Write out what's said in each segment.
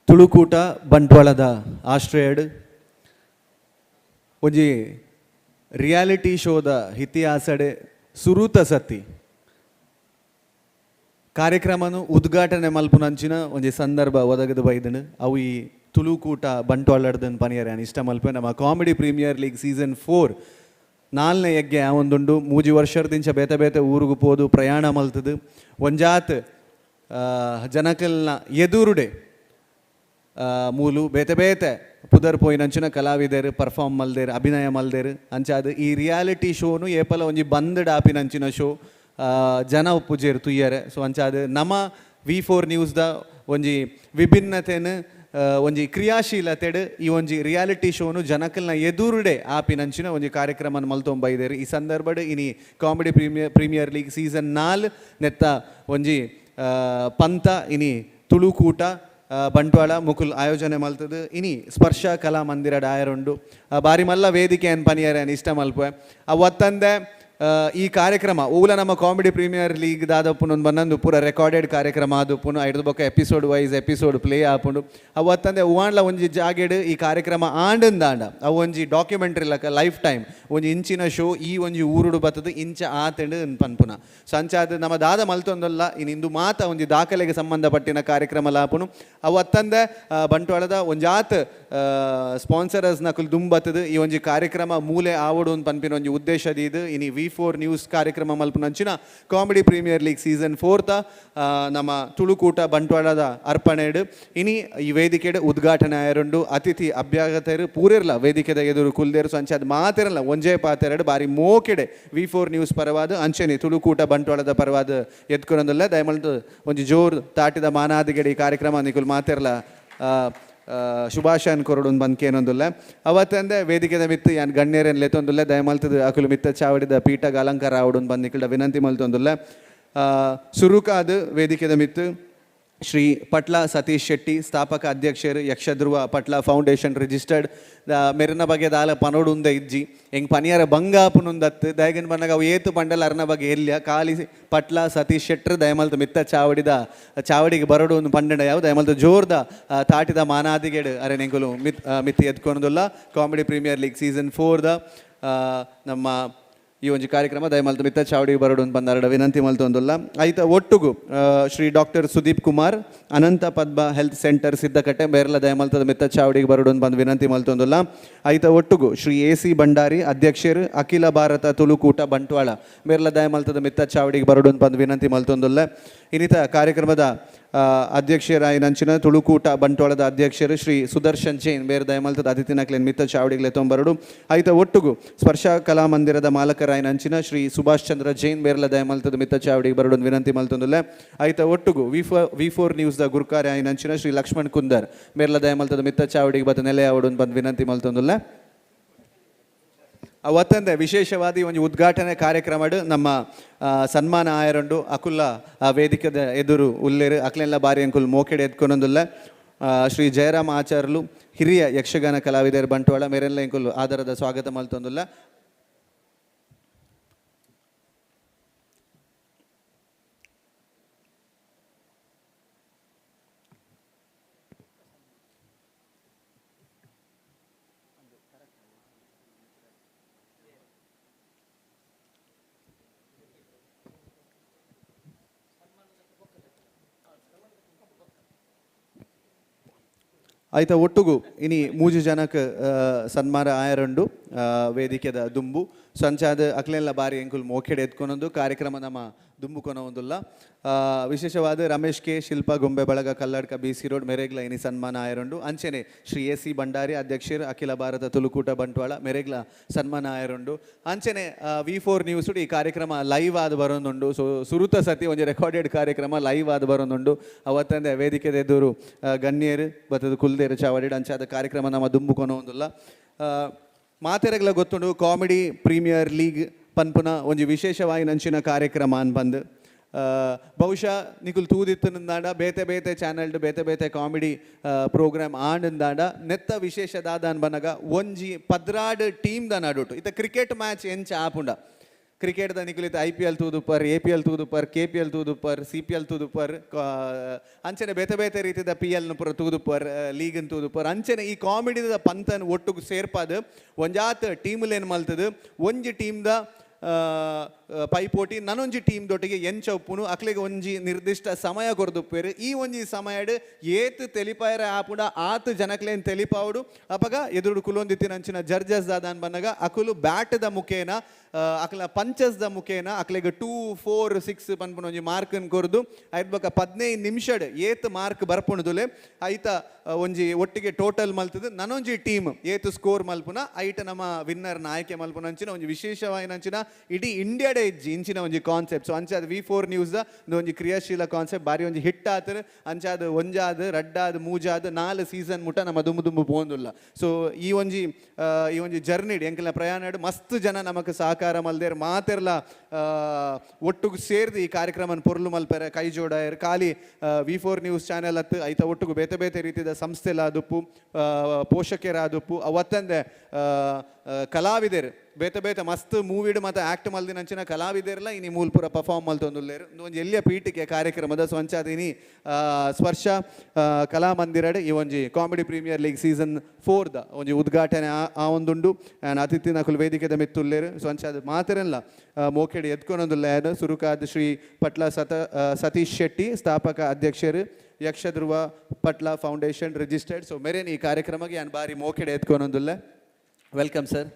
ತುಳುಕೂಟ ಬಂಟ್ವಾಳದ ಆಶ್ರಯಡ್ ಒಂಜಿ ರಿಯಾಲಿಟಿ ಶೋದ ಇತಿಹಾಸಡೆ ಸುರೂತ ಸತಿ ಕಾರ್ಯಕ್ರಮನು ಉದ್ಘಾಟನೆ ಮಲ್ಪುನಂಚಿನ ಒಂಜಿ ಸಂದರ್ಭ ಒದಗದು ಬೈದನು. ಅವು ಈ ತುಳುಕೂಟ ಬಂಟ್ವಾಳಡ್ದನ್ ಪನಿಯರೆ ಇಷ್ಟ ಮಲ್ಪೆ. ನಮ್ಮ ಕಾಮಿಡಿ ಪ್ರೀಮಿಯರ್ ಲೀಗ್ ಸೀಸನ್ 4 ನಾಲ್ನೇ ಯಜ್ಞ ಒಂದುಂಡು. 3 ವರ್ಷದಿಂಚ ಬೇತೆ ಬೇತೆ ಊರುಗು ಪೋದು ಪ್ರಯಾಣ ಮಲ್ತದು ಒಂಜಾತ್ ಜನಕಲ್ನ ಎದುರುಡೆ ಮೂಲು ಬೇತೆ ಬೇತೆ ಪುದರ್ ಪೋಯಿನಂಚಿನ ಕಲಾವಿದರು ಪರ್ಫಾರ್ಮ್ ಮಲ್ದೇರು, ಅಭಿನಯ ಮಲ್ದೇರು. ಅಂಚಾದ ಈ ರಿಯಾಲಿಟಿ ಶೋನು ಏಪಲ ಒಂಜಿ ಬಂದ್ ಆಪಿನಂಚಿನ ಶೋ, ಜನ ಉಪ್ಪುಜೇರು ತುಯ್ಯರೆ. ಸೊ ಅಂಚಾದ ನಮ್ಮ V4 ನ್ಯೂಸ್ದ ಒಂಜಿ ವಿಭಿನ್ನತೆನು, ಒಂಜಿ ಕ್ರಿಯಾಶೀಲತೆಡು ಈ ಒಂಜಿ ರಿಯಾಲಿಟಿ ಶೋನು ಜನಕಲ್ನ ಎದುರುಡೆ ಆಪಿನಂಚಿನ ಒಂಜಿ ಕಾರ್ಯಕ್ರಮ ಮಲ್ತೊಂಬೈದೇರು. ಈ ಸಂದರ್ಭಡ್ ಇನಿ ಕಾಮಿಡಿ ಪ್ರೀಮಿಯರ್ ಲೀಗ್ ಸೀಸನ್ 4 ನೆತ್ತ ಒಂಜಿ ಪಂತ ಇನಿ ತುಳುಕೂಟ ಬಂಟ್ವಾಳ ಮುಕುಲ್ ಆಯೋಜನೆ ಮಲ್ತದು. ಇನಿ ಸ್ಪರ್ಶ ಕಲಾ ಮಂದಿರ ಡಾಯರುಂಡು. ಬಾರಿ ಮಲ್ಲ ವೇದಿಕೆ ಅನ್ ಪನಿಯರೆ ಅನ್ ಇಷ್ಟ ಮಲ್ಪೆ. ಅವತ್ತಂದೆ ಈ ಕಾರ್ಯಕ್ರಮ ಓಲ ನಮ್ಮ ಕಾಮಿಡಿ ಪ್ರೀಮಿಯರ್ ಲೀಗ್ ದಾದಪ್ಪುನ ಬನ್ನಂದು ಪೂರ ರೆಕಾರ್ಡೆಡ್ ಕಾರ್ಯಕ್ರಮ ಆದುಪ್ಪುನು. ಐದು ಬೊಕ್ಕ ಎಪಿಸೋಡ್ ವೈಸ್ ಎಪಿಸೋಡ್ ಪ್ಲೇ ಆಪುಂಡು. ಅವತ್ತಂದೆ ಉವಾಂಡ್ಲ ಒಂಜಿ ಜಾಗೆಡ್ ಈ ಕಾರ್ಯಕ್ರಮ ಆಂಡಂದಾಂಡ ಅವು ಒಂಜಿ ಡಾಕ್ಯುಮೆಂಟ್ರಿ ಲಕ ಲೈಫ್ ಟೈಮ್ ಒಂಜಿ ಇಂಚಿನ ಶೋ ಈ ಒಂಜಿ ಊರುಡು ಬತ್ತದು ಇಂಚ ಆತಂಡು ಪನ್ಪುನ. ಸೊ ಅಂಚಾದ ನಮ್ಮ ದಾದ ಮಲ್ತೊಂದಲ್ಲ ಇನ್ ಇಂದು ಮಾತ ಒಂಜಿ ದಾಖಲೆಗೆ ಸಂಬಂಧಪಟ್ಟಿನ ಕಾರ್ಯಕ್ರಮ ಲಾಪುನು. ಅವತ್ತಂದೆ ಬಂಟ್ವಾಳದ ಒಂಜಾತ್ ಸ್ಪಾನ್ಸರರ್ಸ್ ನಕುಲು ದುಂಬತ್ತದು ಈ ಒಂಜಿ ಕಾರ್ಯಕ್ರಮ ಮೂಲೆ ಆವಡು ಪನ್ಪಿನ ಒಂಜಿ ಉದ್ದೇಶ ದೀದು ಇನಿ V4 news ಕಾರ್ಯಕ್ರಮ ಮಲ್ಪುನಂಚಿನ ಕಾಮಿಡಿ ಪ್ರೀಮಿಯರ್ ಲೀಗ್ ಸೀಸನ್ 4 ನಮ್ಮ ತುಳುಕೂಟ ಬಂಟ್ವಾಳದ ಅರ್ಪಣೆಡು ಇನಿ ಈ ವೇದಿಕೆಡು ಉದ್ಘಾಟನೆ ಆಯರುಂಡು. ಅತಿಥಿ ಅಭ್ಯಾಗತರು ಪೂರಿರ್ಲ ವೇದಿಕೆದ ಎದುರು ಕುಲ್ದೇರು. ಸೊ ಅಂಚಾದ ಮಾತಿರಲ್ಲ ಒಂಜೇ ಪಾತೆರಡು ಬಾರಿ ಮೋಕೆಡೆ V4 news ಪರವಾದ ಅಂಚೆನೆ ತುಳುಕೂಟ ಬಂಟ್ವಾಳದ ಪರವಾದ ಎದ್ಕೊನೊಂದುಲ್ಲ. ದಯಮಲ್ತು ಒಂಜಿ ಜೋರ್ ತಾಟಿದ ಮಾನಾದಿಗಡೆ ಈ ಕಾರ್ಯಕ್ರಮ ನಿಕುಲ್ ಮಾತಿರಲ್ಲ ಶುಭಾಶಯನ್ ಕೊರಡುನ್ ಬಂದ್ಕೇನೊಂದುಲ್ಲ. ಅವತ್ತಂದೆ ವೇದಿಕೆದ ಮಿತ್ತು ಯಾನ್ ಗಣ್ಯರೇನ್ ಲೆತ್ತೊಂದುಲ್ಲ. ದಯಮಲ್ತದ ಅಕುಲು ಮಿತ್ತ ಚಾವಡಿದ ಪೀಠಗ ಅಲಂಕಾರ ಆವಡುನ್ ಬಂದ್ ನಿಕುಲ್ಡ ವಿನಂತಿ ಮಲ್ತೊಂದುಲ್ಲ. ಸುರುಕಾದ ವೇದಿಕೆದ ಮಿತ್ತು ಶ್ರೀ ಪಟ್ಲ ಸತೀಶ್ ಶೆಟ್ಟಿ, ಸ್ಥಾಪಕ ಅಧ್ಯಕ್ಷರು ಯಕ್ಷಧ್ರುವ ಪಟ್ಲ ಫೌಂಡೇಶನ್ ರಿಜಿಸ್ಟರ್ಡ್. ಮೆರಿನ ಬಗ್ಗೆ ದಾಲ ಪನೋಡುಂದ ಇಜ್ಜಿ ಹೆಂಗೆ ಪನಿಯರ ಬಂಗಾಪುನುಂದತ್ತು ದಯಗನ್ ಬನ್ನಗ ಅವು ಏತು ಪಂಡಲ ಅರ್ನ ಬಗ್ಗೆ ಎಲ್ಲಿಯ ಖಾಲಿ ಪಟ್ಲ ಸತೀಶ್ ಶೆಟ್ಟರ್ ದಯಮಲ್ತ ಮಿತ್ತ ಚಾವಡಿದ ಚಾವಡಿಗೆ ಬರಡು ಒಂದು ಪಂಡಂಡ ಯಾವ ದಯಮಲ್ತ ಜೋರ್ದ ತಾಟಿದ ಮಾನಾದಿಗೆಡು ಅರೆ ನೆಂಕುಲು ಮಿತ್ ಎದ್ಕೊನದುಲ್ಲ. ಕಾಮಿಡಿ ಪ್ರೀಮಿಯರ್ ಲೀಗ್ ಸೀಸನ್ 4 ನಮ್ಮ ಈ ಒಂಜಿ ಕಾರ್ಯಕ್ರಮ ದಯಮಲ್ತ ಮಿತ್ತ ಚಾವಡಿಗೆ ಬರಡು ಅಂತ ಬಂದಾರಡ ವಿನಂತಿ ಮಲ್ತೊಂದುಲ್ಲ. ಆಯ್ತ ಒಟ್ಟುಗು Shri doctor Sudeep Kumar, Ananta Padma health centre Siddakatte ಬೇರ್ಲ ದಯಮಲ್ತದ ಮಿತ್ತ ಚಾವಡಿಗೆ ಬರಡು ಅಂತ ಬಂದು ವಿನಂತಿ ಮಲ್ತೊಂದುಲ್ಲ. ಆಯ್ತ ಒಟ್ಟುಗು ಶ್ರೀ AC Bhandari ಅಧ್ಯಕ್ಷರು ಅಖಿಲ ಭಾರತ ತುಳುಕೂಟ ಬಂಟ್ವಾಳ ಬೇರ್ಲ ದಯಮಲ್ತದ ಮಿತ್ತ ಚಾವಡಿಗೆ ಬರಡು ಅಂತ ಬಂದು ವಿನಂತಿ ಮಲ್ತೊಂದುಲ್ಲ. ಇನ್ನಿತ ಕಾರ್ಯಕ್ರಮದ ಅಧ್ಯಕ್ಷರಾಯಿನಂಚಿನ ತುಳುಕೂಟ ಬಂಟ್ವಾಳದ ಅಧ್ಯಕ್ಷರು ಶ್ರೀ ಸುದರ್ಶನ್ ಜೈನ್ ಬೇರೆ ದಯಮಲ್ತದ ಅತಿಥಿನಕ್ಲೇನ್ ಮಿತ್ತ ಚಾವಡಿಗ್ಲೆ ತೊಂಬರಡು. ಆಯ್ತ ಒಟ್ಟುಗು ಸ್ಪರ್ಶ ಕಲಾಮಂದಿರದ ಮಾಲಕರಾಯಿನಂಚಿನ ಶ್ರೀ ಸುಭಾಷ್ ಚಂದ್ರ ಜೈನ್ ಬೇರ್ಲ ದಯಮಲ್ತದ ಮಿತ್ತ ಚಾವಡಿಗೆ ಬರಡು ವಿನಂತಿ ಮಲ್ತೊಂದುಲ್ಲ. ಆಯ್ತ ಒಟ್ಟುಗು V4 ನ್ಯೂಸ್ದ ಗುರುಕಾರ್ಯಾಯಿನಂಚಿನ ಶ್ರೀ ಲಕ್ಷ್ಮಣ್ ಕುಂದರ್ ಬೇರ್ಲ ದಯಮಲ್ತದ ಮಿತ್ತ ಚಾವಡಿಗೆ ಬತ್ತ ನೆಲೆ ಅವಡು ಬಂದು ವಿನಂತಿ ಮಲ್ತೊಂದುಲ್ಲ. ಅವತ್ತಂದೆ ವಿಶೇಷವಾದ ಒಂದು ಉದ್ಘಾಟನೆ ಕಾರ್ಯಕ್ರಮಡು ನಮ್ಮ ಸನ್ಮಾನ ಆಯರುಂಡು. ಅಕುಲ್ಲ ವೇದಿಕೆದ ಎದುರು ಉಲ್ಲೇರು ಅಕ್ಲೆಲ್ಲ ಬಾರಿ ಅಂಕುಲ್ ಮೋಕೆಡೆ ಎದ್ಕೊನೊಂದುಲ್ಲ. ಶ್ರೀ ಜಯರಾಮ್ ಆಚಾರ್ಲು ಹಿರಿಯ ಯಕ್ಷಗಾನ ಕಲಾವಿದರು ಬಂಟ್ವಾಳ ಮೇರೆಲ್ಲ ಇಂಕುಲ್ ಆದರದ ಸ್ವಾಗತ ಮಲ್ತೊಂದುಲ್ಲ. ಆಯ್ತ ಒಟ್ಟುಗು ಇನಿ ಮೂಜು ಜನಕ್ಕೆ ಸನ್ಮಾನ ಆಯರುಂಡು ವೇದಿಕೆದ ದುಂಬು ಸಂಚಾದ ಅಕ್ಲೆಲ್ಲ ಬಾರಿ ಎಂಕುಲ್ ಮೋಕೆಡೆ ಎತ್ಕೊನೊಂದು ಕಾರ್ಯಕ್ರಮ ನಮ್ಮ ದುಂಬು ಕೊನೊಂದುಲ್ಲ. ವಿಶೇಷವಾದ ರಮೇಶ್ ಕೆ ಶಿಲ್ಪಾ ಗೊಂಬೆ ಬಳಗ ಕಲ್ಲಡ್ಕ BC road ಮೆರೆಗ್ಲ ಇನಿ ಸನ್ಮಾನ ಆಯರುಂಡು. ಅಂಚೆನೆ ಶ್ರೀ AC Bhandari ಅಧ್ಯಕ್ಷರು ಅಖಿಲ ಭಾರತ ತುಳುಕೂಟ ಬಂಟ್ವಾಳ ಮೆರೆಗ್ಲ ಸನ್ಮಾನ ಆಯರುಂಡು. ಅಂಚೆನೆ V4 news ಈ ಕಾರ್ಯಕ್ರಮ ಲೈವ್ ಆದ ಬರೋದುಂಡು. ಸೊ ಸುರುತ ಸತಿ ಒಂಜಿ ರೆಕಾರ್ಡೆಡ್ ಕಾರ್ಯಕ್ರಮ ಲೈವ್ ಆದ ಬರೋದುಂಡು. ಅವತ್ತಂದೆ ವೇದಿಕೆದ ಎದುರು ಗಣ್ಯರು ಬತ್ತದ ಕುಲ್ದೇರು ಚಾವಡಿ ಅಂಚಾದ ಕಾರ್ಯಕ್ರಮ ನಮ್ಮ ದುಂಬು ಕೊನೊಂದುಲ್ಲ. ಮಾತೆರೆಗ್ಲ ಗೊತ್ತುಂಡು ಕಾಮಿಡಿ ಪ್ರೀಮಿಯರ್ ಲೀಗ್ ಪನ್ಪುನ ಒಂಜಿ ವಿಶೇಷವಾಗಿ ನಂಚಿನ ಕಾರ್ಯಕ್ರಮ ಅನ್ ಬಂದು ಬಹುಶಃ ನಿಕುಲ್ ತೂದಿತ್ತಂದಾಂಡ ಬೇತೆ ಬೇತೆ ಚಾನೆಲ್ಡ್ ಬೇತೆ ಬೇತೆ ಕಾಮಿಡಿ ಪ್ರೋಗ್ರಾಮ್ ಆಂಡಂದಾಂಡ ನೆತ್ತ ವಿಶೇಷ ದಾದ ಅನ್ ಬನ್ನಗ ಒಂಜಿ 12 ಟೀಮ್ the ನಡುಟು ಇತ್ತ ಕ್ರಿಕೆಟ್ ಮ್ಯಾಚ್ ಎಂಚ ಆಪುಂಡ ಕ್ರಿಕೆಟ್ದ ನಿಕುಲಿತ ಐಪಿಎಲ್ ತೂದುಪ್ಪರ್, ಎಪಿಎಲ್ ತೂದುಪ್ಪರ್, ಕೆಪಿಎಲ್ ತೂದುಪ್ಪರ್, ಸಿಪಿಎಲ್ ತೂದುಪ್ಪರ್, ಅಂಚನೆ ಬೇತೆ ಬೇತೆ ರೀತಿದ ಪಿಎಲ್ ಪೂರ ತೂದುಪ್ಪರ್, ಲೀಗ್ ತೂದುಪ್ಪರ್. ಅಂಚನೆ ಈ ಕಾಮಿಡಿದ ಪಂತನ್ ಒಟ್ಟುಗು ಸೇರ್ಪಾದ್ ಒಂಜಾತ್ ಟೀಮ್ಲೇನ್ ಮಲ್ತದು ಒಂಜಿ ಟೀಮ್ದ ಪೈಪೋಟಿ ನನೊಂಜಿ ಟೀಮ್ ದೊಟ್ಟಿಗೆ ಎಂಚ ಉಪ್ಪುನು, ಅಕ್ಲೆಗ್ ಒಂಜಿ ನಿರ್ದಿಷ್ಟ ಸಮಯ ಕೊರ್ದುಪ್ಪೆರ್. ಈ ಒಂಜಿ ಸಮಯಡ್ ಏತ್ ತೆಲಿಪಾಯರ ಆಪುಂಡ ಆತ್ ಜನಕ್ಲೇನ್ ತೆಲಿಪಾವುಡು. ಅಪಗ ಎದುರುಡು ಕುಲೊಂದಿತ್ತಿನಂಚಿನ ಜಡ್ಜಸ್ ದಾದಾನ್ ಬನ್ನಗ ಅಕುಲು ಬ್ಯಾಟ್ದ ಮುಖೇನ, ಅಕ್ಲ ಪಂಚಸ್ ದ ಮುಖೇನ ಅಕ್ಲೆಗ್ 2 4 6 ಪನ್ಪುನ ಒಂಜಿ ಮಾರ್ಕ್ನ್ ಕೊರ್ದು ಐದ್ ಬೊಕ್ಕ 15 ನಿಮಿಷಡ್ ಏತ್ ಮಾರ್ಕ್ ಬರ್ಪುಂಡುದುಲೆ ಐತ ಒಂಜಿ ಒಟ್ಟಿಗೆ ಟೋಟಲ್ ಮಲ್ತದು ನನೊಂಜಿ ಟೀಮ್ ಏತ್ ಸ್ಕೋರ್ ಮಲ್ಪುನ ಐಟ ನಮ್ಮ ವಿನ್ನರ್ ಆಯ್ಕೆ ಮಲ್ಪುನಂಚಿನ ಒಂಜಿ ವಿಶೇಷವಾಯಿನಂಚಿನ ಇಡೀ ಇಂಡಿಯಾಡೇ ಇಜ್ಜಿ ಇಂಚಿನ ಒಂಜಿ ಕಾನ್ಸೆಪ್ಟ್. ಸೊ ಅಂಚಾದ ವಿ4 ನ್ಯೂಸ್ ಒಂಜಿ ಕ್ರಿಯಾಶೀಲ ಕಾನ್ಸೆಪ್ಟ್ ಬಾರಿ ಒಂಜಿ ಹಿಟ್ ಆತರ್. ಅಂಚಾದ ಒಂಜಾದ್ ರಡ್ಡಾದ್ ಮೂಜಾದ್ 4 ಸೀಸನ್ ಮುಟ ನಮ್ಮ ದುಂಬು ದುಂಬು ಪೋಂದುಲ್ಲ. ಸೊ ಈ ಒಂಜಿ ಜರ್ನಿಡ್ ಎಂಕಲ್ನ ಪ್ರಯಾಣಡ್ ಮಸ್ತ್ ಜನ ನಮಕ್ ಸಹಕಾರ ಮಲ್ದೇರ್. ಮಾತೆರ್ಲ ಒಟ್ಟುಗು ಸೇರ್ದು ಈ ಕಾರ್ಯಕ್ರಮನ್ ಪೊರ್ಲು ಮಲ್ಪೆರೆ ಕೈ ಜೋಡಾಯರ್. ಖಾಲಿ ವಿ4 ನ್ಯೂಸ್ ಚಾನೆಲ್ ಅತ್ತು, ಐತ ಒಟ್ಟುಗು ಬೇತೆ ಬೇತೆ ರೀತಿಯ ಸಂಸ್ಥೆಲಾದುಪ್ಪು, ಪೋಷಕರಾದುಪ್ಪು, ಅವತ್ತಂದೆ ಕಲಾವಿದೆರ್ ಬೇತೆ ಬೇತೆ ಮಸ್ತ್ ಮೂವಿಡ್ ಮತ್ತೆ ಆಕ್ಟ್ ಮಲ್ದಿನಂಚಿನ ಕಲಾವಿದೆರ್ಲ ಇನಿ ಮೂಲ್ಪುರ ಪರ್ಫಾರ್ಮ್ ಮಲ್ತೊಂದುಲ್ಲೆರ್. ಒಂಜಿ ಎಲ್ಲಿಯ ಪೀಠಿಕೆ ಕಾರ್ಯಕ್ರಮದ. ಸೊ ಅಂಚಾದ್ ಇನಿ ಸ್ಪರ್ಶ ಕಲಾಮಂದಿರಡ್ ಈ ಒಂಜಿ comedy premier league season 4 the ಒಂಜಿ ಉದ್ಘಾಟನೆ ಆ ಒಂದುಂಡು. ಆ್ಯಂಡ್ ಅತಿಥಿ ನಕುಲು ವೇದಿಕೆದ ಮಿತ್ತುಲ್ಲೆರ್. ಸೊ ಅಂಚಾದ್ ಮಾತೆರೆಲ್ಲ ಮೋಕೆಡ್ ಎದ್ಕೊನೊಂದುಲ್ಲ. ಸುರುಕಾದ್ ಶ್ರೀ ಪಟ್ಲ ಸತೀಶ್ ಶೆಟ್ಟಿ, ಸ್ಥಾಪಕ ಅಧ್ಯಕ್ಷರು, Yakshadhruva Patla foundation registered. So marine ಈ ಕಾರ್ಯಕ್ರಮಕ್ಕೆ ಯಾನ್ ಬಾರಿ ಮೋಕೆಡ್ ಎದ್ಕೊನೊಂದುಲ್ಲ. Welcome sir.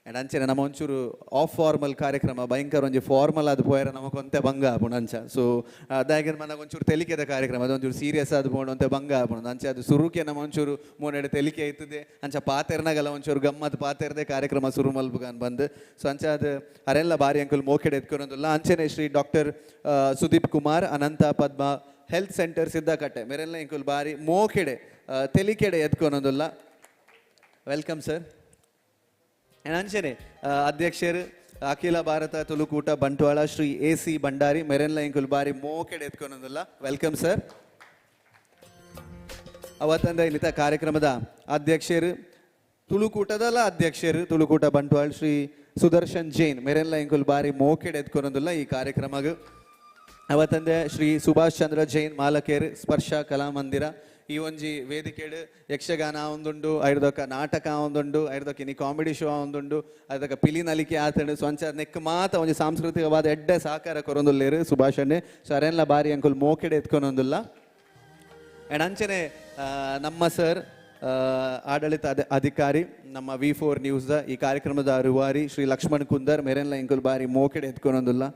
And ಅಂಚನೆ ನಮ್ಮ ಒಂಚೂರು ಆಫ್ ಫಾರ್ಮಲ್ ಕಾರ್ಯಕ್ರಮ, ಭಯಂಕರ ಒಂಜಿ ಫಾರ್ಮಲ್ ಆದ್ ಪೋಯರ ನಮಕ್ ಒಂತೆ ಬಂಗ ಆಪುಂಡು ಅಂಚ. ಸೊ ದಾಯೆಗ್ ಮನಗ ಒಂಚೂರು ತೆಲಿಕೆದ ಕಾರ್ಯಕ್ರಮ, ಅದು ಒಂಚೂರು ಸೀರಿಯಸ್ ಆದ್ ಪೋಂಡು ಒಂತೆ ಬಂಗ ಆಪುಂಡು ಅಂಚ. ಅದು ಸುರುಕೆ ನಮ್ಮ ಒಂಚೂರು ಮೋನೆಡ್ ತೆಲಿಕೆ ಐತದೆ. ಅಂಚ ಪಾತೆರ್ನಗಲ ಒಂಚೂರು ಗಮ್ಮತ್ ಪಾತೆರ್ದೆ ಕಾರ್ಯಕ್ರಮ ಸುರು ಮಲ್ಪುಗಾನ್ ಬಂದ್. ಸೊ ಅಂಚ ಅದು ಅರೆಲ್ಲ ಬಾರಿ ಅಂಕುಲ್ ಮೋಕೆಡ್ ಎತ್ಕೊನೊಂದುಲ್ಲ. ಅಂಚನೆ ಶ್ರೀ ಡಾಕ್ಟರ್ ಸುದೀಪ್ ಕುಮಾರ್, ಅನಂತ ಪದ್ಮ ಹೆಲ್ತ್ ಸೆಂಟರ್ ಸಿದ್ದಕಟ್ಟೆ ಮೇರೆಲ್ಲ ಇಂಕುಲ್ ಬಾರಿ ಮೋಕೆಡೆ ತೆಲಿಕೆಡೆ ಎತ್ಕೊನೊಂದುಲ್ಲ. Welcome sir. ಅಂಚನೆ ಅಧ್ಯಕ್ಷರು, ಅಖಿಲ ಭಾರತ ತುಳುಕೂಟ ಬಂಟ್ವಾಳ, ಶ್ರೀ ಎ.ಸಿ. ಭಂಡಾರಿ ಮೆರೆನ್ಲ ಇಂಕುಲ್ ಬಾರಿ ಮೋಕೆಡೆ ಎತ್ಕೊನೊಂದುಲ್ಲ. Welcome sir. ಅವತ್ತಂದ ಇಲ್ಲಿತ ಕಾರ್ಯಕ್ರಮದ ಅಧ್ಯಕ್ಷರು, ತುಳುಕೂಟದಲ್ಲ ಅಧ್ಯಕ್ಷರು, ತುಳುಕೂಟ ಬಂಟ್ವಾಳ, ಶ್ರೀ ಸುದರ್ಶನ್ ಜೈನ್ ಮೆರೆನ್ಲ ಇಂಕುಲ್ ಬಾರಿ ಮೋಕೆಡೆ ಎತ್ಕೊನೊಂದುಲ್ಲ ಈ ಕಾರ್ಯಕ್ರಮಗ್. ಅವತ್ತಂದೆ ಶ್ರೀ ಸುಭಾಷ್ ಚಂದ್ರ ಜೈನ್ ಮಾಲಕೇರ್, ಸ್ಪರ್ಶ ಕಲಾಮಂದಿರ. ಈ ಒಂಜಿ ವೇದಿಕೆಡ್ ಯಕ್ಷಗಾನ ಒಂದುಂಡು, ಐರ್ದೊಕ ನಾಟಕ ಒಂದುಂಡು, ಐರ್ದೊಕ ಇನಿ ಕಾಮಿಡಿ ಶೋ ಒಂದುಂಡು, ಐರ್ದೊಕ ಪಿಲಿ ನಲಿಕೆ ಆತಂಡು. ಸೊ ಅಂಚ ನೆಕ್ ಮಾತ ಒಂಜಿ ಸಾಂಸ್ಕೃತಿಕವಾದ ಎಡ್ಡೆ ಸಹಕಾರ ಕೊರೊಂದುಲ್ಲೇರು ಸುಭಾಷ್ ಅಣ್ಣೆ. ಸೊ ಅರೆನ್ಲ ಬಾರಿ ಅಂಕುಲ್ ಮೋಕೆಡೆ ಎತ್ಕೊನೊಂದುಲ್ಲ. ಆ್ಯಂಡ್ ಅಂಚನೆ ನಮ್ಮ ಸರ್, ಆಡಳಿತ ಅಧಿಕಾರಿ, ನಮ್ಮ ವಿ4 ನ್ಯೂಸ್ದ ಈ ಕಾರ್ಯಕ್ರಮದ ರೂವಾರಿ ಶ್ರೀ ಲಕ್ಷ್ಮಣ್ ಕುಂದರ್ ಮೆರೆನ್ಲ ಇಂಕುಲ್ ಬಾರಿ ಮೋಕೆಡೆ ಎತ್ಕೊನೊಂದುಲ್ಲ.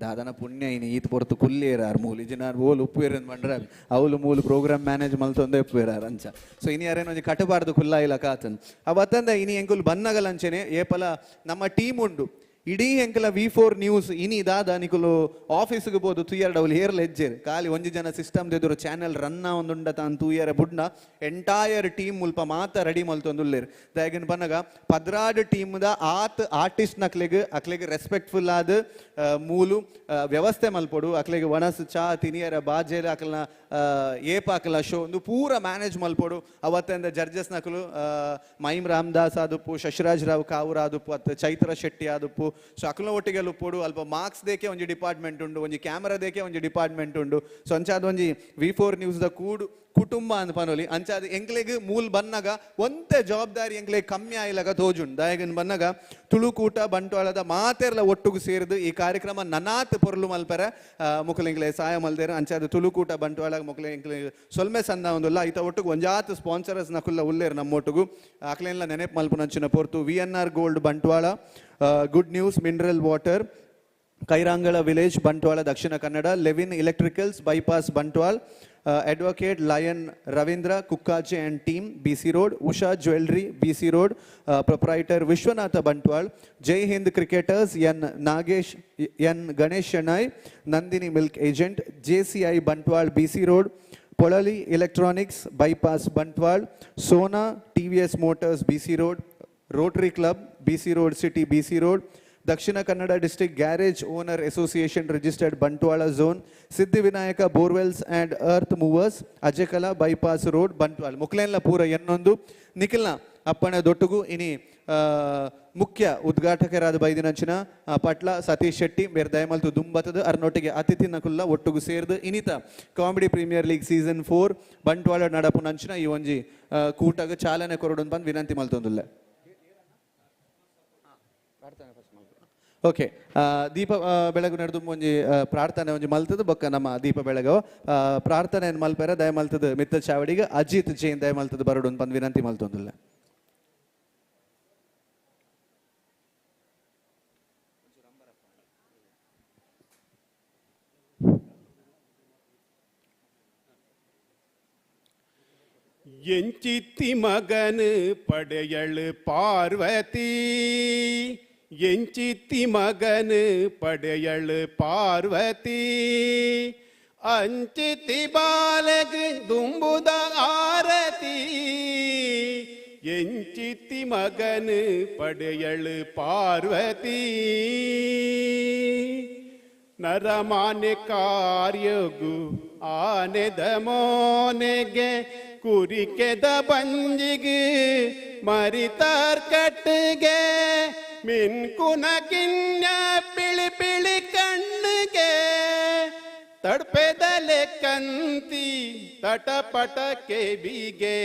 ದಾದನ ಪುಣ್ಯ ಇನಿ ಈತ್ ಪೊರ್ತು ಕುಲ್ಲೇರಾರ್ ಮೂಲು ಇಜಿನಾರ್ ಓಲು ಉಪ್ಪುವೇರ್ ಬಂಡ್ರ ಅವಲು ಮೂಲು ಪ್ರೋಗ್ರಾಮ್ ಮ್ಯಾನೇಜ್ ಮಲ್ತೊಂದೇ ಉಪ್ಪುವೇರಾರ್ ಅಂಚ. ಸೊ ಇನಿ ಯಾರೇನು ಒಂಜಿ ಕಟಬಾರ್ದು ಕುಲ್ಲ ಇಲ್ಲ ಕಾತನ್. ಅವತ್ತಂದ ಇನಿ ಎಂಕುಲ್ ಬನ್ನಗಲ ಅಂಚನೆ ಏಪಲ ನಮ್ಮ ಟೀಮ್ ಉಂಡು. ಇಡೀ ಎಂಕಲ ವಿ4 ನ್ಯೂಸ್ ಇನಿ ದಾದ ನಿಕುಲು ಆಫೀಸ್ಗೆ ಬೋದು ತುಯ್ಯರ್ ಡೌಲ್ ಹೇರ್ಲ ಹೆಜ್ಜೆರ್ ಖಾಲಿ ಒಂಜಿ ಜನ ಸಿಸ್ಟಮ್ ದೆದುರು ಚಾನೆಲ್ ರನ್ ಒಂದುಂಡ ತಾನ್ ತೂಯರ ಬುಡ್ನ ಎಂಟೈರ್ ಟೀಮ್ ಮುಲ್ಪ ಮಾತ ರೆಡಿ ಮಲ್ತೊಂದುಲ್ಲೇರ್. ದಾಯಗನ್ ಬನ್ನಗ 12 ಟೀಮ್ದ ಆತ್ ಆರ್ಟಿಸ್ಟ್ ನಕ್ಲೆಗ್ ಅಕ್ಲೆಗ್ ರೆಸ್ಪೆಕ್ಟ್ಫುಲ್ ಆದ್ ಮೂಲು ವ್ಯವಸ್ಥೆ ಮಲ್ಪೊಡು. ಅಕ್ಲೆಗ್ ಒಣಸ್ ಚಾ ತಿನಿಯರ ಬಾಜೆಲ್, ಅಕ್ಲನ ಏಪ ಅಕ್ಲ ಶೋ ಒಂದು ಪೂರ ಮ್ಯಾನೇಜ್ ಮಲ್ಪೊಡು. ಅವತ್ತಿಂದ ಜಡ್ಜಸ್ ನಕಲು ಮೈಮ್ ರಾಮದಾಸ್ ಆದುಪ್ಪು, ಶಶಿರಾಜ್ ರಾವ್ ಕಾವೂರ್ ಆದುಪ್ಪು, ಅತ್ ಚೈತ್ರ ಶೆಟ್ಟಿ ಆದುಪ್ಪು. ಸೊ ಅಕ್ಲ ಒಟ್ಟಿಗೆ ಉಪ್ಪೊಡು. ಅಲ್ಪ ಮಾರ್ಕ್ಸ್ ದೇಕೆ ಒಂಜಿ ಡಿಪಾರ್ಟ್ಮೆಂಟ್ ಉಂಡು, ಒಂಜಿ ಕ್ಯಾಮರಾ ದೇಕೆ ಒಂಜಿ ಡಿಪಾರ್ಟ್ಮೆಂಟ್ ಉಂಡು. ಸೊ ಅಂಚಾದ ಒಂಜಿ ವಿ4 ನ್ಯೂಸ್ ದ ಕೂಡು ಕುಟುಂಬ ಅಂದ್ ಪನೊಲಿ. ಅಂಚಾದ ಎಂಕ್ಲೆಗ್ ಮೂಲ್ ಬನ್ನಗ ಒಂತೆ ಜವಾಬ್ದಾರಿ ಎಂಕ್ಲೆಗ್ ಕಮ್ಮಿ ಆಯ್ಲಗ ತೋಜುಂಡು. ದಾಯಗನ್ ಬನ್ನಗ ತುಳುಕೂಟ ಬಂಟ್ವಾಳದ ಮಾತೆರ್ಲ ಒಟ್ಟುಗು ಸೇರ್ದು ಈ ಕಾರ್ಯಕ್ರಮ ನನಾತ್ ಪೊರ್ಲು ಮಲ್ಪೆರೆ ಮುಕುಲು ಸಹಾಯ ಮಲ್ದೇರು. ಅಂಚಾದ ತುಳುಕೂಟ ಬಂಟ್ವಾಳ ಮುಕುಲು ಎಂಕ್ಲೆ ಸೊಲ್ಮೆ ಸಂದ ಒಂದುಲ್ಲ. ಐತ ಒಟ್ಟುಗು ಒಂಜಾತ್ ಸ್ಪಾನ್ಸರಸ್ ನಕುಲ್ಲ ಉಲ್ಲೇರು ನಮ್ಮೊಟ್ಟುಗು. ಅಕ್ಲೆನ್ಲ ನೆನೆಪ್ ಮಲ್ಪುನಂಚಿನ ಪೊರ್ತು VNR gold Bantwal, good news mineral water, Kairangala village Bantwal Dakshina Kannada, Levin electricals bypass Bantwal, advocate lion Ravindra Kukkaje and team BC road, Usha jewellery BC road, proprietor Vishwanatha Bantwal, Jai Hind cricketers N Nagesh N Ganesh Shenoy, Nandini milk agent, JCI Bantwal BC road, Polali electronics bypass Bantwal, Sona TVS motors BC road, Rotary club BC road city BC road, Dakshina Kannada district garage owner association registered Bantwal zone, Siddhivinayaka borewells and earth movers, Ajakala bypass road Bantwal. ಮುಕ್ಲೇನ್ಲ ಪೂರ ಎನ್ನೊಂದು ನಿಖಿಲ್ನ ಅಪ್ಪಣೆ ದೊಟ್ಟುಗು ಇನಿ ಮುಖ್ಯ ಉದ್ಘಾಟಕರಾದ ಬೈದಿನಂಚಿನ ಪಟ್ಲ ಸತೀಶ್ ಶೆಟ್ಟಿ ಮೇರ್ ದಯಮಲ್ತು ದುಂಬತ್ತದ ಅರ್ನೊಟ್ಟಿಗೆ ಅತಿಥಿ ನಕುಲ್ಲ ಒಟ್ಟುಗು ಸೇರ್ದು ಇನಿತ comedy premier league season 4 Bantwal ನಡಪುನಂಚಿನ ಈ ಒಂಜಿ ಕೂಟಗ್ ಚಾಲನೆ ಕೊರಡು ಬಂದು ವಿನಂತಿ ಮಲ್ತೊಂದುಲ್ಲೆ. ಓಕೆ, ದೀಪ ಬೆಳಗು ನಡೆದು ಒಂಜಿ ಪ್ರಾರ್ಥನೆ ಒಂಜಿ ಮಲ್ತದ ಬೊಕ್ಕ ನಮ್ಮ ದೀಪ ಬೆಳಗವ ಪ್ರಾರ್ಥನೆ ಮಲ್ಪೆರ ದಯ ಮಲ್ತದ ಮಿತ್ತ ಚಾವಡಿಗೆ ಅಜಿತ್ ಜೈನ್ ದಯ ಮಲ್ತದ ಬರಡು ಬಂದು ವಿನಂತಿ ಮಲ್ತೊಂದುಲ್ಲೆ. ಎಂಚಿತ್ತಿ ಮಗನು ಪಡೆಯಳು ಪಾರ್ವತಿ, ಎಂಚಿತ್ತಿ ಮಗನು ಪಡೆಯಳು ಪಾರ್ವತಿ, ಅಂಚಿತಿ ಬಾಲಗ ದುಂಬುದ ಆರತಿ, ಎಂಚಿತ್ತಿ ಮಗನು ಪಡೆಯಳು ಪಾರ್ವತಿ. ನರಮಾನ್ಯ ಕಾರ್ಯಗು ಆನೆದ ಮೋನೆಗೆ ಕುರಿಕೆದ ಬಂಜಿಗೆ ಮರಿತಾರ್ಕಟ್ಟಿಗೆ ಮಿನ್ಕುನ ಕಿನ್ಯ ಪಿಳಿ ಪಿಳಿ ಕಣ್ಣಿಗೆ ತಡ್ಪೆದಲೆ ಕಂತಿ ತಟಪಟ ಕೆಬಿಗೆ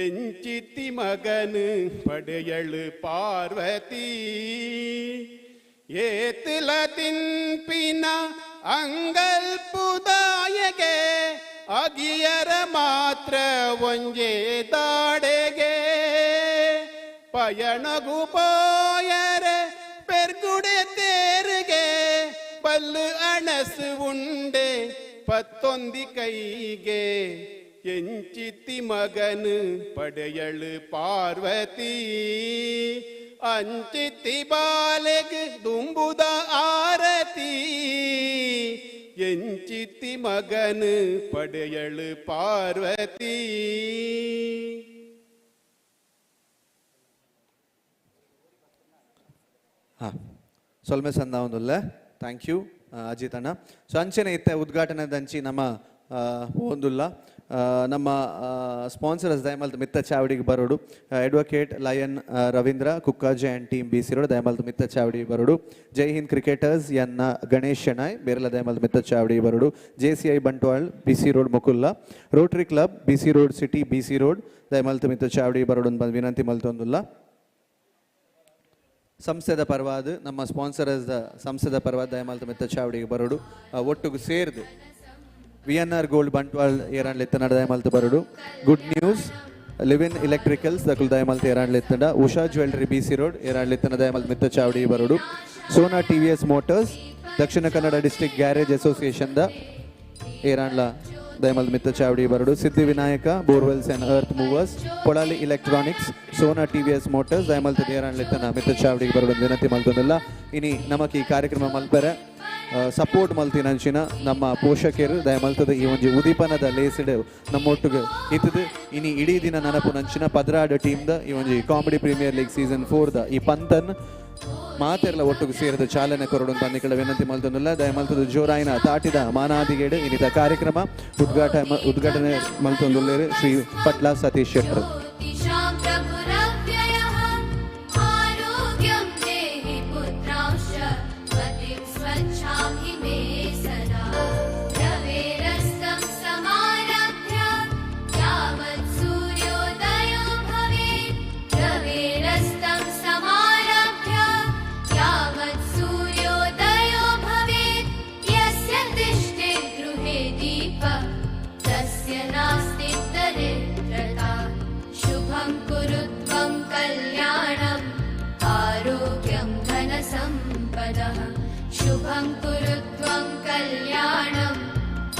ಎಂಚಿತಿ ಮಗನು ಪಡೆಯಳು ಪಾರ್ವತಿ. ಏತಿಲ ತಿನ್ಪಿನ ಅಂಗಲ್ಪುದಾಯಗೆ ಅಗಿಯರ ಮಾತ್ರ ಒಂಜೇ ದಾಡೆಗೆ ಪಯಣಗು ಪೋಯರೆ ಪೆರ್ಗುಡೆ ತೇರಿಗೆ ಬಲ್ಲು ಅಣಸು ಉಂಡೆ ಪತ್ತೊಂದಿ ಕೈಗೆ ಎಂಚಿತಿ ಮಗನು ಪಡೆಯಳು ಪಾರ್ವತಿ, ಅಂಚಿತಿ ಬಾಲೆಗ್ ದುಂಬುದ ಆರತಿ, ಎಂಚಿತಿ ಮಗನು ಪಡೆಯಳು ಪಾರ್ವತಿ. ಸೊಲ್ಮೆ ಸಂದ ಒಂದುಲ್ಲ. Thank you Ajit ಅಣ್ಣ. ಸೊ ಅಂಚನೆ ಇತ್ತೆ ಉದ್ಘಾಟನೆ ದಂಚಿ ನಮ್ಮ ಒಂದುಲ್ಲ ನಮ್ಮ ಸ್ಪಾನ್ಸರ್ಸ್ ದಯಮಲ್ತ್ ಮಿತ್ತ ಚಾವಡಿಗೆ ಬರೋಡು. Advocate lion Ravindra Kukkaje and team B C road ದಯಮಲ್ತ್ ಮಿತ್ತ ಚಾವಡಿ ಬರೋಡು. ಜೈ ಹಿಂದ್ ಕ್ರಿಕೆಟರ್ಸ್ ಎನ್ನ ಗಣೇಶ್ ಶೆಣಾಯ್ ಬೇರೆಲ್ಲ ದಯಮಲ್ತ್ ಮಿತ್ತ ಚಾವಡಿ ಬರೋಡು. J C I Bantwal B C road Mukulla. Rotary club B C road city B C road ದಯಮಲ್ತ್ ಮಿತ್ತ ಚಾವಡಿ ಬರೋಡು ಅಂತ ವಿನಂತಿ ಮಲ್ತೊಂದುಲ್ಲ. ಸಂಸ್ಥೆದ ಪರವಾದ ನಮ್ಮ ಸ್ಪಾನ್ಸರ್ಸ್ ಸಂಸ್ಥೆದ ಪರವಾದ ದಯಮಲ್ತ್ ಮಿತ್ತ ಚಾವಡಿಗೆ ಬರೋಡು. ಒಟ್ಟುಗು ಸೇರ್ದು V N R gold Bantwal ಏರಾಂಡ್ಲೆತ್ತನ ದಯಮಲ್ತ್ ಬರೋಡು. ಗುಡ್ ನ್ಯೂಸ್ ಲಿವಿನ್ ಎಲೆಕ್ಟ್ರಿಕಲ್ಸ್ ದಕುಲ್ ದಯಮಲ್ತ್ ಏರಾಂಡ್ಲೆತ್ತಂಡ. Usha jewellery B C road ಏರಾಂಡ್ಲೆತ್ತನ ದಯಮಲ್ತ್ ಮಿತ್ತ ಚಾವಡಿ ಬರೋಡು. Sona T V S motors Dakshina Kannada district garage association the ಏರಾಂಡ್ಲ ದಯಮಲ್ತ್ ಮಿತ್ತ ಚಾವಡಿ ಬರೋಡು. Siddhi Vinayaka borewells and earth movers Polali electronics Sona T V S motors ದಯಮಲ್ತ್ ಏರಾಂಡ್ಲೆತ್ತನ ಮಿತ್ತ ಚಾವಡಿಗೆ ಬರೋಡು ವಿನಂತಿ ಮಲ್ತೊಂದಿಲ್ಲ. ಇನಿ ನಮಕ್ ಈ ಕಾರ್ಯಕ್ರಮ ಮಲ್ಪೆರೆ ಸಪೋರ್ಟ್ ಮಲ್ತಿನಂಚಿನ ನಮ್ಮ ಪೋಷಕರು ದಯಮಲ್ತದ ಈ ಒಂಜಿ ಉದೀಪನದ ಲೇಸ್ಡ್ ನಮ್ಮೊಟ್ಟಿಗೆ ಇತ್ತದು. ಇನಿ ಇಡೀ ದಿನ ನನಪು ನಂಚಿನ 12 ಟೀಮ್ದ ಈ ಒಂಜಿ ಕಾಮಿಡಿ ಪ್ರೀಮಿಯರ್ ಲೀಗ್ ಸೀಸನ್ 4 ದ ಈ ಪಂತನ್ ಮಾತೆರ್ಲ ಒಟ್ಟುಗು ಸೇರಿದ ಚಾಲನೆ ಕೊರಡು ಅಂತ ಅಂದಿಕಳ ವಿನಂತಿ ಮಲ್ತೊಂದುಲ್ಲ. ದಯಮಲ್ತದ ಜೋರಾಯಿನ ತಾಟಿದ ಮಾನಾದಿಗೇಡು ಇನ್ನಿತ ಕಾರ್ಯಕ್ರಮ ಉದ್ಘಾಟನೆ ಮಲ್ತೊಂದುಲ್ಲೇರು ಶ್ರೀ ಪಟ್ಲ ಸತೀಶ್ ಶೆಟ್ಟರ್. शुभं कुरु त्वं कल्याणम्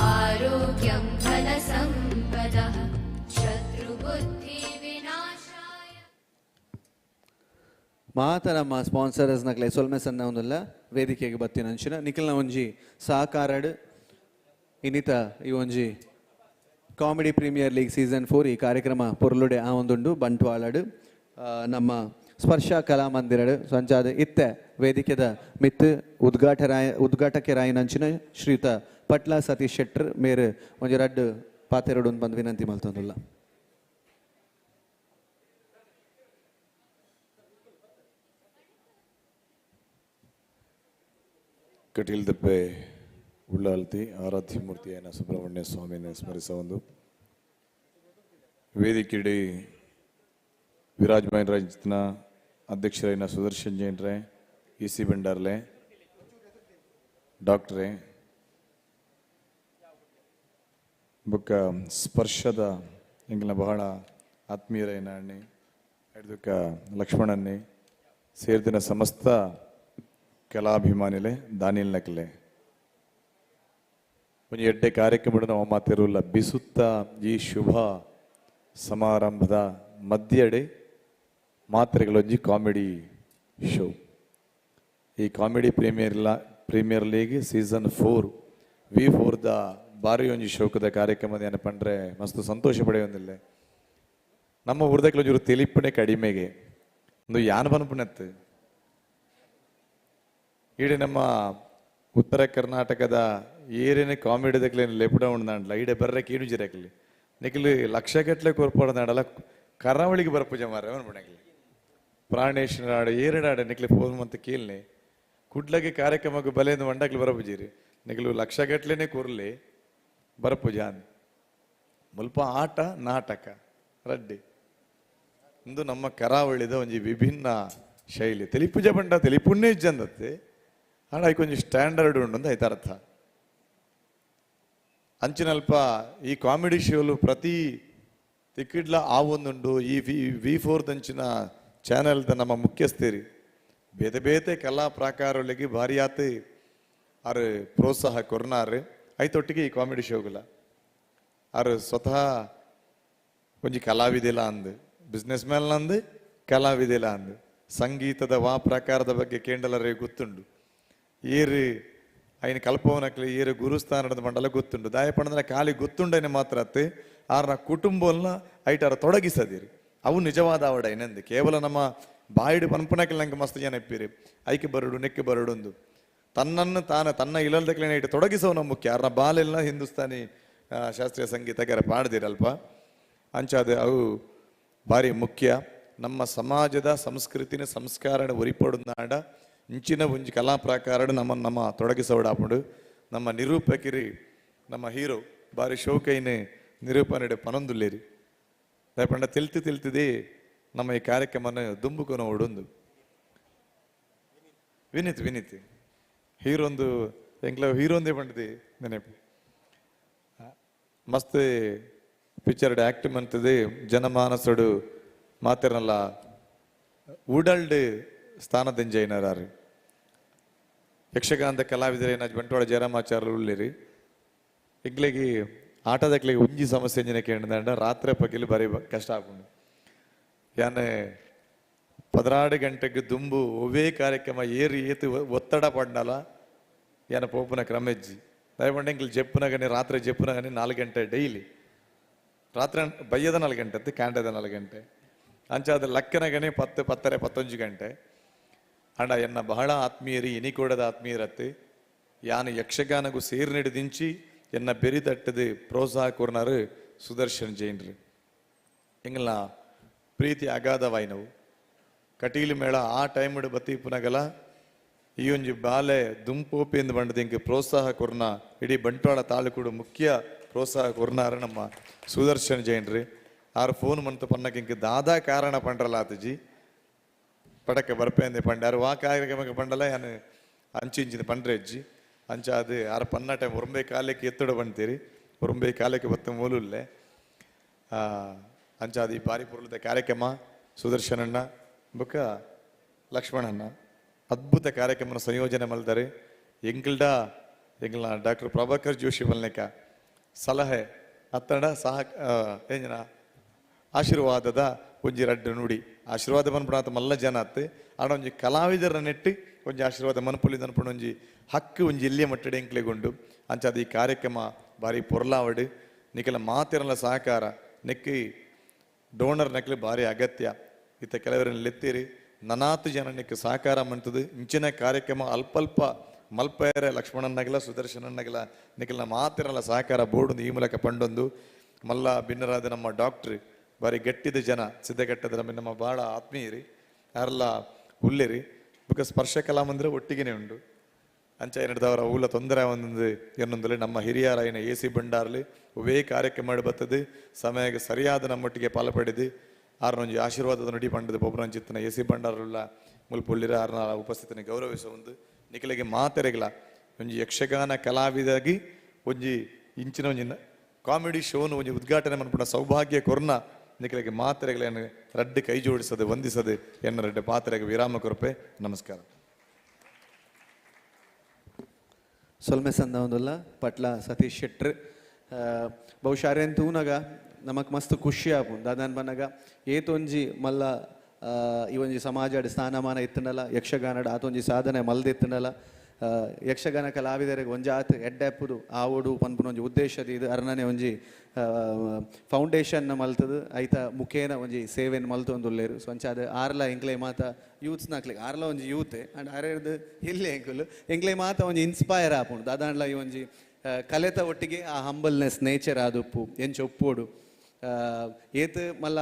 आरोग्यं धनसम्पदः शत्रुबुद्धिविनाशाय. ಮಾತ ನಮ್ಮ ಸ್ಪಾನ್ಸರ್ಸ್ ನಕ್ಲೆ ಸೊಲ್ಮೆ ಸಣ್ಣ ಒಂದಲ್ಲ ವೇದಿಕೆಗೆ ಬತ್ತಿನ ಅಂಚಿನ ನಿಖಲ್ನ ಒಂಜಿ ಸಹಕಾರಡ್ ಇನ್ನಿತ ಈ ಒಂಜಿ ಕಾಮಿಡಿ ಪ್ರೀಮಿಯರ್ ಲೀಗ್ ಸೀಸನ್ 4 ಈ ಕಾರ್ಯಕ್ರಮ ಪೊರ್ಲುಡೆ ಆ ಒಂದುಂಡು ಬಂಟ್ವಾಳಡ್ ನಮ್ಮ ಸ್ಪರ್ಶ ಕಲಾಮಂದಿರಡ್ ಸಂಚಾದ ಇತ್ತೆ ವೇದಿಕೆದ ಮಿತ್ತು ಉದ್ಘಾಟಕರಾಯಿನಂಚಿನ ಶ್ರೀಯುತ ಪಟ್ಲ ಸತೀಶ್ ಶೆಟ್ಟರ್ ಮೇರು ಒಂಜಿ ರಡ್ಡ್ ಪಾತೆರಡು ಬಂದು ವಿನಂತಿ ಮಲ್ತೊಂದುಲ್ಲ. ಕಟೀಲ್ದಪ್ಪೆ ಉಳ್ಳಾಲ್ತಿ ಆರಾಧ್ಯ ಮೂರ್ತಿಯನ ಸುಬ್ರಹ್ಮಣ್ಯ ಸ್ವಾಮಿನ ಸ್ಮರಿಸ ಒಂದು ವೇದಿಕೆಡೆ ವಿರಾಜಮಾನ್ ರಾಜ್ಯನ ಅಧ್ಯಕ್ಷರೈನ ಸುದರ್ಶನ್ ಜೈನ್ರೆ, ಇ ಸಿ ಭಂಡಾರ್ಲೆ, ಡಾಕ್ಟ್ರೆ, ಬೊಕ್ಕ ಸ್ಪರ್ಶದ ಎಂಕಲ್ನ ಬಹಳ ಆತ್ಮೀಯರೈನ ಅಣ್ಣೆ ಹಿಡ್ದಕ್ಕ ಲಕ್ಷ್ಮಣನ್ನೇ ಸೇರ್ದಿನ ಸಮಸ್ತ ಕಲಾಭಿಮಾನಿಲೆ, ದಾನಿಲ್ ನಕಲೆ, ಒಂಜಿ ಎಡ್ಡೆ ಕಾರ್ಯಕ್ರಮ ನಾವು ಮಾತಿರುಲ್ಲ. ಬಿಸುತ್ತ ಈ ಶುಭ ಸಮಾರಂಭದ ಮಧ್ಯಡೆ ಮಾತ್ರೆಗಳೊಂಜಿ ಕಾಮಿಡಿ ಶೋ. ಈ ಕಾಮಿಡಿ ಪ್ರೀಮಿಯರ್ ಲೀಗ್ ಸೀಸನ್ 4 ವಿ4 the ಬಾರಿ ಒಂಜಿ ಶೋಕದ ಕಾರ್ಯಕ್ರಮ ಏನಪ್ಪಂಡ್ರೆ ಮಸ್ತ್ ಸಂತೋಷ ಪಡೆಯೊಂದಿಲ್ಲ. ನಮ್ಮ ಊರ್ದಕ್ಲ ಒಂಚೂರು ತೆಲಿಪುಣೆ ಕಡಿಮೆಗೆ ಒಂದು ಯಾನ್ ಪನ್ಪುನತ್ತು. ಈಡೆ ನಮ್ಮ ಉತ್ತರ ಕರ್ನಾಟಕದ ಏರೇನೆ ಕಾಮಿಡಿದಕ್ಲೇನು ಲೆಪುಡ ಉಂಡಾಂಡ್ಲ ಈಡೆ ಬರ್ರೆ ಕೀಡು ಜಿರಕ್ಲಿ ನಿಕ್ಲು ಲಕ್ಷಗಟ್ಲೆ ಕೊರ್ಪೊಡದಾಂಡಲ ಕರಾವಳಿಗೆ ಬರ್ಪುಜ ಮಾರ್ರೆ ಪನ್ಪುನಕ್ಲೆ. ಪ್ರಾಣೇಶ್ವರಾಡ ಏರಡಾಡ ನಿಕ್ಲೆ ಫೋನ್ ಮಂತ ಕೇಳ್ನೆ ಕುಡ್ಲಗೆ ಕಾರ್ಯಕ್ರಮಕ್ಕೆ ಬಲೆಂದು ಮಂಡಕ್ಲು ಬರಪುಜೀರಿ, ನಿಕ್ಲು ಲಕ್ಷಗಟ್ಲೆನೆ ಕೊರ್ಲಿ ಬರಪುಜ. ಮುಲ್ಪ ಆಟ ನಾಟಕ ರಡ್ಡಿ ಇಂದು ನಮ್ಮ ಕರಾವಳಿದ ಒಂಜಿ ವಿಭಿನ್ನ ಶೈಲಿ. ತೆಲಿಪುಜ ಪಂಡ ತೆಲಿಪುಣ್ಯ ಇಜ್ಜಂದತ್ತೆ ಆಡ ಐಕೊಂಜಿ ಸ್ಟ್ಯಾಂಡರ್ಡ್ ಉಂಡು ಅಂತ ಐತ ಅರ್ಥ. ಅಂಚಿನಲ್ಪ ಈ ಕಾಮಿಡಿ ಶೋಲು ಪ್ರತಿ ತಿಕ್ಕಿಡ್ಲ ಆ ಒಂದುಂಡು. ಈ ವಿ ವಿ ಫೋರ್ ದಂಚಿನ ಚಾನೆಲ್ದ ನಮ್ಮ ಮುಖ್ಯಸ್ಥೇರಿ ಬೇತೆ ಬೇತೆ ಕಲಾ ಪ್ರಾಕಾರಗಳಿಗೆ ಭಾರಿಯಾತ್ ಆರು ಪ್ರೋತ್ಸಾಹ ಕೊರ್ನಾರು. ಐತೊಟ್ಟಿಗೆ ಈ ಕಾಮಿಡಿ ಶೋಗುಲ ಆರು ಸ್ವತಃ ಒಂಜಿ ಕಲಾವಿದಿಲ್ಲ ಅಂದು, ಬಿಸ್ನೆಸ್ ಮ್ಯಾನ್ ಅಂದು, ಕಲಾವಿದಿಲ್ಲ ಅಂದು, ಸಂಗೀತದ ವಾ ಪ್ರಕಾರದ ಬಗ್ಗೆ ಕೇಂಡಲರೇ ಗೊತ್ತುಂಡು. ಏರು ಐನ ಕಲ್ಪವನಕ್ಲೆ ಏರು ಗುರುಸ್ಥಾನದ ಮಂಡಲ ಗೊತ್ತುಂಡು. ದಾಯಪಣದ ಖಾಲಿ ಗೊತ್ತುಂಡನೆ ಮಾತ್ರ ಅತ್ತೆ ಆರ್ನ ಕುಟುಂಬವನ್ನ ಐಟಾರ ತೊಡಗಿಸದಿರಿ. ಅವು ನಿಜವಾದ ಆವಡ ಏನಂದು ಕೇವಲ ನಮ್ಮ ಬಾಯಿಡು ಪನ್ಪುನಕ್ಲೆ ನಂಗೆ ಮಸ್ತ್ ಜನ ಇಪ್ಪಿರಿ ಐಕೆ ಬರಡು ನೆಕ್ಕೆ ಬರಡು ತನ್ನನ್ನು ತಾನ ತನ್ನ ಇಲ್ಲದಕ್ಲೇನೆ ಇಟ್ಟು ತೊಡಗಿಸೋನ ಮುಖ್ಯ. ಆರ್ನ ಬಾಲೆಲ್ಲ ಹಿಂದೂಸ್ತಾನಿ ಶಾಸ್ತ್ರೀಯ ಸಂಗೀತಗಾರ ಪಾಡ್ದಿರಲ್ಪ. ಅಂಚಾದ ಅವು ಭಾರಿ ಮುಖ್ಯ. ನಮ್ಮ ಸಮಾಜದ ಸಂಸ್ಕೃತಿನ ಸಂಸ್ಕಾರನ ಒರಿಪಡುನಾಡ ಇಂಚಿನ ಒಂಜಿ ಕಲಾ ಪ್ರಾಕಾರ ನಮ್ಮ ನಮ್ಮ ತೊಡಗಿಸೋಡಾಪುಂಡು. ನಮ್ಮ ನಿರೂಪಕಿರಿ ನಮ್ಮ ಹೀರೋ ಬಾರಿ ಶೋಕೈನೆ ನಿರೂಪಣೆ ಪನೊಂದುಲ್ಲೇರಿ. ದಯಪಂಡ ತೆಲ್ತಿ ತೆಲ್ತಿದೆ ನಮ್ಮ ಈ ಕಾರ್ಯಕ್ರಮನ ದುಂಬುಕೊನ ಒಡೊಂದು ವಿನೀತ್ ವಿನೀತ್ ಹೀರೋಂದು ಎಂಕ್ಲ ಹೀರೋಂದೇ ಪಂಡದಿ ನೆನಪು. ಮಸ್ತ್ ಪಿಕ್ಚರ್ ಆಕ್ಟ್ ಮಂತದೆ ಜನಮಾನಸುಡು ಮಾತಿರಲ್ಲ ಉಡಲ್ಡ್ ಸ್ಥಾನದಿಂಜೈನರಾರು. ಯಕ್ಷಗಾನದ ಕಲಾವಿದರೇನ ಬಂಟ್ವಾಳ ಜಯರಾಮಾಚಾರ್ಯರು ಉಳ್ಳೇರಿ. ಎಂಕ್ಲೆಗೆ ಆಟದಕ್ಲೆಗೆ ಒಂಜಿ ಸಮಸ್ಯೆ ಎಂಜಿನ ಕೇಂದ್ರ ರಾತ್ರಿ ಪಗಿಲು ಬರೀ ಕಷ್ಟ ಆಪುಂಡು. ಯಾನೆ 16 ಗಂಟೆಗೆ ದುಂಬು ಒವ್ವೇ ಕಾರ್ಯಕ್ರಮ ಏರಿ ಏತು ಒತ್ತಡ ಪಡ್ನಲ ಯಾನ ಪೋಪುನ ಕ್ರಮೆಜ್ಜಿ ದಯಪಂಡ ಎಂಕ್ಲು ಜೆಪ್ಪುನಗನೆ ರಾತ್ರಿ ಜೆಪ್ಪುನಗನೆ 4 ಗಂಟೆ ಡೈಲಿ ರಾತ್ರಿ ಬಯ್ಯದ 4 ಗಂಟೆ ಅತ್ತು ಕಾಂಡದ 4 ಗಂಟೆ ಅಂಚಾದ ಲಕ್ಕನಗನೆ 10 10:30 11 ಗಂಟೆ. ಅಂಡ ಎನ್ನ ಬಹಳ ಆತ್ಮೀಯರಿ ಇನಿಕೋಡದ ಆತ್ಮೀಯರತ್ತೆ ಯಾನು ಯಕ್ಷಗಾನಗೂ ಸೇರಿ ನಡೆದಿಂಚಿ ಎನ್ನ ಬೆರಿ ತಟ್ಟದು ಪ್ರೋತ್ಸಾಹ ಕೊರ್ನಾರು ಸುದರ್ಶನ್ ಜೈನ್ರಿ. ಎಂಗಲ್ನ ಪ್ರೀತಿ ಅಗಾಧವಾಯಿನವು. ಕಟೀಲು ಮೇಳ ಆ ಟೈಮ್ ಬತ್ತಿ ಪುನಗಲ ಈ ಒಂಜಿ ಬಾಲೆ ದುಂಪೋಪಿ ಎಂದು ಬಂಡದ ಇಂಕ್ ಪ್ರೋತ್ಸಾಹ ಕೊರ್ನ ಇಡೀ ಬಂಟ್ವಾಳ ತಾಲೂಕುಡು ಮುಖ್ಯ ಪ್ರೋತ್ಸಾಹ ಕೊರ್ನಾರ ನಮ್ಮ ಸುದರ್ಶನ್ ಜೈನ್ರಿ. ಆರು ಫೋನ್ ಮಂತ ಪನ್ನಕ್ಕೆ ಇಂಕ್ ದಾದಾ ಕಾರಣ ಪಂಡ್ರಲ್ಲ ಆತಜಿ ಪಡಕ್ಕೆ ಬರ್ಪೇಂದೆ ಪಂಡಾರು ವಾ ಕಾರ್ಯಕ್ರಮಕ್ಕೆ ಪಂಡಲ ಯಾನು ಅಂಚು ಇಂಚಿನ ಪಂಡ್ರೆ ಅಜ್ಜಿ ಅಂಚಾದ ಆರು ಪನ್ನ ಟೈಮ್ ಒರಂಬೆ ಕಾಲಕ್ಕೆ ಎತ್ತಡ ಬಂತೀರಿ ಒರಂಬೆ ಕಾಲಕ್ಕೆ ಬತ್ತ ಮೂಲುಲ್ಲೆ ಅಂಚಾದ ಈ ಬಾರಿ ಪುರುಳದ ಕಾರ್ಯಕ್ರಮ ಸುದರ್ಶನಣ್ಣ ಬೊಕ್ಕ ಲಕ್ಷ್ಮಣಣ್ಣ ಅದ್ಭುತ ಕಾರ್ಯಕ್ರಮನ ಸಂಯೋಜನೆ ಮಲ್ತಾರೆ. ಎಂಕಲ್ಡ ಎಂಕಲ್ನ ಡಾಕ್ಟರ್ ಪ್ರಭಾಕರ್ ಜೋಶಿ ಮಲ್ನೇಕ ಸಲಹೆ ಅತ್ತಡ ಸಹ ಏಂಜನ ಆಶೀರ್ವಾದದ ಒಂಜಿ ರಡ್ಡು ನುಡಿ ಆಶೀರ್ವಾದ ಮನ್ಪುಣಾತ ಮಲ್ಲ ಜನ ಅತ್ತೆ ಆಡ ಒಂಜಿ ಕಲಾವಿದರ ನೆಟ್ಟಿ ಒಂಜಿ ಆಶೀರ್ವಾದ ಮನ್ಪುಲಿ ಅನ್ಪುಣ ಒಂಜಿ ಹಕ್ಕು ಒಂಜಿ ಎಲ್ಲಿಯ ಮಟ್ಟಡೆ ಎಂಕ್ಲೆಗುಂಡು. ಅಂಚಾದ ಈ ಕಾರ್ಯಕ್ರಮ ಭಾರಿ ಪೊರ್ಲಾವಡು ನಿಕಲ ಮಾತಿರಲ್ಲ ಸಹಕಾರ ನೆಕ್ಕಿ ಡೋನರ್ ನಕ್ಲಿ ಭಾರಿ ಅಗತ್ಯ. ಇತ್ತ ಕೆಲವರನ್ನ ಲೆತ್ತೀರಿ ನನಾತು ಜನ ನಿಕ್ಕ ಸಹಕಾರ ಮಂತದು. ಇಂಚಿನ ಕಾರ್ಯಕ್ರಮ ಅಲ್ಪಲ್ಪ ಮಲ್ಪೇರೆ ಲಕ್ಷ್ಮಣನ್ನಗಲ ಸುದರ್ಶನನ್ನಗಲ ನಿಕಲ್ನ ಮಾತಿರಲ್ಲ ಸಹಕಾರ ಬೋರ್ಡ್ ಈ ಮೂಲಕ ಪಂಡೊಂದು ಮಲ್ಲ ಭಿನ್ನರಾದ ನಮ್ಮ ಡಾಕ್ಟ್ರ್ ಬಾರಿ ಗಟ್ಟಿದ ಜನ ಸಿದ್ಧಗಟ್ಟದ ನಮ್ಮ ನಮ್ಮ ಭಾಳ ಆತ್ಮೀಯರಿ ಯಾರೆಲ್ಲ ಉಲ್ಲೇರಿ. ಬೊಕ ಸ್ಪರ್ಶ ಕಲಾ ಮಂದಿರ ಒಟ್ಟಿಗೆನೆ ಉಂಡು. ಅಂಚ ಏನಿಡ್ದವರ ಊಲ ತೊಂದರೆ ಒಂದೊಂದು ಎನ್ನೊಂದಲ್ಲಿ ನಮ್ಮ ಹಿರಿಯರಾಯಿನ ಎ ಸಿ ಭಂಡಾರ್ಲಿ ಒವೇ ಕಾರ್ಯಕ್ರಮ ಬರ್ತದೆ ಸಮಯಕ್ಕೆ ಸರಿಯಾದ ನಮ್ಮೊಟ್ಟಿಗೆ ಪಾಲ್ಪಡೆದು ಆರ್ನೊಂಜಿ ಆಶೀರ್ವಾದದ ನುಡಿ ಪಂಡದ ಪೊಬ್ರಂಚಿತ್ತನ ಎ ಸಿ ಭಂಡಾರುಲ್ಲ ಮುಲ್ಪುಳ್ಳಿರ ಆರ್ನ ಉಪಸ್ಥಿತಿನ ಗೌರವಿಸ ಒಂದು ನಿಖಲಿಗೆ ಮಾತೆರೆಗಲ ಒಂಜಿ ಯಕ್ಷಗಾನ ಕಲಾವಿದಾಗಿ ಒಂಜಿ ಇಂಚಿನ ಒಂಜಿ ಕಾಮಿಡಿ ಶೋನು ಒಂಜಿ ಉದ್ಘಾಟನೆ ಮನ್ಪುನ ಸೌಭಾಗ್ಯ ಕೊರ್ನ ನಿಖಲಿಗೆ ಮಾತೆರೆಗಲ ರಡ್ಡು ಕೈ ಜೋಡಿಸದೆ ವಂದಿಸದೆ ಎನ್ನ ರಡ್ಡು ಪಾತ್ರೆಗೆ ವಿರಾಮ ಕೊರಪೆ. ನಮಸ್ಕಾರ. ಸೊಲ್ಮೆ ಸಂದ ಒಂದುಲ್ಲ ಪಟ್ಲ ಸತೀಶ್ ಶೆಟ್ರ್. ಬಹುಶಃ ಅರೆನ್ ತೂನಗ ನಮಕ್ ಮಸ್ತ್ ಖುಷಿ ಆಪುಂಡು. ದಾದಾನ್ ಬನ್ನಗ ಏತೊಂಜಿ ಮಲ್ಲ ಈ ಒಂಜಿ ಸಮಾಜಡ್ ಸ್ಥಾನಮಾನ ಇತ್ತಂಡಲ, ಯಕ್ಷಗಾನಡ್ ಆತೊಂಜಿ ಸಾಧನೆ ಮಲ್ದಿತ್ತಂಡಲ, ಯಕ್ಷಗಾನ ಕಲಾವಿದರಿಗೆ ಒಂಜಾತ್ ಎಡ್ಡೆಪ್ಪುದು ಆವೊಡು ಪನ್ಪುನ ಒಂಜಿ ಉದ್ದೇಶದ ಇದು ಅರ್ನನೆ ಒಂಜಿ ಫೌಂಡೇಶನ್ ಮಲ್ತದು ಐತ ಮುಖೇನ ಒಂಜಿ ಸೇವೆನ್ ಮಲ್ತೊಂದುಲ್ಲೇರು. ಸೊ ಅಂಚಾದ ಆರ್ಲ ಎಂಕ್ಲೆ ಮಾತ ಯೂತ್ಸ್ ನಾಕ್ಲೆ ಆರ್ಲ ಒಂಜಿ ಯೂತ್ ಅಂಡ್ ಅರೆರ್ದು ಇಲ್ಲೇ ಎಂಕುಲು ಎಂಕ್ಲೆ ಮಾತ ಒಂಜಿ ಇನ್ಸ್ಪೈರ್ ಆಪುಂಡು. ದಾದಾಂಡ್ಲ ಈ ಒಂಜಿ ಕಲೆತ ಒಟ್ಟಿಗೆ ಆ ಹಂಬಲ್ನೆಸ್ ನೇಚರ್ ಆದುಪ್ಪು ಎಂಚ ಒಪ್ಪೋಡು ಏತ್ ಮಲ್ಲ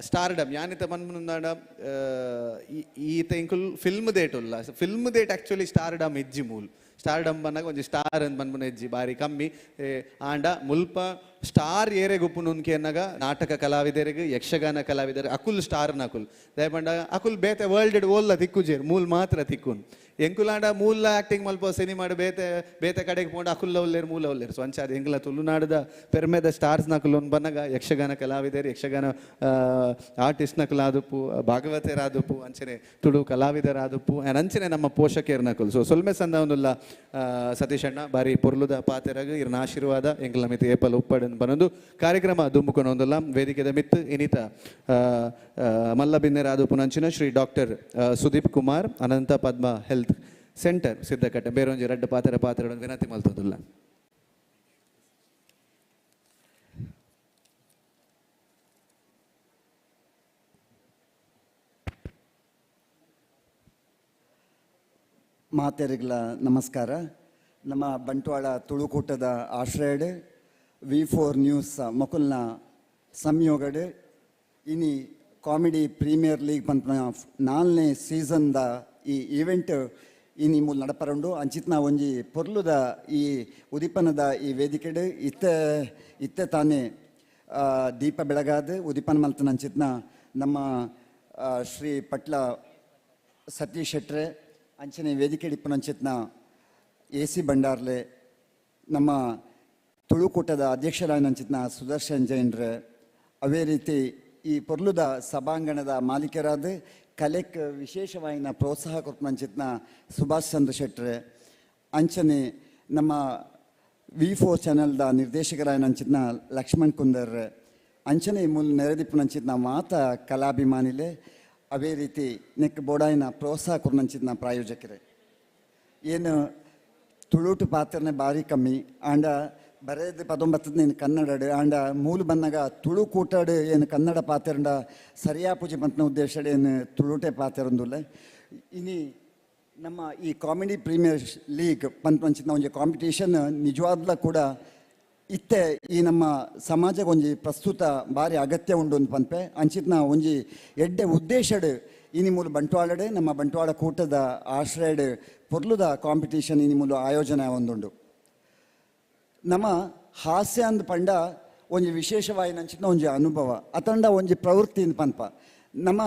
ಸ್ಟಾರ್ಡಮ್ ಯಾನಿತ ಪನ್ಪುನುಂದಾಂಡ ಈತ ಎಂಕುಲು ಫಿಲ್ಮ್ ದೇಟ್ ಉಲ್ಲ. ಫಿಲ್ಮ್ ದೇಟ್ ಆ್ಯಕ್ಚುಲಿ ಸ್ಟಾರ್ಡಮ್ ಇಜ್ಜಿ ಮೂಲ್ ಸ್ಟಾರ್ಡಮ್ ಬನ್ನಾಗ ಒಂಜಿ ಸ್ಟಾರ್ ಅಂತ ಪನ್ಪುನ ಇಜ್ಜಿ ಬಾರಿ ಕಮ್ಮಿ. ಆಂಡ ಮುಲ್ಪ ಸ್ಟಾರ್ ಏರೆ ಗುಪ್ಪುನುನ್ಕೆ ಅನ್ನಾಗ ನಾಟಕ ಕಲಾವಿದರಿಗೆ ಯಕ್ಷಗಾನ ಕಲಾವಿದರಿಗೆ ಅಕುಲ್ ಸ್ಟಾರ್ ನಕುಲ್ ದಯಪಂಡ ಅಕುಲ್ ಬೇತೆ ವರ್ಲ್ಡ್ ಓಲ್ಲ ತಿಕ್ಕುಜೇರ್ ಮೂಲ್ ಮಾತ್ರ ತಿಕ್ಕುನ್ ಎಂಕುಲಾಂಡ ಮೂಲ ಆ್ಯಕ್ಟಿಂಗ್ ಮಲ್ಪ ಸಿನಿಮಾಡ್ ಬೇತೆ ಬೇತೆ ಕಡೆಗೆ ಪೋಂಡ ಅಕುಲ್ಲ ಉಲ್ಲೇರು ಮೂಲ ಉಲ್ಲೇರು. ಸೊ ಅಂಚಾದ ಎಂಕುಲ ತುಳುನಾಡದ ಪೆರ್ಮೆದ ಸ್ಟಾರ್ಸ್ ನಕುಲ್ ಒಂದು ಬನ್ನಗ ಯಕ್ಷಗಾನ ಕಲಾವಿದರು ಯಕ್ಷಗಾನ ಆರ್ಟಿಸ್ಟ್ ನಕುಲಾದುಪ್ಪು ಭಾಗವತರಾದುಪ್ಪು ಅಂಚನೆ ತುಳು ಕಲಾವಿದರಾದುಪ್ಪು ಆ್ಯಂಡ್ ಅಂಚನೆ ನಮ್ಮ ಪೋಷಕರು ನಕುಲ್. ಸೊ ಸೊಲ್ಮೆ ಸಂದ ಒಂದುಲ್ಲ ಸತೀಶ್ ಅಣ್ಣ ಬಾರಿ ಪೊರ್ಲುದ ಪಾತೆರಗ ಇರ್ನ ಆಶೀರ್ವಾದ ಎಂಕುಲ ಮಿತ್ ಏಪಲ್ ಉಪ್ಪಡನ್ ಬನೊಂದು ಕಾರ್ಯಕ್ರಮ ದುಂಬುಕೊನ ಒಂದುಲ್ಲ ವೇದಿಕೆದ ಮಿತ್ ಇನಿತ ಮಲ್ಲ ಬಿನ್ನೆರಾದುಪ್ಪು ನಂಚಿನ Shri doctor Sudeep Kumar Ananta Padma health centre Siddakatte ಬೇರೊಂಜಿ ರಡ್ಡು ಪಾತ್ರೆ ಪಾತ್ರೆ ವಿನಂತಿ ಮಲ್ತೊಂದುಲ್ಲ. ಮಾತೆರಿಗ್ಲ ನಮಸ್ಕಾರ. ನಮ್ಮ ಬಂಟ್ವಾಳ ತುಳುಕೂಟದ ಆಶ್ರಯಡ್ V4 news ಮೊಕುಲ್ನ ಸಂಯೋಗಡ್ ಇನಿ comedy premier league ಪನ್ಪುನ 4ನೇ ಸೀಸನ್ದ ಈ ಈವೆಂಟ್ ಇನಿ ಮೂಲ ನಡಪರುಂಡು. ಅಂಚಿತ್ನ ಒಂಜಿ ಪೊರ್ಲುದ ಈ ಉದಿಪನದ ಈ ವೇದಿಕೆಡ್ ಇತ್ತೆ ಇತ್ತೆ ತಾನೇ ದೀಪ ಬೆಳಗಾದ ಉದಿಪನ ಮಲ್ತನ ಅಂಚಿತ್ನ ನಮ್ಮ ಶ್ರೀ ಪಟ್ಲ ಸತೀಶ್ ಶೆಟ್ರೆ ಅಂಚನೆ ವೇದಿಕೆ ಇಪ್ಪುನಂಚಿತ್ನ ಎ ಸಿ ಭಂಡಾರ್ಲೆ ನಮ್ಮ ತುಳುಕೂಟದ ಅಧ್ಯಕ್ಷರಾದ ಸುದರ್ಶನ್ ಜೈನ್ರೆ ಅವೇ ರೀತಿ ಈ ಪೊರ್ಲುದ ಸಭಾಂಗಣದ ಮಾಲೀಕರಾದ ಕಲೆಕ್ ವಿಶೇಷವಾಯಿನ ಪ್ರೋತ್ಸಾಹ ಕೊರ್ಪುನಂಚಿತ್ನ ಸುಭಾಷ್ ಚಂದ್ರ ಶೆಟ್ರೆ ಅಂಚನೆ ನಮ್ಮ V4 ಚಾನೆಲ್ದ ನಿರ್ದೇಶಕರಾಯನಂಚಿತ್ನ ಲಕ್ಷ್ಮಣ್ ಕುಂದರ್ ಅಂಚನೆ ಮೂಲ ನೆರೆದಿಪ್ಪುನಂಚಿತ್ನ ಮಾತ ಕಲಾಭಿಮಾನಿಲೆ ಅವೇ ರೀತಿ ನೆಕ್ ಬೋಡಾಯಿನ ಪ್ರೋತ್ಸಾಹ ಕೊರ್ನಂಚಿತ್ನ ಪ್ರಾಯೋಜಕರೇ. ಏನು ತುಳುಟು ಪಾತ್ರನೆ ಭಾರಿ ಕಮ್ಮಿ ಆಂಡ ಬರೇದು ಪದೊಂಬತ್ತದ ಏನು ಕನ್ನಡ ಆಂಡ ಮೂಲ ಬನ್ನಗ ತುಳು ಕೂಟಾಡು ಏನು ಕನ್ನಡ ಪಾತ್ರಂಡ ಸರಿಯಾ ಪೂಜೆ ಪಂತನ ಉದ್ದೇಶ ಏನು ತುಳುಟೆ ಪಾತ್ರಂದುಲ್ಲ. ಇನಿ ನಮ್ಮ ಈ comedy premier league ಪಂಚಿನ ಒಂಜಿ ಕಾಂಪಿಟೇಷನ್ ನಿಜವಾದ್ಲ ಕೂಡ ಇತ್ತೆ ಈ ನಮ್ಮ ಸಮಾಜಕ್ಕೆ ಒಂಜಿ ಪ್ರಸ್ತುತ ಭಾರಿ ಅಗತ್ಯ ಉಂಡು ಅಂತ ಪನ್ಪೆ ಅಂಚಿತ್ನ ಒಂಜಿ ಎಡ್ಡೆ ಉದ್ದೇಶಡ್ ಇನಿ ಮೂಲ ಬಂಟ್ವಾಳಡೆ ನಮ್ಮ ಬಂಟ್ವಾಳ ಕೂಟದ ಆಶ್ರಯಡ್ ಪೊರ್ಲುದ ಕಾಂಪಿಟೇಷನ್ ಇನಿ ಮೂಲ ಆಯೋಜನೆ ಒಂದುಂಡು. ನಮ್ಮ ಹಾಸ್ಯ ಅಂದ್ ಪಂಡ ಒಂಜಿ ವಿಶೇಷವಾಯಿನಂಚಿನ ಒಂಜಿ ಅನುಭವ ಅತಂಡ ಒಂಜಿ ಪ್ರವೃತ್ತಿ ಅಂದ್ ಪನ್ಪ. ನಮ್ಮ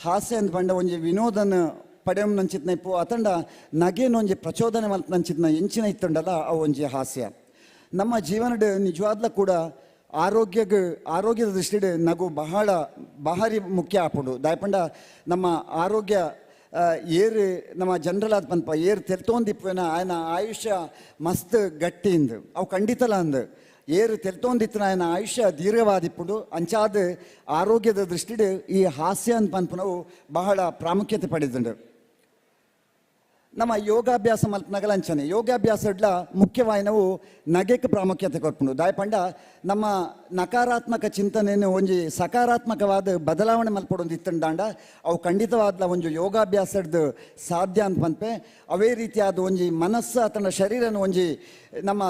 ಹಾಸ್ಯ ಅಂದ್ ಪಂಡ ಒಂಜಿ ವಿನೋದನ ಪಡೆಯಂಚಿತ್ನ ಇಪ್ಪು ಅತಂಡ ನಗೇನೊಂಜಿ ಪ್ರಚೋದನೆ ಮಲ್ಪನಂಚಿತ್ನ ಎಂಚಿನ ಇತ್ತಂಡಲ್ಲ ಆ ಒಂಜಿ ಹಾಸ್ಯ. ನಮ್ಮ ಜೀವನದ ನಿಜವಾದ್ಲ ಕೂಡ ಆರೋಗ್ಯದ ದೃಷ್ಟಿಡ್ ನಗು ಬಹಳ ಭಾರಿ ಮುಖ್ಯ ಆಪುಂಡು. ದಾಯಪಂಡ ನಮ್ಮ ಆರೋಗ್ಯ ಏರು ನಮ್ಮ ಜನರಲ್ ಆದ ಪನ್ಪ ಏರು ತೆಲ್ತೊಂದಿಪ್ಪುವೆನ ಆಯನ ಆಯುಷ್ಯ ಮಸ್ತ್ ಗಟ್ಟಿಂದು ಅವು ಖಂಡಿತಲ ಅಂದು ಏರು ತೆಲ್ತೊಂದಿತ್ತಿನ ಆಯನ ಆಯುಷ್ಯ ದೀರ್ಘವಾದಿಪ್ಪುಂಡು. ಅಂಚಾದ ಆರೋಗ್ಯದ ದೃಷ್ಟಿಡ್ ಈ ಹಾಸ್ಯ ಅಂತ ಪನ್ಪುನವು ಬಹಳ ಪ್ರಾಮುಖ್ಯತೆ ಪಡೆದುಂಡು. ನಮ್ಮ ಯೋಗಾಭ್ಯಾಸ ಮಲ್ಪನಗಲ ಅಂಚನೆ ಯೋಗಾಭ್ಯಾಸಡ್ಲ ಮುಖ್ಯವಾಯಿನವು ನಗೆಗೆ ಪ್ರಾಮುಖ್ಯತೆ ಕೊರ್ಪುಂಡು. ದಾಯಪಂಡ ನಮ್ಮ ನಕಾರಾತ್ಮಕ ಚಿಂತನೆಯನ್ನು ಒಂಜಿ ಸಕಾರಾತ್ಮಕವಾದ ಬದಲಾವಣೆ ಮಲ್ಪಡೊಂದು ಇತ್ತಂಡಾಂಡ ಅವು ಖಂಡಿತವಾದ ಒಂಜಿ ಯೋಗಾಭ್ಯಾಸದ ಸಾಧ್ಯ ಅಂತ ಪನ್ಪೆ. ಅವೇ ರೀತಿಯಾದ ಒಂಜಿ ಮನಸ್ಸು ಅಥವಾ ಶರೀರನ ಒಂಜಿ ನಮ್ಮ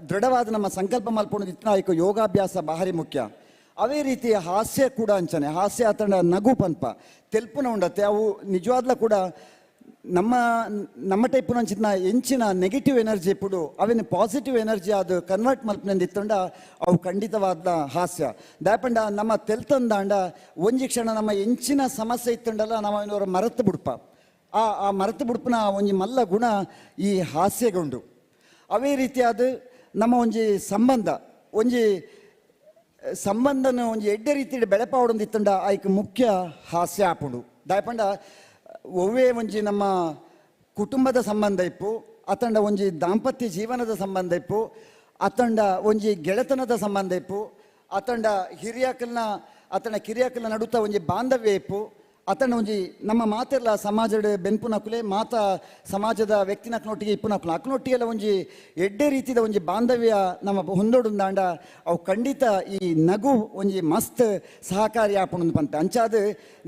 ದೃಢವಾದ ನಮ್ಮ ಸಂಕಲ್ಪ ಮಲ್ಪಡೊಂದು ಇತ್ತನಾಯ್ಕು ಯೋಗಾಭ್ಯಾಸ ಭಾರಿ ಮುಖ್ಯ. ಅವೇ ರೀತಿಯ ಹಾಸ್ಯ ಕೂಡ ಅಂಚನೆ ಹಾಸ್ಯ ಆತಂಡ ನಗು ಪನ್ಪ ತೆಲ್ಪುನ ಉಂಡತ್ತೆ ಅವು ನಿಜವಾದ್ಲ ಕೂಡ ನಮ್ಮ ನಮ್ಮ ಟೈಪುನಂಚಿನ ಎಂಚಿನ ನೆಗೆಟಿವ್ ಎನರ್ಜಿ ಇಪ್ಪುಡು ಅವೆನ್ ಪಾಸಿಟಿವ್ ಎನರ್ಜಿ ಅದು ಕನ್ವರ್ಟ್ ಮಲ್ಪನೆಂದಿತ್ತುಂಡ ಅವು ಖಂಡಿತವಾದ ಹಾಸ್ಯ. ದಾಪಂಡ ನಮ್ಮ ತೆಲ್ತಂದಾಂಡ ಒಂಜಿ ಕ್ಷಣ ನಮ್ಮ ಎಂಚಿನ ಸಮಸ್ಯೆ ಇತ್ತುಂಡಲ್ಲ ನಮ್ಮ ಅವನವರ ಮರತು ಬುಡ್ಪ, ಆ ಆ ಮರತು ಬುಡ್ಪನ ಒಂಜಿ ಮಲ್ಲ ಗುಣ ಈ ಹಾಸ್ಯಗುಂಡು. ಅವೇ ರೀತಿಯಾದ ನಮ್ಮ ಒಂಜಿ ಸಂಬಂಧ, ಒಂಜಿ ಸಂಬಂಧನ ಒಂಜಿ ಎಡ್ಡೆ ರೀತಿಯಲ್ಲಿ ಬೆಳೆಪಾವಡೊಂದಿತ್ತುಂಡ ಆಯ್ಕೆ ಮುಖ್ಯ ಹಾಸ್ಯ ಆಪುಂಡು. ದಾಯಪಂಡ ಒವ್ವೇ ಒಂಜಿ ನಮ್ಮ ಕುಟುಂಬದ ಸಂಬಂಧ ಇಪ್ಪು, ಅತಂಡ ಒಂಜಿ ದಾಂಪತ್ಯ ಜೀವನದ ಸಂಬಂಧ ಇಪ್ಪು, ಅತಂಡ ಒಂಜಿ ಗೆಳೆತನದ ಸಂಬಂಧ ಇಪ್ಪು, ಅತಂಡ ಹಿರಿಯಾಕಲ್ನ ಅತಂಡ ಕಿರಿಯಾಕಲ್ನ ನಡುತ್ತ ಒಂಜಿ ಬಾಂಧವ್ಯ ಇಪ್ಪು, ಅತಂಡ ಒಂಜಿ ನಮ್ಮ ಮಾತೆಲ್ಲ ಸಮಾಜದ ಬೆನ್ಪುನಕುಲೆ ಮಾತ ಸಮಾಜದ ವ್ಯಕ್ತಿನಕ್ನೊಟ್ಟಿಗೆ ಇಪ್ಪುನಕುಲು ಅಕ್ನೊಟ್ಟಿಗೆಲ್ಲ ಒಂಜಿ ಎಡ್ಡೆ ರೀತಿದ ಒಂಜಿ ಬಾಂಧವ್ಯ ನಮ್ಮ ಹೊಂದೊಡುಂದಾಂಡ ಅವು ಖಂಡಿತ ಈ ನಗು ಒಂಜಿ ಮಸ್ತ್ ಸಹಕಾರಿ ಆಪುಂಡು ಪಂತ. ಅಂಚಾದ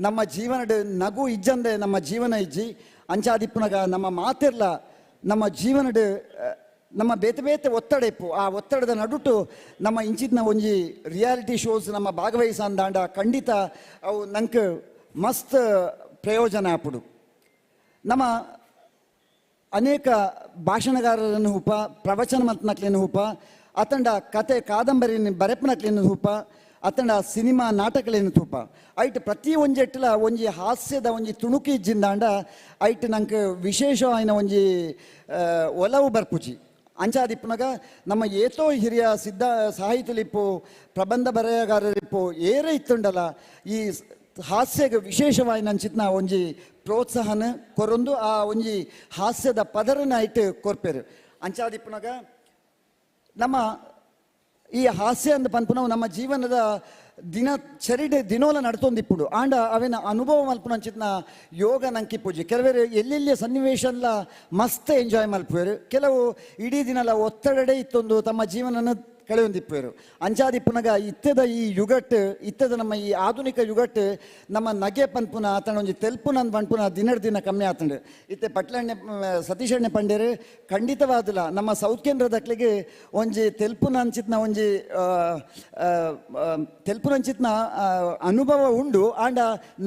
ನಮ್ಮ ಜೀವನದ ನಗು ಇಜ್ಜಂದೆ ನಮ್ಮ ಜೀವನ ಇಜ್ಜಿ. ಅಂಚಾದಿಪ್ಪುನಗ ನಮ್ಮ ಮಾತೆಲ್ಲ ನಮ್ಮ ಜೀವನದ ನಮ್ಮ ಬೇತೆ ಬೇತೆ ಒತ್ತಡ ಇಪ್ಪು, ಆ ಒತ್ತಡದ ನಡುಟು ನಮ್ಮ ಇಂಚಿನ ಒಂಜಿ ರಿಯಾಲಿಟಿ ಶೋಸ್ ನಮ್ಮ ಭಾಗವಹಿಸ ಅಂದಾಂಡ ಖಂಡಿತ ಅವು ನಂಗೆ ಮಸ್ತ್ ಪ್ರಯೋಜನ ಆಪುಡು. ನಮ್ಮ ಅನೇಕ ಭಾಷಣಗಾರರನ್ನು ಹೂಪ, ಪ್ರವಚನ ಮಲ್ತನಕ್ಲೇನು ಹೂಪ, ಅತಂಡ ಕತೆ ಕಾದಂಬರಿನ ಬರೆಪನಕ್ಲೇನು ಹೂಪ, ಅತಂಡ ಸಿನಿಮಾ ನಾಟಕಲೇನು ತೂಪ, ಐಟ್ ಪ್ರತಿ ಒಂಜೆಟ್ಲ ಒಂಜಿ ಹಾಸ್ಯದ ಒಂಜಿ ತುಣುಕಿ ಇಜ್ಜಿಂದಾಂಡ ಐಟ್ ನಂಗೆ ವಿಶೇಷವಾಯಿನ ಒಂಜಿ ಒಲವು ಬರ್ಪುಜಿ. ಅಂಚಾದಿಪ್ಪುನಗ ನಮ್ಮ ಏತೋ ಹಿರಿಯ ಸಿದ್ಧ ಸಾಹಿತ್ಯಲಿಪ್ಪು, ಪ್ರಬಂಧ ಬರೆಯಗಾರರಿಪ್ಪು ಏರೆ ಇತ್ತುಂಡಲ ಈ ಹಾಸ್ಯಗೆ ವಿಶೇಷವಾಗಿ ನಂಚಿತ್ನ ಒಂಜಿ ಪ್ರೋತ್ಸಾಹನ ಕೊರೊಂದು ಆ ಒಂಜಿ ಹಾಸ್ಯದ ಪದರನ ಐಟ್ ಕೊರ್ಪೇರು. ಅಂಚಾದಿಪ್ಪುನಗ ನಮ್ಮ ಈ ಹಾಸ್ಯ ಅಂದ್ ಪನ್ಪುನವು ನಮ್ಮ ಜೀವನದ ದಿನ ಚರಿಡೆ ದಿನೋಲ ನಡ್ತೊಂದಿಪ್ಪುಡು. ಆಂಡ ಅವೇನ ಅನುಭವ ಮಲ್ಪುನಂಚಿತ್ನ ಯೋಗ ನಂಕಿಪ್ಪುಜಿ. ಕೆಲವರು ಎಲ್ಲೆಲ್ಲಿಯ ಸನ್ನಿವೇಶನ್ಲ ಮಸ್ತ್ ಎಂಜಾಯ್ ಮಲ್ಪುವೆರು, ಕೆಲವು ಇಡೀ ದಿನಲ ಒತ್ತಡಡೆ ಇತ್ತೊಂದು ತಮ್ಮ ಜೀವನನ ಕಳೆಯೊಂದಿಪ್ಪುವೆರು. ಅಂಚಾದಿಪ್ಪುನಗ ಇತ್ತದ ಈ ಯುಗಟ್, ಇತ್ತದ ನಮ್ಮ ಈ ಆಧುನಿಕ ಯುಗಟ್ ನಮ್ಮ ನಗೆ ಪನ್ಪುನ ಆತನ ಒಂಜಿ ತೆಲ್ಪುನ ಪನ್ಪುನ ದಿನಡ್ ದಿನ ಕಮ್ಮಿ ಆತಂಡು. ಇತ್ತೆ ಪಟ್ಲಣ್ಣೆ ಸತೀಶಣ್ಣೆ ಪಂಡೇರು ಖಂಡಿತವಾದಲ ನಮ್ಮ ಸೌತ್ ಕೇಂದ್ರದಕ್ಲಿಗೆ ಒಂಜಿ ತೆಲ್ಪುನ ಅಂಚಿತ್ನ ಒಂಜಿ ತೆಲ್ಪುನ ಅಂಚಿತ್ನ ಅನುಭವ ಉಂಡು. ಆಂಡ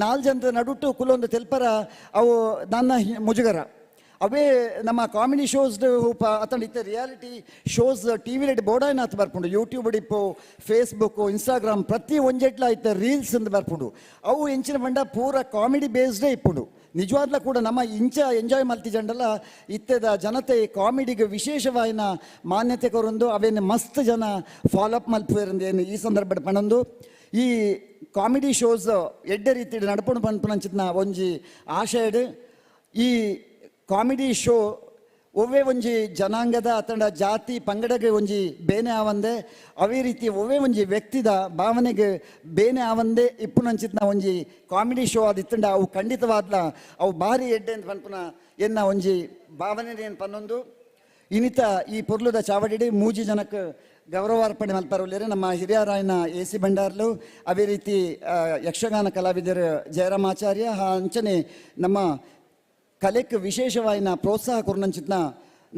ನಾಲ್ ಜನದ ನಡುಟು ಕುಲೊಂದು ತೆಲ್ಪರ ಅವು ನನ್ನ ಮುಜುಗರ. ಅವೇ ನಮ್ಮ ಕಾಮಿಡಿ ಶೋಸ್ ಹೂಪ ಅತಂಡ ಇತ್ತೆ ರಿಯಾಲಿಟಿ ಶೋಸ್ ಟಿ ವಿಲೆಡ್ ಬೋಡಾಯ್ನಾತ್ ಬರ್ಪುಂಡು, ಯೂಟ್ಯೂಬ್ ಇಪ್ಪು, ಫೇಸ್ಬುಕ್, ಇನ್ಸ್ಟಾಗ್ರಾಮ್ ಪ್ರತಿ ಒಂಜೆಟ್ಲ ಇತ್ತೆ ರೀಲ್ಸ್ ಅಂದ್ ಬರ್ಪುಂಡು. ಅವು ಎಂಚಿನ ಪಂಡ ಪೂರ ಕಾಮಿಡಿ ಬೇಸ್ಡೇ ಇಪ್ಪುಂಡು. ನಿಜವಾದ್ಲ ಕೂಡ ನಮ್ಮ ಇಂಚ ಎಂಜಾಯ್ ಮಲ್ತಿಜಂಡಲ ಇತ್ತೆದ ಜನತೆ ಕಾಮಿಡಿಗೆ ವಿಶೇಷವಾಯಿನ ಮಾನ್ಯತೆ ಕೊರೊಂದು ಅವೇನು ಮಸ್ತ್ ಜನ ಫಾಲೋಅಪ್ ಮಲ್ಪುವೆರಂದು ಏನು ಈ ಸಂದರ್ಭದ ಪಣೊಂದು ಈ ಕಾಮಿಡಿ ಶೋಸ್ ಎಡ್ಡೆ ರೀತಿ ನಡಪುಂಡು ಪನ್ಪುನಂಚಿತ್ನ ಒಂಜಿ ಆಶಯಡ್ ಈ ಕಾಮಿಡಿ ಶೋ ಒವ್ವೇ ಒಂಜಿ ಜನಾಂಗದ ಅತಂಡ ಜಾತಿ ಪಂಗಡಗೆ ಒಂಜಿ ಬೇನೆ ಆವಂದೆ, ಅವೇ ರೀತಿ ಒವ್ವೇ ಒಂಜಿ ವ್ಯಕ್ತಿದ ಭಾವನೆಗೆ ಬೇನೆ ಆವಂದೆ ಇಪ್ಪುನಂಚಿತ್ನ ಒಂಜಿ ಕಾಮಿಡಿ ಶೋ ಅದಿತ್ತಂಡ ಅವು ಖಂಡಿತವಾದ್ಲ ಅವು ಭಾರಿ ಎಡ್ಡೆ ಅಂತ ಪನ್ಪುನ ಎನ್ನ ಒಂಜಿ ಭಾವನೆ ಏನು ಪನ್ನೊಂದು. ಇನ್ನಿತ ಈ ಪೊರ್ಲುದ ಚಾವಡಿಡಿ ಮೂಜಿ ಜನಕ್ಕೆ ಗೌರವಾರ್ಪಣೆ ಮಲ್ಪರುಲ್ಲೇರು ನಮ್ಮ ಹಿರಿಯರಾಯನ ಎ ಸಿ ಭಂಡಾರ್ಲು, ಅದೇ ರೀತಿ ಯಕ್ಷಗಾನ ಕಲಾವಿದರು ಜಯರಾಮಾಚಾರ್ಯ, ಅಂಚನೆ ನಮ್ಮ ಕಲೆಕ್ ವಿಶೇಷವಾಯಿನ ಪ್ರೋತ್ಸಾಹ ಕೊರ್ನಂಚಿತ್ನ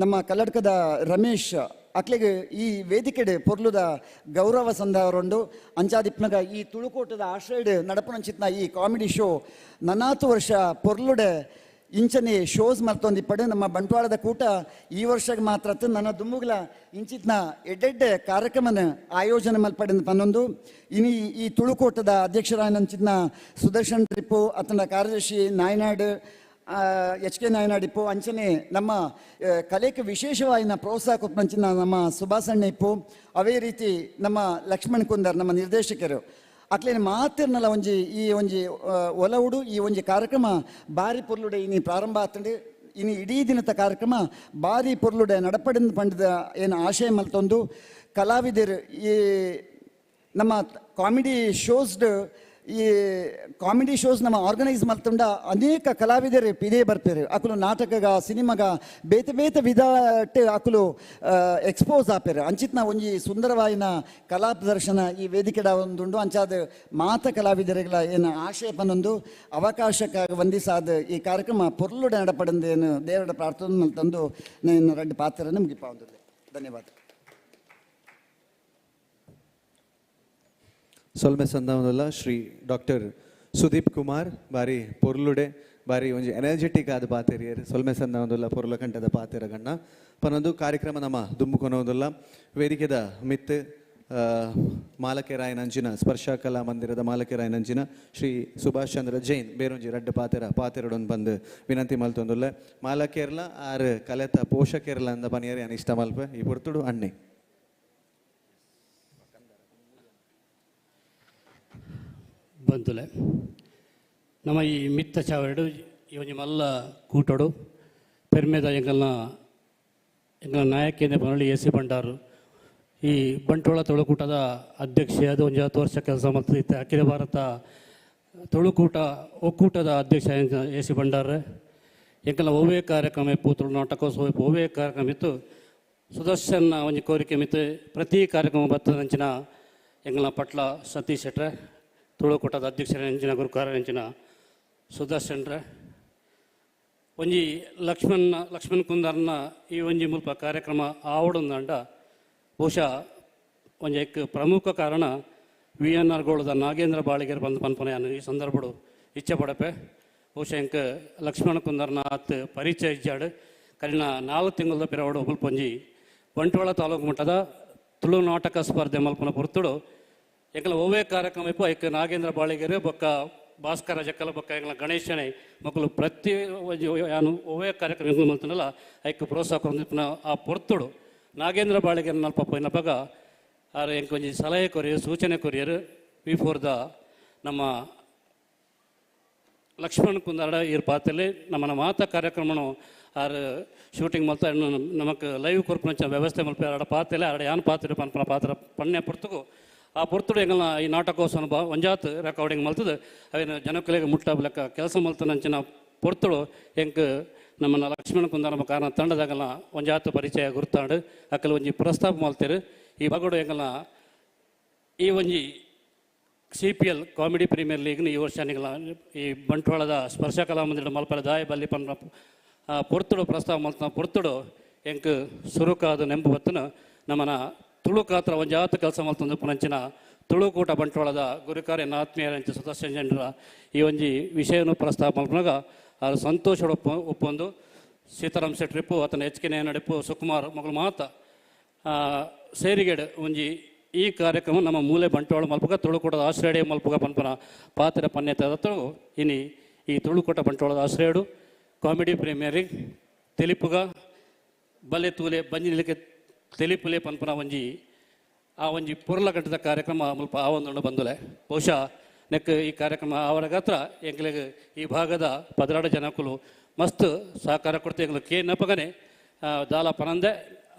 ನಮ್ಮ ಕಲ್ಲಡ್ಕದ ರಮೇಶ್ ಅಕ್ಲೆಗ್ ಈ ವೇದಿಕೆಡೆ ಪೊರ್ಲುದ ಗೌರವ ಸಂದವರೊಂಡು. ಅಂಚಾದಿಪ್ನಗ ಈ ತುಳುಕೋಟದ ಆಶ್ರಯಡ್ ನಡಪುನಂಚಿತ್ನ ಈ ಕಾಮಿಡಿ ಶೋ ನನಾತು ವರ್ಷ ಪೊರ್ಲುಡೆ ಇಂಚನೆ ಶೋಸ್ ಮಲ್ತೊಂದಿಪ್ಪಡು. ನಮ್ಮ ಬಂಟ್ವಾಳದ ಕೂಟ ಈ ವರ್ಷಗೆ ಮಾತ್ರ ನನ್ನ ದುಮ್ಮುಗ್ಲ ಇಂಚಿತ್ನ ಎಡ್ಡೆಡ್ಡೆ ಕಾರ್ಯಕ್ರಮನ ಆಯೋಜನೆ ಮಲ್ಪಡಿನ ಪನ್ನೊಂದು. ಇನಿ ಈ ತುಳುಕೋಟದ ಅಧ್ಯಕ್ಷರಾಯನಂಚಿತ್ನ ಸುದರ್ಶನ್ ತ್ರಿಪ್ಪು, ಅತನ ಕಾರ್ಯದರ್ಶಿ ನಾಯ್ನಾಡ್ ಎಚ್ ಕೆ ನಾಯ್ನಾಡ್ ಇಪ್ಪು, ಅಂಚನೆ ನಮ್ಮ ಕಲೆಗೆ ವಿಶೇಷವಾಯಿನ ಪ್ರೋತ್ಸಾಹ ಕೊಪ್ಪಂಚಿನ ನಮ್ಮ ಸುಭಾಸಣ್ಣ ಇಪ್ಪು, ಅವೇ ರೀತಿ ನಮ್ಮ ಲಕ್ಷ್ಮಣ್ ಕುಂದರ್ ನಮ್ಮ ನಿರ್ದೇಶಕರು ಅಕ್ಲೇನ ಮಾತಿರ್ನಲ್ಲ ಒಂಜಿ ಈ ಒಂಜಿ ಒಲವುಡು ಈ ಒಂಜಿ ಕಾರ್ಯಕ್ರಮ ಬಾರಿ ಪೊರ್ಲುಡೆ ಇನಿ ಪ್ರಾರಂಭ ಆತಂಡು. ಇನಿ ಇಡೀ ದಿನದ ಕಾರ್ಯಕ್ರಮ ಬಾರಿ ಪೊರ್ಲುಡೆ ನಡಪಡಿನ ಪಂಡದ ಏನು ಆಶಯ ಮಲ್ತೊಂದು ಕಲಾವಿದರು ಈ ನಮ್ಮ ಕಾಮಿಡಿ ಶೋಸ್ಡ್ ಈ ಕಾಮಿಡಿ ಶೋಸ್ ನಮ್ಮ ಆರ್ಗನೈಸ್ ಮಲ್ತುಂಡ ಅನೇಕ ಕಲಾವಿದರು ಪಿದೇ ಬರ್ಪೇರು. ಅಕುಲು ನಾಟಕಗ ಸಿನಿಮಾಗ ಬೇತೆ ಬೇತೆ ವಿಧಾಟ್ ಅಕುಲು ಎಕ್ಸ್ಪೋಸ್ ಆಪೇರು. ಅಂಚಿತ್ನ ಒಂಜಿ ಸುಂದರವಾಯಿನ ಕಲಾ ಪ್ರದರ್ಶನ ಈ ವೇದಿಕೆಡ ಒಂದುಂಡು. ಅಂಚಾದ ಮಾತ ಕಲಾವಿದರಿಗಳ ಏನು ಆಶಯ ಪನ್ನೊಂದು ಅವಕಾಶಕ್ಕಾಗಿ ವಂದಿಸಾದ ಈ ಕಾರ್ಯಕ್ರಮ ಪೊರ್ಲುಡೆ ನಡಪಡಂದು ಏನು ದೇವರ ಪ್ರಾರ್ಥನೆ ಮಲ್ತಂದು ನಾನು ರಡ್ಡು ಪಾತ್ರನ ಮುಗಿಪಾವಂದಿದೆ. ಧನ್ಯವಾದ. ಸೊಲ್ಮೆ ಸಂದವನಲ್ಲ ಶ್ರೀ ಡಾಕ್ಟರ್ ಸುದೀಪ್ ಕುಮಾರ್ ಬಾರಿ ಪೊರ್ಲುಡೆ ಬಾರಿ ಒಂಜಿ ಎನರ್ಜೆಟಿಕ್ ಆದ್ ಪಾತೆರಿಯರ್. ಸೊಲ್ಮೆ ಸಂದಾವೊಂದುಲ್ಲ ಪೊರ್ಲ ಕಂಠದ ಪಾತೆರ ಗಣ್ಣ ಪನೊಂದು ಕಾರ್ಯಕ್ರಮ ನಮ್ಮ ದುಂಬು ವೇದಿಕೆದ ಮಿತ್ತ್ ಮಾಲಕೆರಾಯನಂಚಿನ ಸ್ಪರ್ಶ ಕಲಾ ಮಂದಿರದ ಮಾಲಕೆರಾಯನಂಚಿನ ಶ್ರೀ ಸುಭಾಷ್ ಚಂದ್ರ ಜೈನ್ ಬೇರೊಂಜಿ ರಡ್ಡ್ ಪಾತೆರ ಪಾತೆರಡೊಂದು ಬಂದು ವಿನಂತಿ ಮಲ್ತೊಂದುಲ್ಲ. ಮಾಲಕೆರ್ಲ ಆರ್ ಕಲೆತ ಪೋಷಕೆರ್ಲ ಅಂದ ಪನಿಯರ್ ಯಾನ್ ಇಷ್ಟ ಮಲ್ಪೆ ಈ ಪೊರ್ತುಡು ಅಣ್ಣೆ. ಬಂದುಲೆ ನಮ್ಮ ಈ ಮಿತ್ತ ಚಾವರಡು ಈ ಒಂಜಿ ಮಲ್ಲ ಕೂಟಡು ಪೆರ್ಮೆದ ಎಂಕಲ್ನ ಎಂಕಲ್ನ ನಾಯಕಿಯಿಂದ ಪನೊಳಿ ಎ ಸಿ ಭಂಡಾರು ಈ ಬಂಟ್ವಾಳ ತುಳುಕೂಟದ ಅಧ್ಯಕ್ಷೆ ಅದು ಒಂಜಿ 10 ವರ್ಷ ಕೆಲಸ ಮಲ್ತಿತ್ತೆ. ಅಖಿಲ ಭಾರತ ತುಳುಕೂಟ ಒಕ್ಕೂಟದ ಅಧ್ಯಕ್ಷ ಎ ಸಿ ಭಂಡಾರ ಎಂಕಲ್ನ ಒವ್ವೇ ಕಾರ್ಯಕ್ರಮ ಇಪ್ಪು ತುಳು ನಾಟಕೋತ್ಸವ ಇಪ್ಪು ಒವ್ವೇ ಕಾರ್ಯಕ್ರಮ ಇತ್ತು ಸುದರ್ಶನ್ನ ಒಂಜಿ ಕೋರಿಕೆ ಮಿತ್ತು ಪ್ರತಿ ಕಾರ್ಯಕ್ರಮ ಬತ್ತದಂಚಿನ ಎಂಕಲ್ನ ಪಟ್ಲ ಸತೀಶ್ ಶೆಟ್ರೆ ತುಳುಕೂಟದ ಅಧ್ಯಕ್ಷರ ಎಂಚಿನ ಗುರುಕಾರ ಎಂಚಿನ ಸುದರ್ಶನ್ರೆ ಒಂಜಿ ಲಕ್ಷ್ಮಣ್ ಕುಂದರ್ನ ಈ ಒಂಜಿ ಮುಲ್ಪ ಕಾರ್ಯಕ್ರಮ ಆವಡೊಂದಂಡ ಬಹುಶಃ ಒಂಜಿ ಎಕ್ ಪ್ರಮುಖ ಕಾರಣ ವಿ ಎನ್ ಆರ್ ಗೋಳದ ನಾಗೇಂದ್ರ ಬಾಳಿಗೆರ್ ಬಂದು ಪನ್ಪನೆ ಈ ಸಂದರ್ಭಡು ಇಚ್ಛೆ ಪಡಪೆ. ಬಹುಶಃ ಎಂಕ್ ಲಕ್ಷ್ಮಣ ಕುಂದರ್ನ ಆತ್ ಪರಿಚಯ ಇಜ್ಜಾಡು ಕರಿನ 4 ತಿಂಗಳ ಪಿರವಡು ಮುಲ್ಪ ಒಂಜಿ ಬಂಟ್ವಾಳ ತಾಲೂಕು ಮಟ್ಟದ ತುಳು ನಾಟಕ ಸ್ಪರ್ಧೆ ಮಲ್ಪನ ಪೊರ್ತುಡು ಎಂಕಲ ಒವ್ವೇ ಕಾರ್ಯಕ್ರಮ ಇಪ್ಪು ಐಕ್ ನಾಗೇಂದ್ರ ಬಾಳಿಗೆರೆ ಬೊಕ್ಕ ಭಾಸ್ಕರ ಜಕ್ಕಲ ಬೊಕ್ಕ ಎಂಕಲ ಗಣೇಶನೇ ಮಕ್ಕಳು ಪ್ರತಿ ಯಾನು ಒವ್ವೇ ಕಾರ್ಯಕ್ರಮ ಎಂಕುಲು ಮಲ್ತನಲ್ಲ ಐಕ್ ಪ್ರೋತ್ಸಾಹ ಕೊರೊಂದಿಪ್ಪುನ ಆ ಪೊರ್ತುಡು ನಾಗೇಂದ್ರ ಬಾಳಿಗೆರೆ ನಲ್ಪ ಪೋಯಿನಪಗ ಆರ್ ಎಂಕ್ ಒಂಜಿ ಸಲಹೆ ಕೊರಿಯರ್ ಸೂಚನೆ ಕೊರಿಯರ್ ವಿ ಫೋರ್ದ ನಮ್ಮ ಲಕ್ಷ್ಮಣ್ ಕುಂದಾರಡ ಈರ್ ಪಾತೆಲೆ ನಮ್ಮನ ಮಾತ ಕಾರ್ಯಕ್ರಮನು ಆರ್ ಶೂಟಿಂಗ್ ಮಲ್ತ ನಮಕ್ ಲೈವ್ ಕೊರ್ಪುನಂಚಿನ ವ್ಯವಸ್ಥೆ ಮಲ್ಪ ಆಡ ಪಾತೆಲೆ ಆಡ ಯಾನ್ ಪಾತ್ರೆ ಪನ್ಪುನ ಪಾತ್ರ ಪನ್ನೆ ಪೊರ್ತುಗು ಆ ಪೊರ್ತುಡು ಎಂಕಲ್ನ ಈ ನಾಟಕೋತ್ಸವ ಒಂಜಾತ್ ರೆಕಾರ್ಡಿಂಗ್ ಮಲ್ತದ ಅವೇನು ಜನಕ್ಕುಲೆಗ್ ಮುಟ್ಟ ಲೆಕ್ಕ ಕೆಲಸ ಮಲ್ತನಂಚಿನ ಪೊರ್ತುಡು ಎಂಕ್ ನಮ್ಮನ್ನ ಲಕ್ಷ್ಮಣ ಕುಂದಾರ ಕಾರಣ ತಂಡದಾಗಲ್ಲ ಒಂಜಾತ್ ಪರಿಚಯ ಗುರ್ತಾಂಡು ಅಕಲ್ ಒಂಜಿ ಪ್ರಸ್ತಾಪ ಮಲ್ತೇರು. ಈ ಬಗಡು ಎಂಕಲ್ನ ಈ ಒಂಜಿ C P L comedy premier ಲೀಗ್ನ ಈ ವರ್ಷ ನಿಗಲ ಈ ಬಂಟ್ವಾಳದ ಸ್ಪರ್ಶ ಕಲಾ ಮಂದಿರ ಮಲ್ಪರ ದಾಯ ಬಲ್ಲಿ ಪನ್ಪ ಪೊರ್ತುಡು ಪ್ರಸ್ತಾವ ಮಲ್ತನ ಪೊರ್ತುಡು ಎಂಕ್ ಸುರುಕಾದ ನೆಂಪು ಬತ್ತನ ನಮ್ಮನ ತುಳುಕಾತ್ರ ಒಂಜಾತ್ ಕೆಲಸ ಮಲ್ತೊಂದು ಪುನಂಚಿನ ತುಳುಕೂಟ ಬಂಟ್ವಾಳದ ಗುರುಕಾರ ಎನ್ನ ಆತ್ಮೀಯರಂಚ ಸದಸ್ಯ ಜನರ ಈ ಒಂಜಿ ವಿಷಯವನ್ನು ಪ್ರಸ್ತಾಪ ಮಲ್ಪನಾಗ ಆರು ಸಂತೋಷ ಒಪ್ಪೊಂದು ಸೀತಾರಾಮ್ ಶೆಟ್ರಿಪ್ಪು ಆತನ ಎಚ್ ಕೆ ನೇನಡಿಪ್ಪು ಸುಕುಮಾರ್ ಮಗಳು ಮಾತ ಸೇರಿಗೇಡು ಒಂಜಿ ಈ ಕಾರ್ಯಕ್ರಮ ನಮ್ಮ ಮೂಲೆ ಬಂಟ್ವಾಳ ಮಲ್ಪಗ ತುಳುಕೂಟದ ಆಶ್ರಯ ಮಲ್ಪಗ ಪನ್ಪನ ಪಾತ್ರ ಪನ್ಯತೆ ಇನಿ ಈ ತುಳುಕೂಟ ಬಂಟ್ವಾಳದ ಆಶ್ರಯಡು ಕಾಮಿಡಿ ಪ್ರೀಮಿಯರಿಗೆ ತೆಲಿಪುಗ ಬಲೆ ತೂಲೆ ಬಂಜಿ ನಿಲಕ್ಕೆ ತೆಲಿಪುಲೆ ಪನ್ಪನ ಒಂಜಿ ಆ ಒಂಜಿ ಪೊರ್ಲಗಟ್ಟದ ಕಾರ್ಯಕ್ರಮ ಮುಲ್ಪ ಆ ಒಂದುಂಡು ಬಂದುಲೆ. ಬಹುಶಃ ನೆಕ್ ಈ ಕಾರ್ಯಕ್ರಮ ಅವರ ಗಾತ್ರ ಎಂಕ್ಲೆಗ್ ಈ ಭಾಗದ 12 ಜನಕ್ಕುಲು ಮಸ್ತ್ ಸಹಕಾರ ಕೊಡ್ತು. ಎಂಕ್ಲು ಕೆ ನಪಗನೆ ದಾಲ ಪನಂದೆ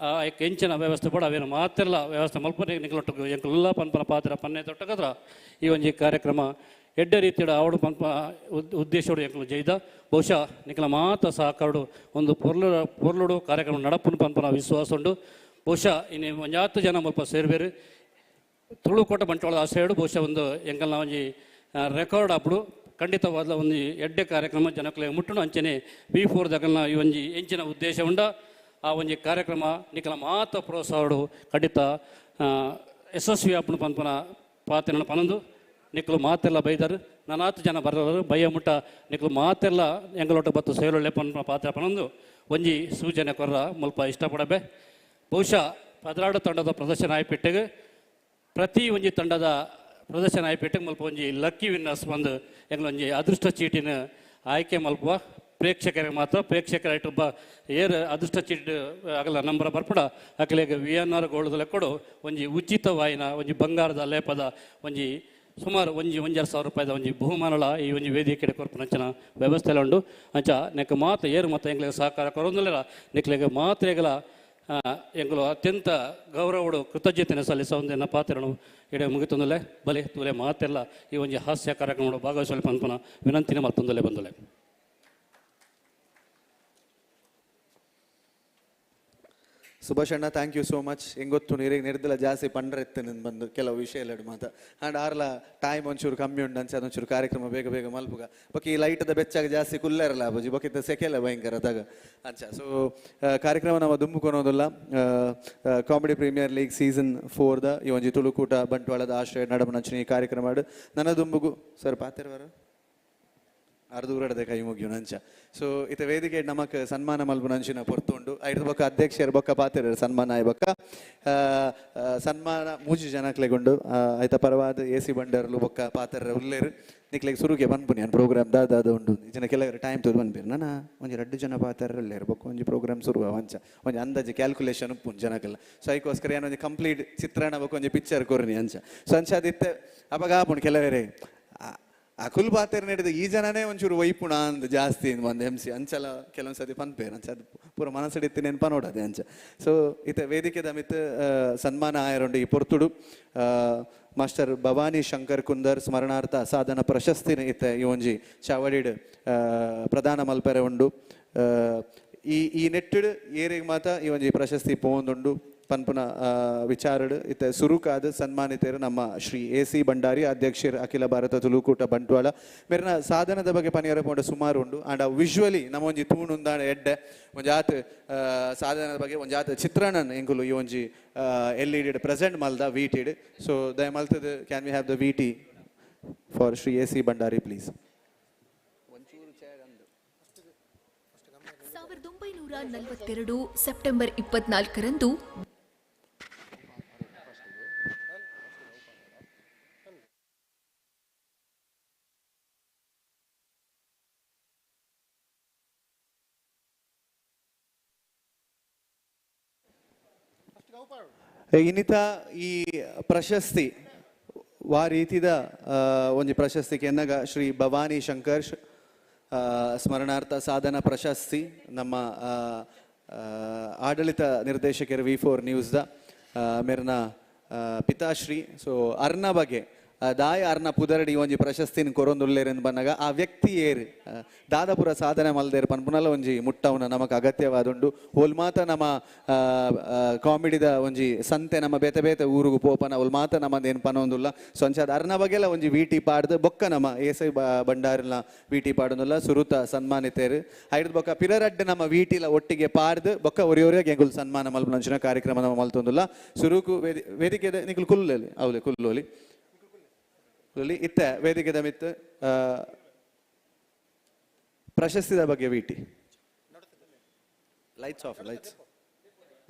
ಎಂಚಿನ ವ್ಯವಸ್ಥೆ ಪಡ ಅವೇನು ಮಾತೆಲ್ಲ ವ್ಯವಸ್ಥೆ ಮಲ್ಪನೆ ನಿಕ್ಲೊಟ್ಟು ಎಂಕ್ಲೆಲ್ಲ ಪನ್ಪನ ಪಾತ್ರ ಪನ್ನೆ ತೊಟ್ಟಗದ್ರ ಈ ಒಂಜಿ ಕಾರ್ಯಕ್ರಮ ಎಡ್ಡೆ ರೀತಿಯ ಆವಡು ಪನ್ಪ ಉದ್ದೇಶಡು ಎಂಕ್ಲು ಜೈದ. ಬಹುಶಃ ನಿಕ್ಲ ಮಾತ ಸಹಕಾರಡು ಒಂದು ಪೊರ್ಲುಡು ಕಾರ್ಯಕ್ರಮ ನಡಪುನ ಪನ್ಪನ ವಿಶ್ವಾಸ ಉಂಡು. ಬಹುಶಃ ಇನ್ನು ಒಂಜಾತು ಜನ ಮುಲ್ಪ ಸೇರ್ಬೇರು ತುಳುಕೋಟ ಬಂಟ್ವಾಳದ ಆಶ್ರಯಡು ಬಹುಶಃ ಒಂದು ಎಂಕಲ್ನ ಒಂಜಿ ರೆಕಾರ್ಡ್ ಅಪ್ಪಡು ಖಂಡಿತವಾದ ಒಂದು ಎಡ್ಡೆ ಕಾರ್ಯಕ್ರಮ ಜನಕ್ಲೆ ಮುಟ್ಟುನು. ಅಂಚನೆ ವಿ ಫೋರ್ ದಗಲ್ನ ಈ ಒಂಜಿ ಎಂಚಿನ ಉದ್ದೇಶ ಉಂಡ ಆ ಒಂಜಿ ಕಾರ್ಯಕ್ರಮ ನಿಕಲ ಮಾತ ಪ್ರೋತ್ಸಾಹಡು ಖಂಡಿತ ಯಶಸ್ವಿ ಆಪುನು ಪನ್ಪನ ಪಾತೆರನ ಪನೊಂದು ನಿಕ್ಲು ಮಾತೆಲ್ಲ ಬೈದರು ನಾನಾತು ಜನ ಬರೋರು ಬಯ್ಯ ಮುಟ್ಟ ನಿಕ್ಲು ಮಾತೆಲ್ಲ ಎಂಗಲೊಟ್ಟ ಬತ್ತು ಸೇರೊಳ್ಳೆ ಪನ್ಪನ ಪಾತ್ರ ಪನೊಂದು ಒಂಜಿ ಸೂಚನೆ ಕೊರ್ರ ಮುಲ್ಪ ಇಷ್ಟಪಡಬೆ. ಬಹುಶಃ 12 ತಂಡದ ಪ್ರದರ್ಶನ ಆಯ್ಪಿಟ್ಟಿಗೆ ಪ್ರತಿ ಒಂಜಿ ತಂಡದ ಪ್ರದರ್ಶನ ಆಯ್ಪಿಟ್ಟಿಗೆ ಮುಲ್ಪ ಒಂಜಿ ಲಕ್ಕಿ ವಿನ್ನರ್ಸ್ ಬಂದು ಎಂಗ್ಲೊಂಜಿ ಅದೃಷ್ಟ ಚೀಟಿನ ಆಯ್ಕೆ ಮಲ್ಪುವ ಪ್ರೇಕ್ಷಕರಿಗೆ ಮಾತ್ರ ಪ್ರೇಕ್ಷಕರ ಒಬ್ಬ ಏರ್ ಅದೃಷ್ಟ ಚೀಟ್ ಆಗಲ್ಲ number ಬರ್ಪಡ ಅಕಲೆಗ್ V N R gold ಲೆಕ್ಕಡು ಒಂಜಿ ಉಚಿತ ವಾಯಿನ ಒಂಜಿ ಬಂಗಾರದ ಲೇಪದ ಒಂಜಿ ಸುಮಾರು ಒಂಜಿ ಒಂಜರ ಸಾವಿರ ರೂಪಾಯಿದ ಒಂಜಿ ಬಹುಮಾನಲ ಈ ಒಂಜಿ ವೇದಿಕೆ ಕೊರ್ಪುನಂಚಿನ ವ್ಯವಸ್ಥೆ ಉಂಡು. ಅಂಚ ನೆಕ್ ಮಾತ್ರ ಏರು ಮಾತ್ರ ಎಂಕ್ಲೆಗ್ ಸಹಕಾರ ಕೊರೊಂದಿಲ್ಲ ನೆಕ್ಲೆಗ್ ಮಾತ್ರೆಗಳ ಎಂಕುಲು ಅತ್ಯಂತ ಗೌರವಡು ಕೃತಜ್ಞತೆಯನ್ನು ಸಲ್ಲಿಸ ಒಂದೆನ್ನ ಪಾತ್ರನು ಇಡ ಮುಗಿತೊಂದಲೆ ಬಲೆ ತೂಲೆ ಮಾತೆಲ್ಲ ಈ ಒಂಜಿ ಹಾಸ್ಯ ಕಾರ್ಯಕ್ರಮ ಭಾಗವಹಿಸಲು ಪನ್ಪನ ವಿನಂತಿನ ಮಲ್ತೊಂದಲೆ ಬಂದಲೆ. ಸುಭಾಷ್ ಅಣ್ಣ thank you so much. ಹೆಂಗೊತ್ತು ನೀರಿಗೆ ನಿರ್ದಲ ಜಾಸ್ತಿ ಪಂಡ್ರೆತ್ತು ನಿನ್ ಬಂದು ಕೆಲವು ವಿಷಯ ಎಲ್ಲ ಮಾತ ಆ್ಯಂಡ್ ಆರ್ಲ ಟೈಮ್ ಒಂಚೂರು ಕಮ್ಮಿ ಉಂಟು ಅಂಚ ಒಂಚೂರು ಕಾರ್ಯಕ್ರಮ ಬೇಗ ಬೇಗ ಮಲ್ಪುಗ ಬೊಕ್ಕ ಈ ಲೈಟದ ಬೆಚ್ಚಾಗ ಜಾಸ್ತಿ ಕುಲ್ಲೆರಲ್ಲ ಬುಜಿ ಬೊಕ್ಕ ಸೆಕೆಲ್ಲ ಭಯಂಕರ ತಗ ಅಂಚ. ಸೊ ಕಾರ್ಯಕ್ರಮ ನಮ್ಮ ದುಂಬುಕೊನೋದಿಲ್ಲ comedy premier league season 4 the ಈ ಒಂಜಿ ತುಳುಕೂಟ ಬಂಟ್ವಾಳದ ಆಶ್ರಯ ನಡಪನಂಚಿನ ಈ ಕಾರ್ಯಕ್ರಮ ನನ್ನ ದುಂಬುಗು ಸರ್ ಪಾತಿರ್ವಾರ ಅರ್ಧೂರಡದೆ ಕೈ ಮುಗಿಯುನ ಅಂಚ. ಸೊ ಇತ ವೇದಿಕೆ ನಮಕ್ ಸನ್ಮಾನ ಮಲ್ಪುನಂಚಿನ ಪೊರ್ತುಂಡು. ಐರ್ದ ಬೊಕ್ಕ ಅಧ್ಯಕ್ಷರು ಬೊಕ್ಕ ಪಾತೆರ ಸನ್ಮಾನ ಆಯ್ ಬೊಕ್ಕ ಸನ್ಮಾನ ಮೂಜಿ ಜನಕ್ಲೆಗುಂಡು. ಐತ ಪರವಾದ ಎ ಸಿ ಬಂಡರ್ಲು ಬೊಕ್ಕ ಪಾತೆರ ಉಲ್ಲೇರು. ನಿಕ್ಲೆಗ್ ಸುರುಕೆ ಪನ್ಪುನಿ ಅನ್ ಪ್ರೋಗ್ರಾಮ್ ದಾದ ಉಂಡು. ಜನ ಕೆಲವರು ಟೈಮ್ ತೂದು ಪನ್ಪೇರು ನನ ಒಂಜಿ ರಡ್ಡು ಜನ ಪಾತೆರ ಉಲ್ಲೇರು ಬೊಕ್ಕ ಒಂಜಿ ಪ್ರೋಗ್ರಾಮ್ ಸುರು ಅಂಚ ಒಂಜಿ ಅಂದಾಜು ಕ್ಯಾಲ್ಕುಲೇಷನ್ ಉಪ್ಪುಂಡು ಜನಕ್ಕೆಲ್ಲ. ಸೊ ಐಕೋಸ್ಕರ ಏನೊಂಜಿ ಕಂಪ್ಲೀಟ್ ಚಿತ್ರಣ ಬೊಕ್ಕ ಒಂಜಿ ಪಿಕ್ಚರ್ ಕೊರ್ನಿ ಅಂಚ. ಸೊ ಅಂಚ ಅದಿತ್ತೆ ಅಪಗ ಆಪುಂಡು ಕೆಲವರೇ ಅಕುಲ್ ಪಾತೆರ ನಡೆದ ಈ ಜನನೇ ಒಂಚೂರು ವೈಪುಣ ಅಂದ್ ಜಾಸ್ತಿ ಒಂದು ಎಂ ಸಿ ಅಂಚಲ ಕೆಲವೊಂದು ಸತಿ ಪನ್ಪೇರು ಅಂಚ ಅದು ಪೂರ ಮನಸ್ಸಿಡಿತ್ತು ನೆನಪ ನೋಡದೆ ಅಂಚ. ಸೊ ಇತ ವೇದಿಕೆದ ಮಿತ್ ಸನ್ಮಾನ ಆಯರುಂಡು ಈ ಪೊರ್ತುಡು. ಮಾಸ್ಟರ್ ಭವಾನಿ ಶಂಕರ್ ಕುಂದರ್ ಸ್ಮರಣಾರ್ಥ ಸಾಧನ ಪ್ರಶಸ್ತಿನ ಇತ್ತ ಈ ಒಂಜಿ ಚಾವಡಿಡ್ ಪ್ರದಾನ ಮಲ್ಪೆರೆ ಉಂಡು. ಈ ಈ ನೆಟ್ಟುಡು ಏರಿಗೆ ಮಾತ ಈ ಒಂಜಿ ಪ್ರಶಸ್ತಿ ಪೋಂದುಂಡು ಪನ್ಪುನ ವಿಚಾರಡು ಇತ್ತ ಸುರುಕಾದ ಸನ್ಮಾನಿತರು ನಮ್ಮ ಶ್ರೀ ಎ ಸಿ ಭಂಡಾರಿ ಅಧ್ಯಕ್ಷರು ಅಖಿಲ ಭಾರತ ತುಳುಕೂಟ ಬಂಟ್ವಾಳ. ಮೇರಿನ ಸಾಧನದ ಬಗ್ಗೆ ಪನಿಯರ ಪೋಂಡ ಸುಮಾರು ಉಂಡು. ಆಂಡ ವಿಜುವಲಿ ನಮ್ಮ ಒಂಜಿ ತೂಣುಂದಾಣ ಎಡ್ಡೆ ಒಂಜಿ ಆತ್ ಸಾಧನದ ಬಗ್ಗೆ ಒಂಜಿ ಆತ್ ಚಿತ್ರಣನ್ ಎಂಕುಲು ಈ ಒಂಜಿ ಎಲ್ ಇ ಡಿ ಪ್ರೆಸೆಂಟ್ ಮಲ್ದ ವಿ ಟಿಡ್. ಸೊ ದಯ ಮಲ್ತದ can we have the V T for Shri A C Bhandari please. 1942 September 24ರಂದು ಇನ್ನಿತ ಈ ಪ್ರಶಸ್ತಿ ವಾ ರೀತಿದ ಒಂಜಿ ಪ್ರಶಸ್ತಿ ಕೆನ್ನಗ ಶ್ರೀ ಭವಾನಿ ಶಂಕರ್ ಸ್ಮರಣಾರ್ಥ ಸಾಧನ ಪ್ರಶಸ್ತಿ ನಮ್ಮ ಆಡಳಿತ ನಿರ್ದೇಶಕರು ವಿ4 ನ್ಯೂಸ್ದ ಮೇರ್ನ ಪಿತಾಶ್ರೀ. ಸೊ ಅರ್ನ ಬಗ್ಗೆ ದಾಯ ಅರ್ನ ಪುದರಡಿ ಒಂಜಿ ಪ್ರಶಸ್ತಿನ ಕೊರೊಂದುಲ್ಲೇರೆಂದು ಬನ್ನಗ ಆ ವ್ಯಕ್ತಿ ಏರು ದಾದಪುರ ಸಾಧನೆ ಮಲ್ದೇರು ಪನ್ಪುನಲ ಒಂಜಿ ಮುಟ್ಟವನ ನಮಕ್ ಅಗತ್ಯವಾದುಂಡು. ಓಲ್ ಮಾತ ನಮ್ಮ ಕಾಮಿಡಿದ ಒಂಜಿ ಸಂತೆ ನಮ್ಮ ಬೇತೆ ಬೇತೆ ಊರುಗು ಪೋಪನ ಓಲ್ ಮಾತ ನಮ್ಮದೇನು ಪನೊಂದುಲ್ಲ. ಸೊ ಅಂಚಾದ ಅರ್ನ ಬಗೆಲ ಒಂಜಿ ವೀಟಿ ಪಾಡ್ದು ಬೊಕ್ಕ ನಮ್ಮ ಏಸೈ ಭಂಡಾರನ ವೀಟಿ ಪಾಡೊಂದುಲ್ಲ ಸುರುತ ಸನ್ಮಾನಿತೇರು. ಐಡ್ದು ಬೊಕ್ಕ ಪಿರರಡ್ಡು ನಮ್ಮ ವೀಟಿಲ ಒಟ್ಟಿಗೆ ಪಾಡ್ದು ಬೊಕ್ಕ ಒರಿಯೊರಿಗೆ ಎಂಕುಲು ಸನ್ಮಾನ ಮಲ್ಪುನಂಚಿನ ಕಾರ್ಯಕ್ರಮ ನಮ್ಮ ಮಲ್ತೊಂದುಲ್ಲ. ಸುರುಕು ವೇದಿಕೆ ನಿಕುಲು ಕುಲ್ಲಲಿ ಅವಲೆ ಕುಲ್ಲೋಲಿ ಇತ್ತ ವೇದಿಕೆದ ಮಿತ್ತು ಪ್ರಶಸ್ತಿದ ಬಗ್ಗೆ VT. Lights off, lights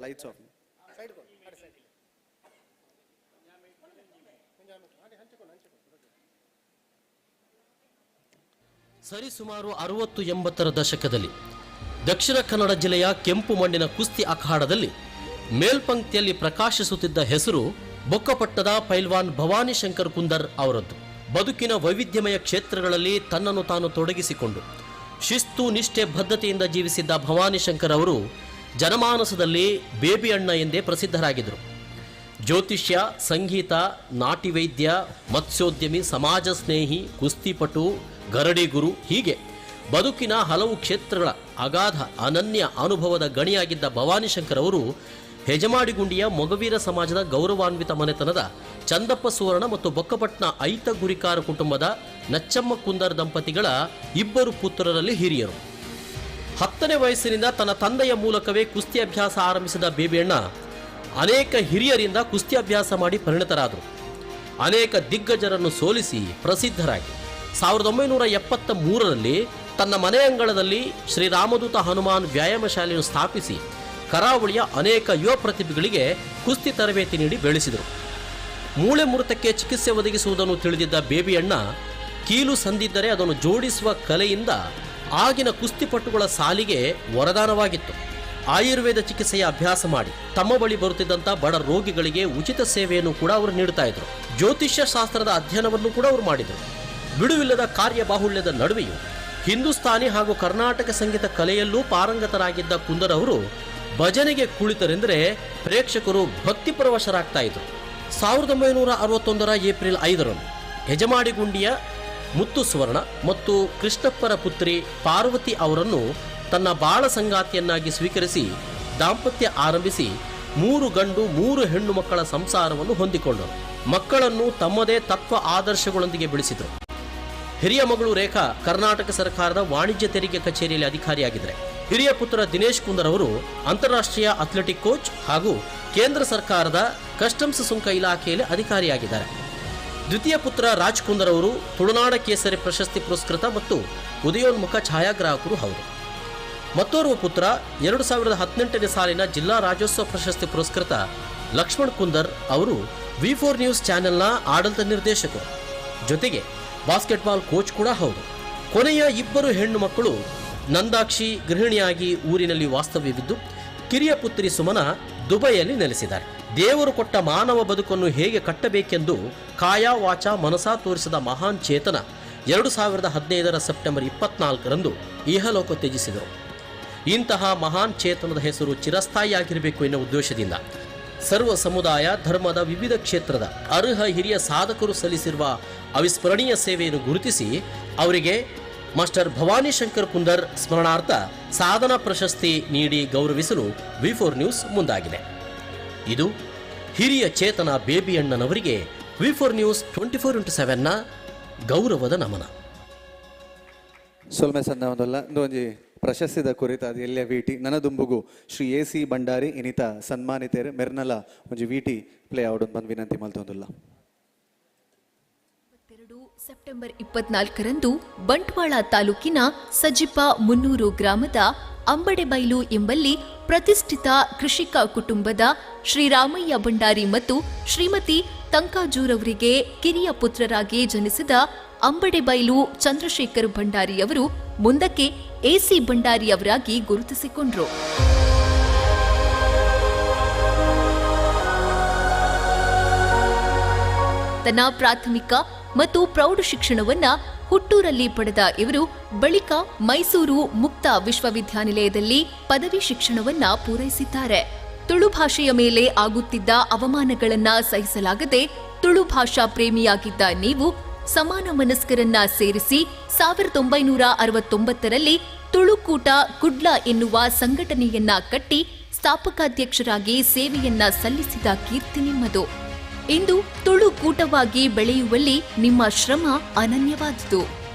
lights off. ಸರಿಸುಮಾರು 60-80ರ ದಶಕದಲ್ಲಿ ದಕ್ಷಿಣ ಕನ್ನಡ ಜಿಲ್ಲೆಯ ಕೆಂಪು ಮಣ್ಣಿನ ಕುಸ್ತಿ ಅಖಾಡದಲ್ಲಿ ಮೇಲ್ಪಂಕ್ತಿಯಲ್ಲಿ ಪ್ರಕಾಶಿಸುತ್ತಿದ್ದ ಹೆಸರು ಬೊಕ್ಕಪಟ್ಟದ ಪೈಲ್ವಾನ್ ಭವಾನಿ ಶಂಕರ್ ಕುಂದರ್ ಅವರದ್ದು. ಬದುಕಿನ ವೈವಿಧ್ಯಮಯ ಕ್ಷೇತ್ರಗಳಲ್ಲಿ ತನ್ನನ್ನು ತಾನು ತೊಡಗಿಸಿಕೊಂಡು ಶಿಸ್ತು, ನಿಷ್ಠೆ, ಬದ್ಧತೆಯಿಂದ ಜೀವಿಸಿದ್ದ ಭವಾನಿ ಶಂಕರ್ ಅವರು ಜನಮಾನಸದಲ್ಲಿ ಬೇಬಿ ಅಣ್ಣ ಎಂದೇ ಪ್ರಸಿದ್ಧರಾಗಿದ್ದರು. ಜ್ಯೋತಿಷ್ಯ, ಸಂಗೀತ, ನಾಟಿ ವೈದ್ಯ, ಮತ್ಸ್ಯೋದ್ಯಮಿ, ಸಮಾಜ ಸ್ನೇಹಿ, ಕುಸ್ತಿಪಟು, ಗರಡಿ ಗುರು, ಹೀಗೆ ಬದುಕಿನ ಹಲವು ಕ್ಷೇತ್ರಗಳ ಅಗಾಧ ಅನನ್ಯ ಅನುಭವದ ಗಣಿಯಾಗಿದ್ದ ಭವಾನಿ ಶಂಕರ್ ಅವರು ಹೆಜಮಾಡಿಗುಂಡಿಯ ಮೊಗವೀರ ಸಮಾಜದ ಗೌರವಾನ್ವಿತ ಮನೆತನದ ಚಂದಪ್ಪ ಸುವರ್ಣ ಮತ್ತು ಬೊಕ್ಕಪಟ್ನ ಐತ ಗುರಿಕಾರ ಕುಟುಂಬದ ನಚ್ಚಮ್ಮ ಕುಂದರ್ ದಂಪತಿಗಳ ಇಬ್ಬರು ಪುತ್ರರಲ್ಲಿ ಹಿರಿಯರು. 10ನೇ ವಯಸ್ಸಿನಿಂದ ತನ್ನ ತಂದೆಯ ಮೂಲಕವೇ ಕುಸ್ತಿ ಅಭ್ಯಾಸ ಆರಂಭಿಸಿದ ಬೇಬಿಯಣ್ಣ ಅನೇಕ ಹಿರಿಯರಿಂದ ಕುಸ್ತಿ ಅಭ್ಯಾಸ ಮಾಡಿ ಪರಿಣತರಾದರು. ಅನೇಕ ದಿಗ್ಗಜರನ್ನು ಸೋಲಿಸಿ ಪ್ರಸಿದ್ಧರಾಗಿ 1973ರಲ್ಲಿ ತನ್ನ ಮನೆಯಂಗಳದಲ್ಲಿ ಶ್ರೀರಾಮದೂತ ಹನುಮಾನ್ ವ್ಯಾಯಾಮ ಶಾಲೆಯನ್ನು ಸ್ಥಾಪಿಸಿ ಕರಾವಳಿಯ ಅನೇಕ ಯುವ ಪ್ರತಿಭೆಗಳಿಗೆ ಕುಸ್ತಿ ತರಬೇತಿ ನೀಡಿ ಬೆಳೆಸಿದರು. ಮೂಳೆ ಮುರಿತಕ್ಕೆ ಚಿಕಿತ್ಸೆ ಒದಗಿಸುವುದನ್ನು ತಿಳಿದಿದ್ದ ಬೇಬಿಯಣ್ಣ ಕೀಲು ಸಂದಿದ್ದರೆ ಅದನ್ನು ಜೋಡಿಸುವ ಕಲೆಯಿಂದ ಆಗಿನ ಕುಸ್ತಿಪಟುಗಳ ಸಾಲಿಗೆ ವರದಾನವಾಗಿತ್ತು. ಆಯುರ್ವೇದ ಚಿಕಿತ್ಸೆಯ ಅಭ್ಯಾಸ ಮಾಡಿ ತಮ್ಮ ಬಳಿ ಬರುತ್ತಿದ್ದಂಥ ಬಡ ರೋಗಿಗಳಿಗೆ ಉಚಿತ ಸೇವೆಯನ್ನು ಕೂಡ ಅವರು ನೀಡುತ್ತಾ ಇದ್ರು. ಜ್ಯೋತಿಷ್ಯ ಶಾಸ್ತ್ರದ ಅಧ್ಯಯನವನ್ನು ಕೂಡ ಅವರು ಮಾಡಿದರು. ಬಿಡುವಿಲ್ಲದ ಕಾರ್ಯಬಾಹುಳ್ಯದ ನಡುವೆಯೂ ಹಿಂದೂಸ್ತಾನಿ ಹಾಗೂ ಕರ್ನಾಟಕ ಸಂಗೀತ ಕಲೆಯಲ್ಲೂ ಪಾರಂಗತರಾಗಿದ್ದ ಕುಂದರ್ ಅವರು ಭಜನೆಗೆ ಕುಳಿತರೆಂದರೆ ಪ್ರೇಕ್ಷಕರು ಭಕ್ತಿಪರವಶರಾಗ್ತಾ ಇದ್ರು. 1961ರ ಏಪ್ರಿಲ್ 5ರಂದು ಹೆಜಮಾಡಿಗುಂಡಿಯ ಮುತ್ತು ಸುವರ್ಣ ಮತ್ತು ಕೃಷ್ಣಪ್ಪರ ಪುತ್ರಿ ಪಾರ್ವತಿ ಅವರನ್ನು ತನ್ನ ಬಾಳ ಸಂಗಾತಿಯನ್ನಾಗಿ ಸ್ವೀಕರಿಸಿ ದಾಂಪತ್ಯ ಆರಂಭಿಸಿ 3 ಗಂಡು 3 ಹೆಣ್ಣು ಮಕ್ಕಳ ಸಂಸಾರವನ್ನು ಹೊಂದಿಕೊಂಡರು. ಮಕ್ಕಳನ್ನು ತಮ್ಮದೇ ತತ್ವ ಆದರ್ಶಗಳೊಂದಿಗೆ ಬೆಳೆಸಿದರು. ಹಿರಿಯ ಮಗಳು ರೇಖಾ ಕರ್ನಾಟಕ ಸರ್ಕಾರದ ವಾಣಿಜ್ಯ ತೆರಿಗೆ ಕಚೇರಿಯಲ್ಲಿ ಅಧಿಕಾರಿಯಾಗಿದ್ದರೆ, ಹಿರಿಯ ಪುತ್ರ ದಿನೇಶ್ ಕುಂದರ್ ಅವರು ಅಂತಾರಾಷ್ಟ್ರೀಯ ಅಥ್ಲೆಟಿಕ್ ಕೋಚ್ ಹಾಗೂ ಕೇಂದ್ರ ಸರ್ಕಾರದ ಕಸ್ಟಮ್ಸ್ ಸುಂಕ ಇಲಾಖೆಯಲ್ಲಿ ಅಧಿಕಾರಿಯಾಗಿದ್ದಾರೆ. ದ್ವಿತೀಯ ಪುತ್ರ ರಾಜ್ ಕುಂದರ್ ಅವರು ತುಳುನಾಡ ಕೇಸರಿ ಪ್ರಶಸ್ತಿ ಪುರಸ್ಕೃತ ಮತ್ತು ಉದಯೋನ್ಮುಖ ಛಾಯಾಗ್ರಾಹಕರು ಹೌದು. ಮತ್ತೋರ್ವ ಪುತ್ರ 2018ನೇ ಸಾಲಿನ ಜಿಲ್ಲಾ ರಾಜ್ಯೋತ್ಸವ ಪ್ರಶಸ್ತಿ ಪುರಸ್ಕೃತ ಲಕ್ಷ್ಮಣ್ ಕುಂದರ್ ಅವರು ವಿ4 ನ್ಯೂಸ್ ಚಾನೆಲ್ನ ಆಡಳಿತ ನಿರ್ದೇಶಕರು, ಜೊತೆಗೆ ಬಾಸ್ಕೆಟ್ಬಾಲ್ ಕೋಚ್ ಕೂಡ ಹೌದು. ಕೊನೆಯ ಇಬ್ಬರು ಹೆಣ್ಣು ಮಕ್ಕಳು ನಂದಾಕ್ಷಿ ಗೃಹಿಣಿಯಾಗಿ ಊರಿನಲ್ಲಿ ವಾಸ್ತವ್ಯವಿದ್ದು, ಕಿರಿಯ ಪುತ್ರಿ ಸುಮನ ದುಬೈಯಲ್ಲಿ ನೆಲೆಸಿದ್ದಾರೆ. ದೇವರು ಕೊಟ್ಟ ಮಾನವ ಬದುಕನ್ನು ಹೇಗೆ ಕಟ್ಟಬೇಕೆಂದು ಕಾಯ ವಾಚ ಮನಸಾ ತೋರಿಸಿದ ಮಹಾನ್ ಚೇತನ 2015ರ ಸೆಪ್ಟೆಂಬರ್ 24ರಂದು ಇಹಲೋಕ ತ್ಯಜಿಸಿದರು. ಇಂತಹ ಮಹಾನ್ ಚೇತನದ ಹೆಸರು ಚಿರಸ್ಥಾಯಿಯಾಗಿರಬೇಕು ಎನ್ನುವ ಉದ್ದೇಶದಿಂದ ಸರ್ವ ಸಮುದಾಯ ಧರ್ಮದ ವಿವಿಧ ಕ್ಷೇತ್ರದ ಅರ್ಹ ಹಿರಿಯ ಸಾಧಕರು ಸಲ್ಲಿಸಿರುವ ಅವಿಸ್ಮರಣೀಯ ಸೇವೆಯನ್ನು ಗುರುತಿಸಿ ಅವರಿಗೆ ಮಾಸ್ಟರ್ ಭವಾನಿ ಶಂಕರ್ ಕುಂದರ್ ಸ್ಮರಣಾರ್ಥ ಸಾಧನಾ ಪ್ರಶಸ್ತಿ ನೀಡಿ ಗೌರವಿಸಲು ವಿ4 ನ್ಯೂಸ್ ಮುಂದಾಗಿದೆ. ಇದು ಹಿರಿಯ ಚೇತನ ಬೇಬಿಯಣ್ಣನವರಿಗೆ ವಿ4 ನ್ಯೂಸ್ 24x7ನ ಗೌರವದ ನಮನ. ಸೊಲ್ಮೆ ಸಂದವೊಂದಲ್ಲ ಒಂಜಿ ಪ್ರಶಸ್ತಿದ ಕುರಿತಾದ ಎಲ್ಯ ವಿಟಿ ನನದುಂಬುಗು ಶ್ರೀ ಎ ಸಿ ಭಂಡಾರಿ ಇನಿತ ಸನ್ಮಾನಿತೇರ್ ಮೆರ್ನಲ ಒಂಜಿ ವಿಟಿ ಪ್ಲೇ ಆವಡ್ ಬಂದ್ ವಿನಂತಿ ಮಲ್ತೊಂದುಲ್ಲ. ಸೆಪ್ಟೆಂಬರ್ 24ರಂದು ಬಂಟ್ವಾಳ ತಾಲೂಕಿನ ಸಜಿಪ 300 ಗ್ರಾಮದ ಅಂಬಡೆಬೈಲು ಎಂಬಲ್ಲಿ ಪ್ರತಿಷ್ಠಿತ ಕೃಷಿಕ ಕುಟುಂಬದ ಶ್ರೀರಾಮಯ್ಯ ಭಂಡಾರಿ ಮತ್ತು ಶ್ರೀಮತಿ ತಂಕಾಜೂರವರಿಗೆ ಕಿರಿಯ ಪುತ್ರರಾಗಿ ಜನಿಸಿದ ಅಂಬಡೆಬೈಲು ಚಂದ್ರಶೇಖರ್ ಭಂಡಾರಿಯವರು ಮುಂದಕ್ಕೆ ಎಸಿ ಭಂಡಾರಿಯವರಾಗಿ ಗುರುತಿಸಿಕೊಂಡರು. ತನ್ನ ಪ್ರಾಥಮಿಕ ಮತ್ತು ಪ್ರೌಢ ಶಿಕ್ಷಣವನ್ನ ಹುಟ್ಟೂರಲ್ಲಿ ಪಡೆದ ಇವರು ಬಳಿಕ ಮೈಸೂರು ಮುಕ್ತ ವಿಶ್ವವಿದ್ಯಾನಿಲಯದಲ್ಲಿ ಪದವಿ ಶಿಕ್ಷಣವನ್ನ ಪೂರೈಸಿದ್ದಾರೆ. ತುಳು ಭಾಷೆಯ ಮೇಲೆ ಆಗುತ್ತಿದ್ದ ಅವಮಾನಗಳನ್ನ ಸಹಿಸಲಾಗದೆ ತುಳು ಭಾಷಾ ಪ್ರೇಮಿಯಾಗಿದ್ದ ನೀವು ಸಮಾನ ಮನಸ್ಕರನ್ನ ಸೇರಿಸಿ 1969ರಲ್ಲಿ ತುಳುಕೂಟ ಕುಡ್ಲ ಎನ್ನುವ ಸಂಘಟನೆಯನ್ನ ಕಟ್ಟಿ ಸ್ಥಾಪಕಾಧ್ಯಕ್ಷರಾಗಿ ಸೇವೆಯನ್ನ ಸಲ್ಲಿಸಿದ ಕೀರ್ತಿ ನಿಮ್ಮದು. ಇಂದು ತುಳು ಕೂಟವಾಗಿ ಬೆಳೆಯುವಲ್ಲಿ ನಿಮ್ಮ ಶ್ರಮ ಅನನ್ಯವಾದುದು.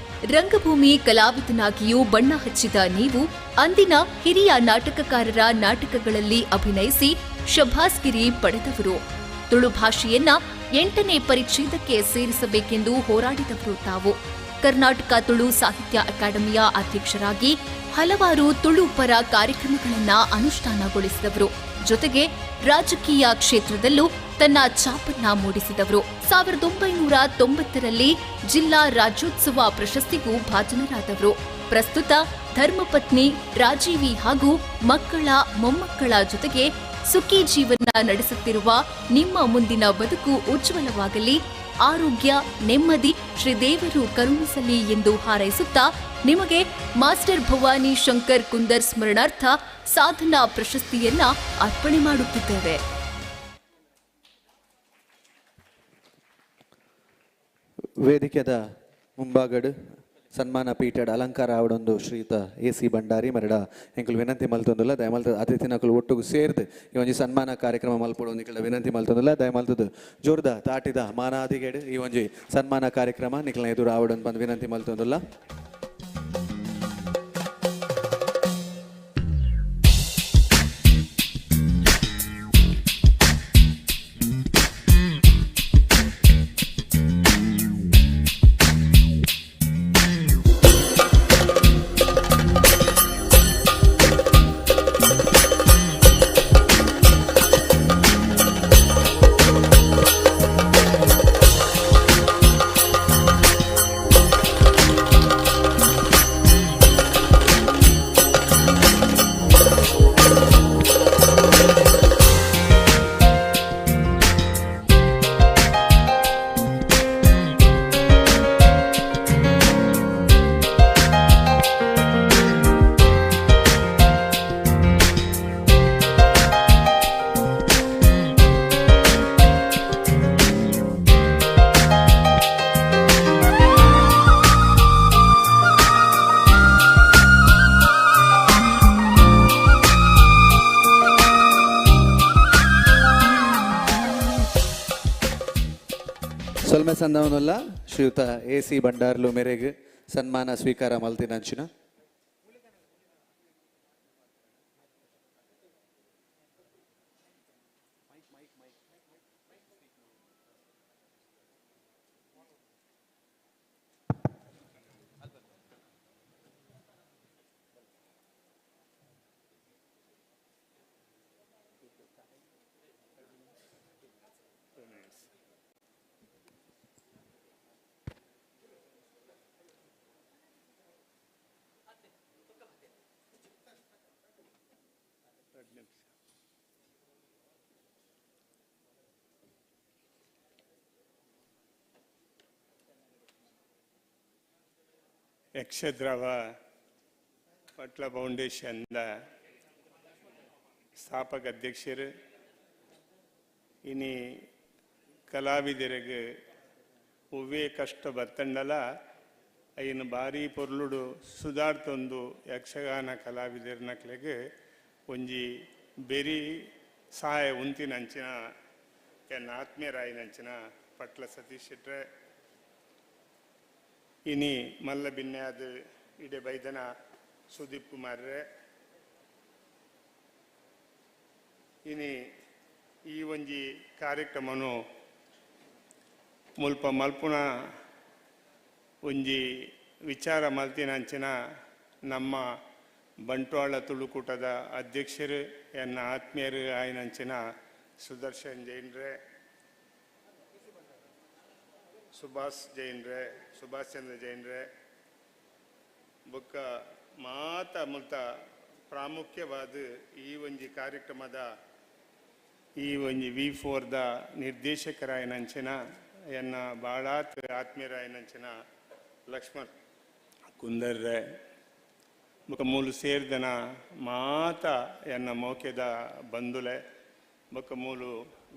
ರಂಗಭೂಮಿ ಕಲಾವಿದನಾಗಿಯೂ ಬಣ್ಣ ಹಚ್ಚಿದ ನೀವು ಅಂದಿನ ಹಿರಿಯ ನಾಟಕಕಾರರ ನಾಟಕಗಳಲ್ಲಿ ಅಭಿನಯಿಸಿ ಶಭಾಸ್ಗಿರಿ ಪಡೆದವರು. ತುಳು ಭಾಷೆಯನ್ನ 8ನೇ ಪರಿಚ್ಛೇದಕ್ಕೆ ಸೇರಿಸಬೇಕೆಂದು ಹೋರಾಡಿದವರು ತಾವು. ಕರ್ನಾಟಕ ತುಳು ಸಾಹಿತ್ಯ ಅಕಾಡೆಮಿಯ ಅಧ್ಯಕ್ಷರಾಗಿ ಹಲವಾರು ತುಳು ಪರ ಕಾರ್ಯಕ್ರಮಗಳನ್ನ ಅನುಷ್ಠಾನಗೊಳಿಸಿದವರು. ಜೊತೆಗೆ ರಾಜಕೀಯ ಕ್ಷೇತ್ರದಲ್ಲೂ ತನ್ನ ಛಾಪನ್ನ ಮೂಡಿಸಿದವರು. 1990ರಲ್ಲಿ ಜಿಲ್ಲಾ ರಾಜ್ಯೋತ್ಸವ ಪ್ರಶಸ್ತಿಗೂ ಭಾಜನರಾದವರು. ಪ್ರಸ್ತುತ ಧರ್ಮಪತ್ನಿ ರಾಜೀವಿ ಹಾಗೂ ಮಕ್ಕಳ ಮೊಮ್ಮಕ್ಕಳ ಜೊತೆಗೆ ಸುಖಿ ಜೀವನ ನಡೆಸುತ್ತಿರುವ ನಿಮ್ಮ ಮುಂದಿನ ಬದುಕು ಉಜ್ವಲವಾಗಲಿ, ಆರೋಗ್ಯ ನೆಮ್ಮದಿ ಶ್ರೀದೇವರು ಕರುಣಿಸಲಿ ಎಂದು ಹಾರೈಸುತ್ತಾ ನಿಮಗೆ ಮಾಸ್ಟರ್ ಭವಾನಿ ಶಂಕರ್ ಕುಂದರ್ ಸ್ಮರಣಾರ್ಥ ಸಾಧನಾ ಪ್ರಶಸ್ತಿಯನ್ನ ಅರ್ಪಣೆ ಮಾಡುತ್ತಿದ್ದೇವೆ. ವೇದಿಕೆದ ಮುಂಭಾಗಡು ಸನ್ಮಾನ ಪೀಠದ ಅಲಂಕಾರ ಆವಡೊಂದು ಶ್ರೀಯುತ ಎ ಸಿ ಭಂಡಾರಿ ಮರಡ ಎಂಕುಲು ವಿನಂತಿ ಮಲ್ತೊಂದುಲ್ಲ. ದಯಮಲ್ತದ ಅತಿಥಿನಕುಲು ಒಟ್ಟುಗು ಸೇರ್ದು ಈ ಒಂಜಿ ಸನ್ಮಾನ ಕಾರ್ಯಕ್ರಮ ಮಲ್ಪೊಡು ನಿಕಲ ವಿನಂತಿ ಮಲ್ತೊಂದುಲ್ಲ. ದಯಮಲ್ತದ ಜೋರ್ದ ತಾಟಿದ ಮಾನಾದಿಗೇಡು ಈ ಒಂಜಿ ಸನ್ಮಾನ ಕಾರ್ಯಕ್ರಮ ನಿಕಲ್ನ ಎದುರು ಆವಡೊಂದು ಬಂದು ವಿನಂತಿ ಮಲ್ತೊಂದುಲ್ಲ. ಸೊಲ್ಮೆ ಸಂದವನಲ್ಲ ಶ್ರೀಯುತ ಎ ಸಿ ಭಂಡಾರ್ಲು ಮೇರೆಗ್ ಸನ್ಮಾನ ಸ್ವೀಕಾರ ಮಲ್ತಿನಂಚಿನ. Yakshadrava Patla ಫೌಂಡೇಶನ್ದ ಸ್ಥಾಪಕ ಅಧ್ಯಕ್ಷರು ಇನಿ ಕಲಾವಿದರಿಗೆ ಒವ್ವೇ ಕಷ್ಟ ಬತ್ತಂಡಲ ಐನು ಭಾರಿ ಪೊರ್ಲುಡು ಸುಧಾರ್ತೊಂದು ಯಕ್ಷಗಾನ ಕಲಾವಿದರ್ನಕ್ಲೆಗ್ ಒಂಜಿ ಬೆರಿ ಸಹಾಯ ಉಂತಿನಂಚಿನ ಎನ್ನ ಆತ್ಮೀಯರಾಯಿನಂಚಿನ ಪಟ್ಲ ಸತೀಶ್ ಶೆಟ್ರೆ ಇನಿ ಮಲ್ಲ ಬಿನ್ಯಾದ ಇಡೆ ಬೈದನ ಸುದೀಪ್ ಕುಮಾರ್ರೆ ಇನಿ ಈ ಒಂಜಿ ಕಾರ್ಯಕ್ರಮನು ಮುಲ್ಪ ಮಲ್ಪುನ ಒಂಜಿ ವಿಚಾರ ಮಲ್ತಿನಂಚಿನ ನಮ್ಮ ಬಂಟ್ವಾಳ ತುಳುಕೂಟದ ಅಧ್ಯಕ್ಷರು ಎನ್ನ ಆತ್ಮೀಯರು ಆಯಿನಂಚಿನ ಸುದರ್ಶನ್ ಜೈನ್ರೆ, ಸುಭಾಷ್ ಜೈನ್ರೆ, ಸುಭಾಷ್ ಚಂದ್ರ ಜೈನ್ರೆ ಬೊಕ್ಕ ಮಾತ ಮುಲ್ತ ಪ್ರಾಮುಖ್ಯವಾದ ಈ ಒಂಜಿ ಕಾರ್ಯಕ್ರಮದ ಈ ಒಂಜಿ ವಿ ಫೋರ್ದ ನಿರ್ದೇಶಕರಾಯನಂಚಿನ ಎನ್ನ ಭಾಳಾತ್ ಆತ್ಮೀಯರಾಯನಂಚಿನ ಲಕ್ಷ್ಮಣ್ ಕುಂದರ್ರೆ ಬೊಕ್ಕ ಮೂಲು ಸೇರ್ದನ ಮಾತ ಎನ್ನ ಮೌಕ್ಯದ ಬಂಧುಲೆ ಬೊಕ್ಕ ಮೂಲು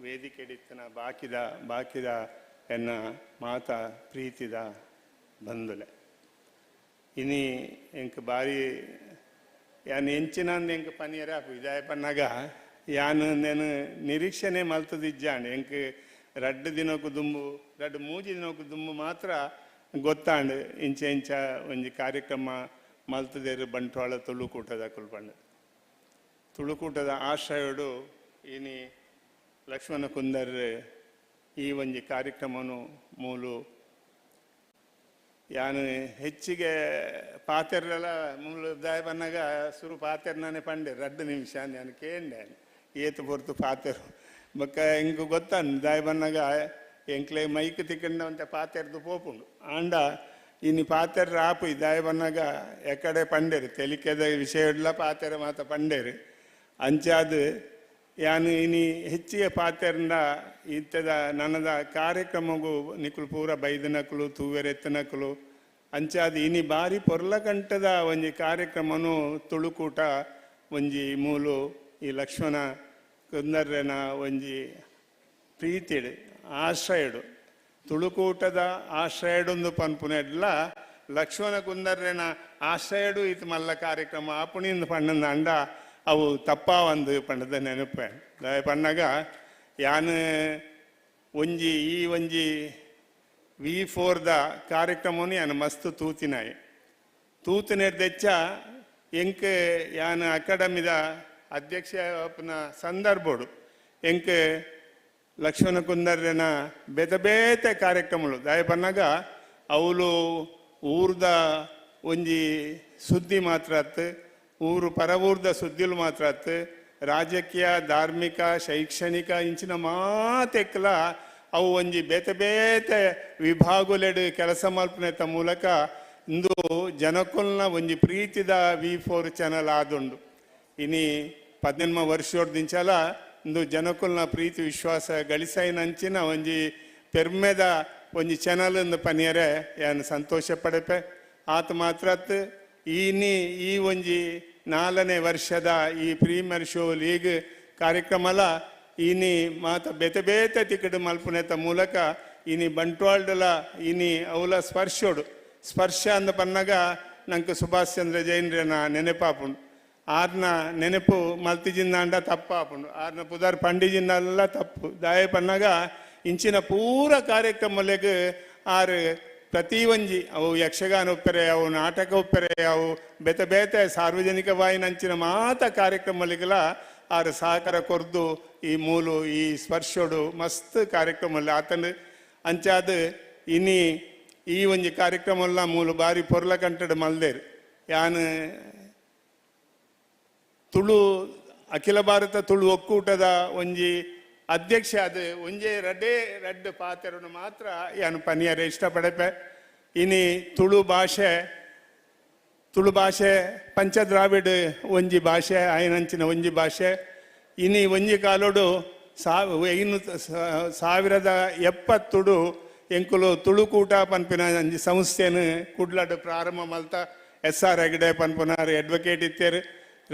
ವೇದಿಕೆಡಿತ್ತನ ಬಾಕಿದ ಬಾಕಿದ ಎನ್ನ ಮಾತ ಪ್ರೀತಿದ ಬಂಧುಲೆ. ಇನಿ ಎಂಕ್ ಬಾರಿ ಯಾನ್ ಎಂಚಿನ ಎಂಕ್ ಪನಿಯರ ಇದಾಯ ಪನ್ನಾಗ ಯಾನ್ నేను ನಿರೀಕ್ಷಣೆ ಮಲ್ತದಿಜ್ಜಾಂಡ್. ಎಂಕ್ ರಡ್ಡ್ ದಿನಕ್ಕೂ ದುಂಬು ರಡ್ಡ್ ಮೂಜಿ ದಿನಕ್ಕೂ ದುಂಬು ಮಾತ್ರ ಗೊತ್ತಾಂಡ್ ಇಂಚ ಇಂಚ ಒಂಜಿ ಕಾರ್ಯಕ್ರಮ ಮಲ್ತದೇರು ಬಂಟ್ವಾಳ ತುಳುಕೂಟದ ಕುಲ್ಪಂಡ್. ತುಳುಕೂಟದ ಆಶ್ರಯೋಡು ಇನಿ ಲಕ್ಷ್ಮಣ ಕುಂದರ್ ಈ ಒಂಜಿ ಕಾರ್ಯಕ್ರಮನು ಮೂಲು ಯಾನು ಹೆಚ್ಚಿಗೆ ಪಾತೆರ್ರೆಲ್ಲ ಮೂಲು ದಾಯ ಬನ್ನಾಗ ಸುರು ಪಾತೆರ್ನಾನೆ ಪಂಡೆ ರಡ್ಡು ನಿಮಿಷ ನಾನು ಕೇಂಡೆ ಏತು ಪೊರ್ತು ಪಾತೆರು ಬೊಕ್ಕ ಎಂಕ್ ಗೊತ್ತಾನ್ ದಾಯ ಬನ್ನಾಗ ಎಂಕ್ಲೆ ಮೈಕ್ ತಿಕ್ಕಂಡವಂತೆ ಪಾತೆರ್ದು ಪೋಪುಂಡು ಆಂಡ ಇನಿ ಪಾತೆರ್ ಆಪು ದಾಯ ಬನ್ನಾಗ ಎಕಡೆ ಪಂಡೇರು ತೆಲಿಕೆದ ವಿಷಯಡ್ಲ ಪಾತೆರ ಮಾತ ಪಂಡೇರು ಅಂಚಾದ ಯಾನು ಇನಿ ಹೆಚ್ಚಿಗೆ ಪಾತೆರ್ನ ಇಂಥದ ನನ್ನದ ಕಾರ್ಯಕ್ರಮಗೂ ನಿಕುಲು ಪೂರ ಬೈದನಕುಲು ತೂವೆರೆತ್ತನಕುಲು ಅಂಚಾದ ಇನಿ ಬಾರಿ ಪೊರ್ಲಕಂಟದ ಒಂಜಿ ಕಾರ್ಯಕ್ರಮನು ತುಳುಕೂಟ ಒಂಜಿ ಮೂಲು ಈ ಲಕ್ಷ್ಮಣ ಕುಂದರ್ರೆನ ಒಂಜಿ ಪ್ರೀತಿಡು ಆಶ್ರಯಡು ತುಳುಕೂಟದ ಆಶ್ರಯಡೊಂದು ಪನ್ಪುನೆಡ್ಲ ಲಕ್ಷ್ಮಣ ಕುಂದರ್ರೆನ ಆಶ್ರಯಡು ಇತ್ತು ಮಲ್ಲ ಕಾರ್ಯಕ್ರಮ ಆಪುಣಿಂದ ಪಣ್ಣಂದ ಅಂಡ ಅವು ತಪ್ಪಾವಂದು ಪಂಡದ ನೆನಪೆ. ಪಣ್ಣಾಗ ಯಾನು ಒಂಜಿ ಈ ಒಂಜಿ ವಿ ಫೋರ್ದ ಕಾರ್ಯಕ್ರಮನು ಯಾನು ಮಸ್ತ್ ತೂತಿನಾಯಿ ತೂತಿನೆಡ್ದೆಚ್ಚ ಎಂಕ್ ಯಾನು ಅಕಾಡೆಮಿದ ಅಧ್ಯಕ್ಷ ಸಂದರ್ಭೋಡು ಎಂಕ್ ಲಕ್ಷ್ಮಣ ಕುಂದರ್ರೆನ ಬೇತೆ ಬೇತೆ ಕಾರ್ಯಕ್ರಮಗಳು ದಾಯ ಪನ್ನಾಗ ಅವಳು ಊರ್ದ ಒಂಜಿ ಸುದ್ದಿ ಮಾತ್ರ ಅತ್ತು ಊರು ಪರವೂರ್ದ ಸುದ್ದಿಲು ಮಾತ್ರ ಅತ್ತು ರಾಜಕೀಯ ಧಾರ್ಮಿಕ ಶೈಕ್ಷಣಿಕ ಇಂಚಿನ ಮಾತೆಕ್ಲ ಅವು ಒಂಜಿ ಬೇತೆ ಬೇತೆ ವಿಭಾಗುಲೆಡು ಕೆಲಸ ಮಲ್ಪನೆತ್ತ ಮೂಲಕ ಇಂದು ಜನಕುಲ್ನ ಒಂಜಿ ಪ್ರೀತಿದ ವಿ ಫೋರ್ ಚಾನಲ್ ಆದುಂಡು. ಇನಿ 18 ವರ್ಷೋರ್ದಿಂಚಲ ಇಂದು ಜನಕುಲ್ನ ಪ್ರೀತಿ ವಿಶ್ವಾಸ ಗಳಿಸೈನಂಚಿನ ಒಂಜಿ ಪೆರ್ಮೆದ ಒಂಜಿ ಚಾನಲ್ ಇಂದು ಪನಿಯರೆ ಯಾನು ಸಂತೋಷ ಪಡೆಪೆ. ಆತ ಮಾತ್ರ ಈನಿ ಈ ಒಂಜಿ 4ನೇ ವರ್ಷದ ಈ ಪ್ರೀಮಿಯರ್ ಶೋ ಲೀಗ್ ಕಾರ್ಯಕ್ರಮಲ ಇನಿ ಮಾತ ಬೇತೆ ಬೇತೆ ತಿಕ್ಕಡು ಮಲ್ಪುನೆತ ಮೂಲಕ ಇನಿ ಬಂಟ್ವಾಳ್ಡಲ ಇನಿ ಅವಲ ಸ್ಪರ್ಶೋಡು ಸ್ಪರ್ಶ ಅಂದ ಪನ್ನಾಗ ನಂಗೆ ಸುಭಾಷ್ ಚಂದ್ರ ಜೈನ್ರೆನ ನೆನಪಾಪುಂಡು. ಆರ್ನ ನೆನಪು ಮಲ್ತಿಜಿಂದಾಂಡ ತಪ್ಪಾಪುಂಡು ಆರ್ನ ಪುದಾರ್ ಪಂಡಿಜಿಂದಲ್ಲ ತಪ್ಪು ದಾಯ ಪನ್ನಾಗ ಇಂಚಿನ ಪೂರ ಕಾರ್ಯಕ್ರಮಲೆಗ್ ಆರು ಪ್ರತಿ ಒಂಜಿ ಅವು ಯಕ್ಷಗಾನ ಉಪ್ಪೆರೆ ಅವು ನಾಟಕ ಉಪ್ಪೆರೆ ಅವು ಬೇತೆ ಬೇತೆ ಸಾರ್ವಜನಿಕ ವಾಯಿನಂಚಿನ ಮಾತ ಕಾರ್ಯಕ್ರಮಗಳಿಗೆಲ್ಲ ಆರು ಸಹಕಾರ ಕೊರ್ದು ಈ ಮೂಲು ಈ ಸ್ಪರ್ಶೋಡು ಮಸ್ತ್ ಕಾರ್ಯಕ್ರಮ ಆತನ ಅಂಚಾದ ಇನಿ ಈ ಒಂಜಿ ಕಾರ್ಯಕ್ರಮ ಎಲ್ಲ ಮೂಲು ಬಾರಿ ಪೊರ್ಲ ಕಂಟಡ್ ಮಲ್ದೇರು. ಯಾನು ತುಳು ಅಖಿಲ ಭಾರತ ತುಳು ಒಕ್ಕೂಟದ ಒಂಜಿ ಅಧ್ಯಕ್ಷ ಅದು ಒಂಜೇ ರಡ್ಡೇ ರಡ್ಡ್ ಪಾತೆರನು ಮಾತ್ರ ಯಾನು ಪನಿಯರೆ ಇಷ್ಟಪಡಪೆ. ಇನಿ ತುಳು ಭಾಷೆ, ತುಳು ಭಾಷೆ ಪಂಚದ್ರಾವಿಡ್ ಒಂಜಿ ಭಾಷೆ, ಆಯನಂಚಿನ ಒಂಜಿ ಭಾಷೆ. ಇನಿ ಒಂಜಿ ಕಾಲೋಡು 1070 ಎಂಕುಲು ತುಳುಕೂಟ ಪನ್ಪಿನ ಒಂಜಿ ಸಂಸ್ಥೆನು ಕುಡ್ಲಡ್ ಪ್ರಾರಂಭ ಮಲ್ತ. ಎಸ್ ಆರ್ ಹೆಗ್ಡೆ ಪನ್ಪುನಾರು ಅಡ್ವೊಕೇಟ್ ಇತ್ತೇರು,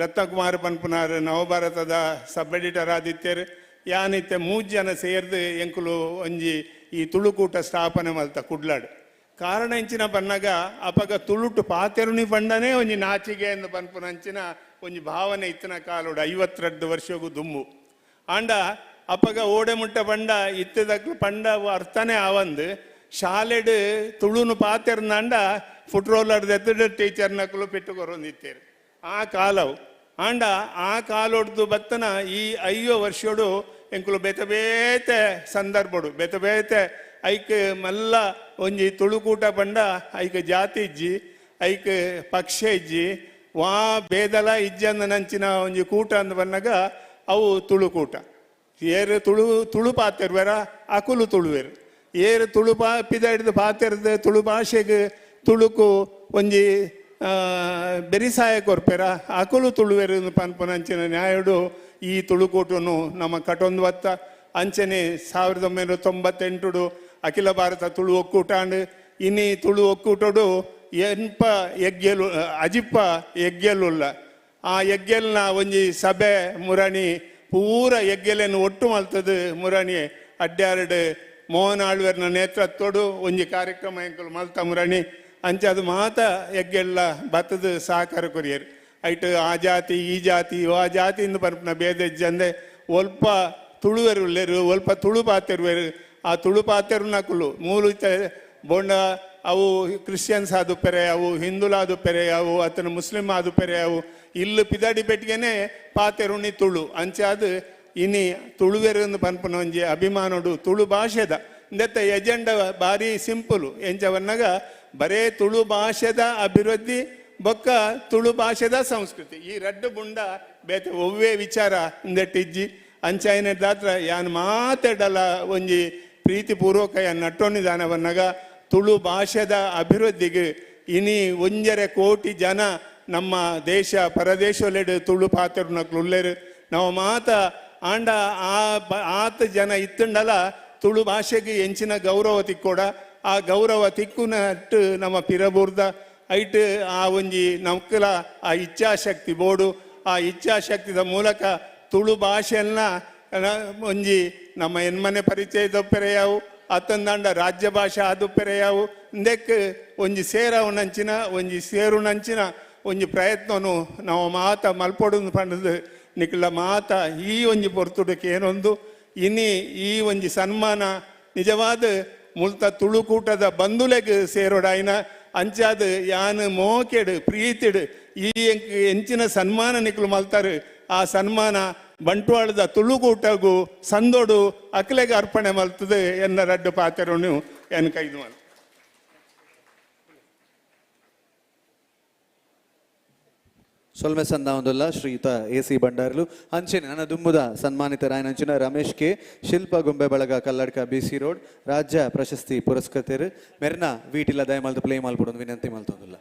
ರತ್ನಕುಮಾರ್ ಪನ್ಪುನಾರು ನವಭಾರತದ ಸಬ್ ಎಡಿಟರ್ ಆದಿತ್ತೇರು. ಯಾನಿತ್ತೆ ಮೂಜ್ ಜನ ಸೇರ್ದು ಎಂಕುಲು ಒಂಜಿ ಈ ತುಳುಕೂಟ ಸ್ಥಾಪನೆ ಮಲ್ತ ಕುಡ್ಲಾಡ್. ಕಾರಣ ಎಂಚಿನ ಪನ್ನಗ ಅಪಗ ತುಳುಟು ಪಾತೆರುನಿ ಪಂಡನೇ ಒಂಜಿ ನಾಚಿಗೆ ಎಂದು ಪನ್ಪುನಂಚಿನ ಒಂಜಿ ಭಾವನೆ ಇತ್ತಿನ ಕಾಲೋಡು 52 ವರ್ಷಗೂ ದುಂಬು. ಆಂಡ ಅಪಗ ಓಡೆ ಮುಟ್ಟ ಪಂಡ ಇತ್ತದಕ್ಲು ಪಂಡ ಅರ್ಥನೇ ಆವಂದು. ಶಾಲೆಡ್ ತುಳುನು ಪಾತೆರ್ನಾಂಡ ಫುಟ್ ರೋಲರ್ ಎತ್ತಡ ಟೀಚರ್ ನಕಲು ಪೆಟ್ಟು ಕೊರೊಂದಿತ್ತೇರು ಆ ಕಾಲವು. ಆಂಡ ಆ ಕಾಲೊಡ್ದು ಬತ್ತನ ಈ 50 ವರ್ಷೋಡು ಎಂಕುಲು ಬೇತೆ ಬೇತೆ ಸಂದರ್ಭಡು ಬೇತೆ ಬೇತೆ ಐಕ್ ಮಲ್ಲ ಒಂಜಿ ತುಳುಕೂಟ ಪಂಡ ಐಕ್ ಜಾತಿ ಇಜ್ಜಿ, ಐಕ್ ಪಕ್ಷ ಇಜ್ಜಿ, ವಾ ಬೇದಲ ಇಜ್ಜಂದ ನಂಚಿನ ಒಂಜಿ ಕೂಟ ಅಂದ್ ಬನ್ನಗ ಅವು ತುಳುಕೂಟ. ಏರು ತುಳು ತುಳು ಪಾತೆರ್ವೆರ ಅಕುಲು ತುಳುವೆರು, ಏರು ತುಳು ಪಾ ಪಿದ ಹಿಡ್ದು ಪಾತೆರ್ದು ತುಳು ಭಾಷೆಗೆ ತುಳುಕು ಒಂಜಿ ಬೆರಿಸಾಯ ಕೊರ್ಪೆರ ಅಕುಲು ತುಳುವೆರು ಪನ್ಪುನಂಚಿನ ನ್ಯಾಯುಡು ಈ ತುಳುಕೂಟನು ನಮ್ಮ ಕಟೊಂದು ಬತ್ತ. ಅಂಚನೆ 1998 ಅಖಿಲ ಭಾರತ ತುಳು ಒಕ್ಕೂಟ ಅಂಡ್. ಇನಿ ತುಳು ಒಕ್ಕೂಟಡು ಎನ್ಪ ಯಜ್ಞಲು ಅಜಿಪ್ಪ ಯಜ್ಞಲುಲ್ಲ. ಆ ಯಜ್ಞಲ್ನ ಒಂಜಿ ಸಭೆ ಮುರಣಿ ಪೂರ ಯಜ್ಞಲೆನ್ ಒಟ್ಟು ಮಲ್ತದು ಮುರಣಿ ಅಡ್ಯಾರಡು ಮೋಹನ್ ಆಳ್ವೆರ್ನ ನೇತೃತ್ವಡು ಒಂಜಿ ಕಾರ್ಯಕ್ರಮ ಎಂಕುಲು ಮಲ್ತ ಮುರಣಿ. ಅಂಚೆ ಅದು ಮಾತ ಯಜ್ಞೆಲ್ಲ ಬತ್ತದು ಸಹಕಾರ ಕೊರಿಯರು. ಐಟ್ ಆ ಜಾತಿ ಈ ಜಾತಿ ಆ ಜಾತಿಯಿಂದ ಪರ್ಪುನ ಭೇದ ಇಜ್ಜಂದೆ ಒಲ್ಪ ತುಳುವೆರು ಉಲ್ಲೆರು, ಒಲ್ಪ ತುಳು ಪಾತೆರುವೆರು. ಆ ತುಳು ಪಾತೆರುನಕುಲು ಮೂಲ ಬೋಂಡ ಅವು ಕ್ರಿಶ್ಚಿಯನ್ಸ್ ಆದುಪ್ಪೆರೆ, ಅವು ಹಿಂದೂಲಾದುಪ್ಪೆರೆ, ಅವು ಅತನ ಮುಸ್ಲಿಂ ಆದುಪ್ಪೆರೆ, ಅವು ಇಲ್ಲು ಪಿದಾಡಿ ಪೆಟ್ಟಿಗೆನೆ ಪಾತೆರುಣಿ ತುಳು. ಅಂಚಾದ ಇನಿ ತುಳುವೆರು ಪನ್ಪುನ ಒಂಜಿ ಅಭಿಮಾನೋಡು ತುಳು ಭಾಷೆದ ಇಂದೆತ್ತ ಎಜೆಂಡ ಭಾರಿ ಸಿಂಪಲ್. ಎಂಚವನ್ನಾಗ ಬರೇ ತುಳು ಭಾಷೆದ ಅಭಿವೃದ್ಧಿ ಬೊಕ್ಕ ತುಳು ಭಾಷೆದ ಸಂಸ್ಕೃತಿ ಈ ರಡ್ಡು ಬುಂಡ ಬೇತೆ ಒವ್ವೇ ವಿಚಾರ ಇಂದೆಟ್ಟಿಜ್ಜಿ. ಅಂಚಾಯಿನ ದಾತ್ರ ಯಾನ್ ಮಾತೆಡಲ ಒಂಜಿ ಪ್ರೀತಿಪೂರ್ವಕ ಯಾನ್ ನಟ್ಟೊಂಡಿದಾನವನ್ನಾಗ ತುಳು ಭಾಷೆದ ಅಭಿವೃದ್ಧಿಗೆ ಇನಿ 1.5 ಕೋಟಿ ಜನ ನಮ್ಮ ದೇಶ ಪರದೇಶಲೆಡು ತುಳು ಪಾತೆರುನಕ್ಲು ಉಲ್ಲೆರು. ನಾವು ಮಾತ ಆಂಡ ಆ ಆತ ಜನ ಇತ್ತುಂಡಲ ತುಳು ಭಾಷೆಗೆ ಎಂಚಿನ ಗೌರವ ತಿಕ್ಕೋಡ, ಆ ಗೌರವ ತಿಕ್ಕುನಟ್ಟು ನಮ್ಮ ಪಿರಬೂರ್ದ ಐಟ್ ಆ ಒಂಜಿ ನಮ್ಕಲ ಆ ಇಚ್ಛಾಶಕ್ತಿ ಬೋಡು. ಆ ಇಚ್ಛಾಶಕ್ತಿದ ಮೂಲಕ ತುಳು ಭಾಷೆಯನ್ನ ಒಂಜಿ ನಮ್ಮ ಎನ್ಮನೆ ಪರಿಚಯದೊಪ್ಪೆರೆ ಯಾವು ಅತ್ತಂದಾಂಡ ರಾಜ್ಯ ಭಾಷೆ ಆದುಪ್ಪೆರೆ ಯಾವು ಇಂದೆಕ್ ಒಂಜಿ ಸೇರವನಂಚಿನ ಒಂಜಿ ಸೇರುನಂಚಿನ ಒಂಜಿ ಪ್ರಯತ್ನನು ನಾವು ಮಾತ ಮಲ್ಪೊಡು ಪಂಡದು ನಿಕ್ಲ ಮಾತ ಈ ಒಂಜಿ ಪೊರ್ತುಡಕ್ಕೆ ಏನೊಂದು ಇನಿ ಈ ಒಂಜಿ ಸನ್ಮಾನ ನಿಜವಾದ ಮುಲ್ತ ತುಳುಕೂಟದ ಬಂಧುಲೆಗ್ ಸೇರೋಡಾಯಿನ ಅಂಚಾದ ಯಾನ್ ಮೋಕೆಡು ಪ್ರೀತಿಡು ಈ ಎಂಚಿನ ಸನ್ಮಾನ ನಿಕ್ಲು ಮಲ್ತಾರೆ. ಆ ಸನ್ಮಾನ ಬಂಟ್ವಾಳದ ತುಳುಕೂಟಗು ಸಂದೋಡು ಅಕ್ಲೆಗೆ ಅರ್ಪಣೆ ಮಲ್ತದೆ ಎನ್ನ ರಡ್ಡು ಪಾತೆರನು ಎನ್ ಕೈದು ಮಲ್. ಸೊಲ್ಮೆ ಸಂದಾವೊಂದುಲ್ಲ ಶ್ರೀಯುತ ಎ ಸಿ ಭಂಡಾರ್ಲು. ಅಂಚೆನೆ ನನ್ನ ದುಂಬುದ ಸನ್ಮಾನಿತ ರಾಯನಂಚಿನ ರಮೇಶ್ ಕೆ ಶಿಲ್ಪ ಗೊಂಬೆ ಬಳಗ ಕಲ್ಲಡ್ಕ ಬಿ ಸಿ ರೋಡ್ ರಾಜ್ಯ ಪ್ರಶಸ್ತಿ ಪುರಸ್ಕೃತರು ಮೆರ್ನ ವೀಟಿಲ್ಲ ದಯಮಾಲ್ದು ಪ್ಲೇ ಮಲ್ಪೊಡೊಂದು ವಿನಂತಿ ಮಲ್ತೊಂದುಲ್ಲ.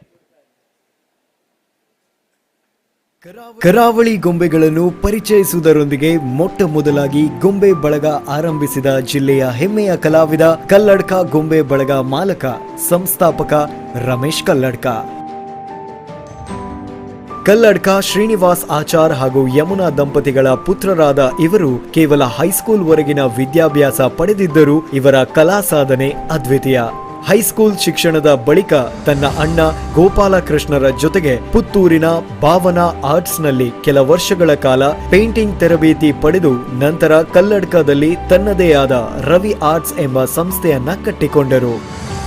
ಕರಾವಳಿ ಗೊಂಬೆಗಳನ್ನು ಪರಿಚಯಿಸುವುದರೊಂದಿಗೆ ಮೊಟ್ಟ ಮೊದಲಾಗಿ ಗೊಂಬೆ ಬಳಗ ಆರಂಭಿಸಿದ ಜಿಲ್ಲೆಯ ಹೆಮ್ಮೆಯ ಕಲಾವಿದ ಕಲ್ಲಡ್ಕ ಗೊಂಬೆ ಬಳಗ ಮಾಲಕ ಸಂಸ್ಥಾಪಕ ರಮೇಶ್ ಕಲ್ಲಡ್ಕ. ಕಲ್ಲಡ್ಕ ಶ್ರೀನಿವಾಸ್ ಆಚಾರ್ ಹಾಗೂ ಯಮುನಾ ದಂಪತಿಗಳ ಪುತ್ರರಾದ ಇವರು ಕೇವಲ ಹೈಸ್ಕೂಲ್ ವರೆಗಿನ ವಿದ್ಯಾಭ್ಯಾಸ ಪಡೆದಿದ್ದರೂ ಇವರ ಕಲಾ ಸಾಧನೆ ಅದ್ವಿತೀಯ. ಹೈಸ್ಕೂಲ್ ಶಿಕ್ಷಣದ ಬಳಿಕ ತನ್ನ ಅಣ್ಣ ಗೋಪಾಲಕೃಷ್ಣರ ಜೊತೆಗೆ ಪುತ್ತೂರಿನ ಭಾವನಾ ಆರ್ಟ್ಸ್ನಲ್ಲಿ ಕೆಲ ವರ್ಷಗಳ ಕಾಲ ಪೇಂಟಿಂಗ್ ತರಬೇತಿ ಪಡೆದು ನಂತರ ಕಲ್ಲಡ್ಕದಲ್ಲಿ ತನ್ನದೇ ಆದ ರವಿ ಆರ್ಟ್ಸ್ ಎಂಬ ಸಂಸ್ಥೆಯನ್ನ ಕಟ್ಟಿಕೊಂಡರು.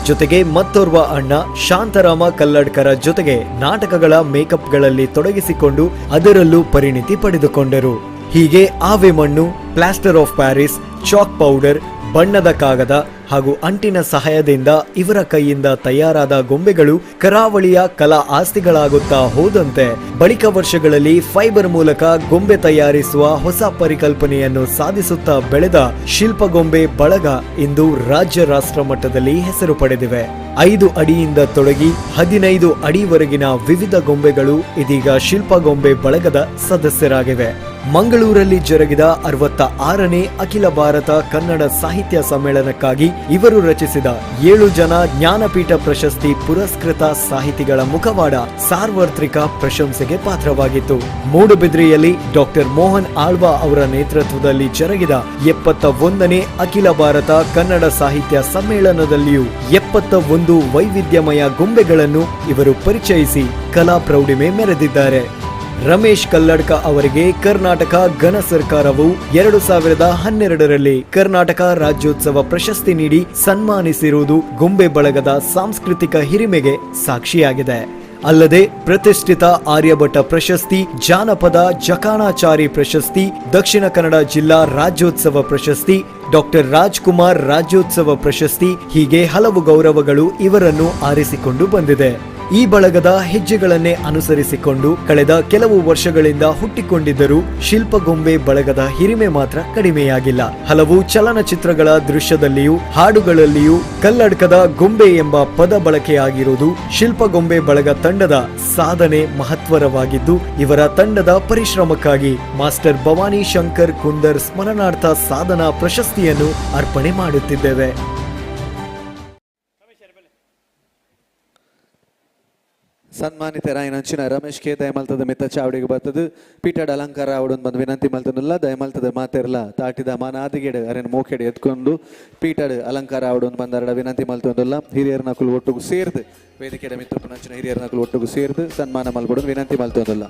ಜೊತೆಗೆ ಮತ್ತೋರ್ವ ಅಣ್ಣ ಶಾಂತರಾಮ ಕಲ್ಲಡ್ಕರ ಜೊತೆಗೆ ನಾಟಕಗಳ ಮೇಕಪ್ಗಳಲ್ಲಿ ತೊಡಗಿಸಿಕೊಂಡು ಅದರಲ್ಲೂ ಪರಿಣಿತಿ ಪಡೆದುಕೊಂಡರು. ಹೀಗೆ ಆವೆ ಮಣ್ಣು, plaster of Paris, chalk powder, ಬಣ್ಣದ ಕಾಗದ ಹಾಗೂ ಅಂಟಿನ ಸಹಾಯದಿಂದ ಇವರ ಕೈಯಿಂದ ತಯಾರಾದ ಗೊಂಬೆಗಳು ಕರಾವಳಿಯ ಕಲಾ ಆಸ್ತಿಗಳಾಗುತ್ತಾ ಹೋದಂತೆ ಬಳಿಕ ವರ್ಷಗಳಲ್ಲಿ ಫೈಬರ್ ಮೂಲಕ ಗೊಂಬೆ ತಯಾರಿಸುವ ಹೊಸ ಪರಿಕಲ್ಪನೆಯನ್ನು ಸಾಧಿಸುತ್ತಾ ಬೆಳೆದ ಶಿಲ್ಪಗೊಂಬೆ ಬಳಗ ಇಂದು ರಾಜ್ಯ ರಾಷ್ಟ್ರ ಮಟ್ಟದಲ್ಲಿ ಹೆಸರು ಪಡೆದಿವೆ. 5 ಅಡಿಯಿಂದ ತೊಡಗಿ 15 ಅಡಿವರೆಗಿನ ವಿವಿಧ ಗೊಂಬೆಗಳು ಇದೀಗ ಶಿಲ್ಪಗೊಂಬೆ ಬಳಗದ ಸದಸ್ಯರಾಗಿವೆ. ಮಂಗಳೂರಲ್ಲಿ ಜರುಗಿದ 66ನೇ ಅಖಿಲ ಭಾರತ ಕನ್ನಡ ಸಾಹಿತ್ಯ ಸಮ್ಮೇಳನಕ್ಕಾಗಿ ಇವರು ರಚಿಸಿದ 7 ಜನ ಜ್ಞಾನಪೀಠ ಪ್ರಶಸ್ತಿ ಪುರಸ್ಕೃತ ಸಾಹಿತಿಗಳ ಮುಖವಾಡ ಸಾರ್ವತ್ರಿಕ ಪ್ರಶಂಸೆಗೆ ಪಾತ್ರವಾಗಿತ್ತು. ಮೂಡುಬಿದ್ರೆಯಲ್ಲಿ ಡಾಕ್ಟರ್ ಮೋಹನ್ ಆಳ್ವಾ ಅವರ ನೇತೃತ್ವದಲ್ಲಿ ಜರುಗಿದ 71ನೇ ಅಖಿಲ ಭಾರತ ಕನ್ನಡ ಸಾಹಿತ್ಯ ಸಮ್ಮೇಳನದಲ್ಲಿಯೂ 71 ವೈವಿಧ್ಯಮಯ ಗೊಂಬೆಗಳನ್ನು ಇವರು ಪರಿಚಯಿಸಿ ಕಲಾ ಪ್ರೌಢಿಮೆ ಮೆರೆದಿದ್ದಾರೆ. ರಮೇಶ್ ಕಲ್ಲಡ್ಕ ಅವರಿಗೆ ಕರ್ನಾಟಕ ಘನ ಸರ್ಕಾರವು 2012ರಲ್ಲಿ ಕರ್ನಾಟಕ ರಾಜ್ಯೋತ್ಸವ ಪ್ರಶಸ್ತಿ ನೀಡಿ ಸನ್ಮಾನಿಸಿರುವುದು ಗೊಂಬೆ ಬಳಗದ ಸಾಂಸ್ಕೃತಿಕ ಹಿರಿಮೆಗೆ ಸಾಕ್ಷಿಯಾಗಿದೆ. ಅಲ್ಲದೆ ಪ್ರತಿಷ್ಠಿತ ಆರ್ಯಭಟ ಪ್ರಶಸ್ತಿ, ಜಾನಪದ ಜಕಾಣಾಚಾರಿ ಪ್ರಶಸ್ತಿ, ದಕ್ಷಿಣ ಕನ್ನಡ ಜಿಲ್ಲಾ ರಾಜ್ಯೋತ್ಸವ ಪ್ರಶಸ್ತಿ, ಡಾಕ್ಟರ್ ರಾಜ್ಕುಮಾರ್ ರಾಜ್ಯೋತ್ಸವ ಪ್ರಶಸ್ತಿ, ಹೀಗೆ ಹಲವು ಗೌರವಗಳು ಇವರನ್ನು ಆರಿಸಿಕೊಂಡು ಬಂದಿದೆ. ಈ ಬಳಗದ ಹೆಜ್ಜೆಗಳನ್ನೇ ಅನುಸರಿಸಿಕೊಂಡು ಕಳೆದ ಕೆಲವು ವರ್ಷಗಳಿಂದ ಹುಟ್ಟಿಕೊಂಡಿದ್ದರೂ ಶಿಲ್ಪಗೊಂಬೆ ಬಳಗದ ಹಿರಿಮೆ ಮಾತ್ರ ಕಡಿಮೆಯಾಗಿಲ್ಲ. ಹಲವು ಚಲನಚಿತ್ರಗಳ ದೃಶ್ಯದಲ್ಲಿಯೂ ಹಾಡುಗಳಲ್ಲಿಯೂ ಕಲ್ಲಡ್ಕದ ಗೊಂಬೆ ಎಂಬ ಪದ ಬಳಕೆಯಾಗಿರುವುದು ಶಿಲ್ಪಗೊಂಬೆ ಬಳಗ ತಂಡದ ಸಾಧನೆ ಮಹತ್ವರವಾಗಿದ್ದು, ಇವರ ತಂಡದ ಪರಿಶ್ರಮಕ್ಕಾಗಿ ಮಾಸ್ಟರ್ ಭವಾನಿ ಶಂಕರ್ ಕುಂದರ್ ಸ್ಮರಣಾರ್ಥ ಸಾಧನಾ ಪ್ರಶಸ್ತಿಯನ್ನು ಅರ್ಪಣೆ ಮಾಡುತ್ತಿದ್ದೇವೆ. ಸನ್ಮಾನಿತರಾಯಿನಂಚಿನ ರಮೇಶ್ ಕೆ ದಯಮಲ್ತದ ಮಿತ್ತ ಚಾವಡಿಗೆ ಬರ್ತದೆ. ಪೀಠದ ಅಲಂಕಾರ ಅವಡೊಂದು ಬಂದು ವಿನಂತಿ ಮಲ್ತನಲ್ಲ ದಯಮಲ್ತದ ಮಾತೆರ್ಲ ತಾಟಿದ ಮಾನಾದಿಗೆಡೆ ಅರೆನ ಮೋಕೆಡೆ ಎತ್ಕೊಂಡು ಪೀಠದ ಅಲಂಕಾರ ಅವಡೊಂದು ಬಂದರಡ ವಿನಂತಿ ಮಲ್ತೊಂದಲ್ಲ. ಹಿರಿಯರ ನಕಲು ಒಟ್ಟುಗು ಸೇರ್ದು ವೇದಿಕೆಡ ಮಿತ್ತುಪನಂಚಿನ ಹಿರಿಯರ ನಕಲು ಒಟ್ಟುಗು ಸೇರ್ದು ಸನ್ಮಾನ ಮಲ್ಪಡೊಂದು ವಿನಂತಿ ಮಲ್ತೊಂದಲ್ಲ.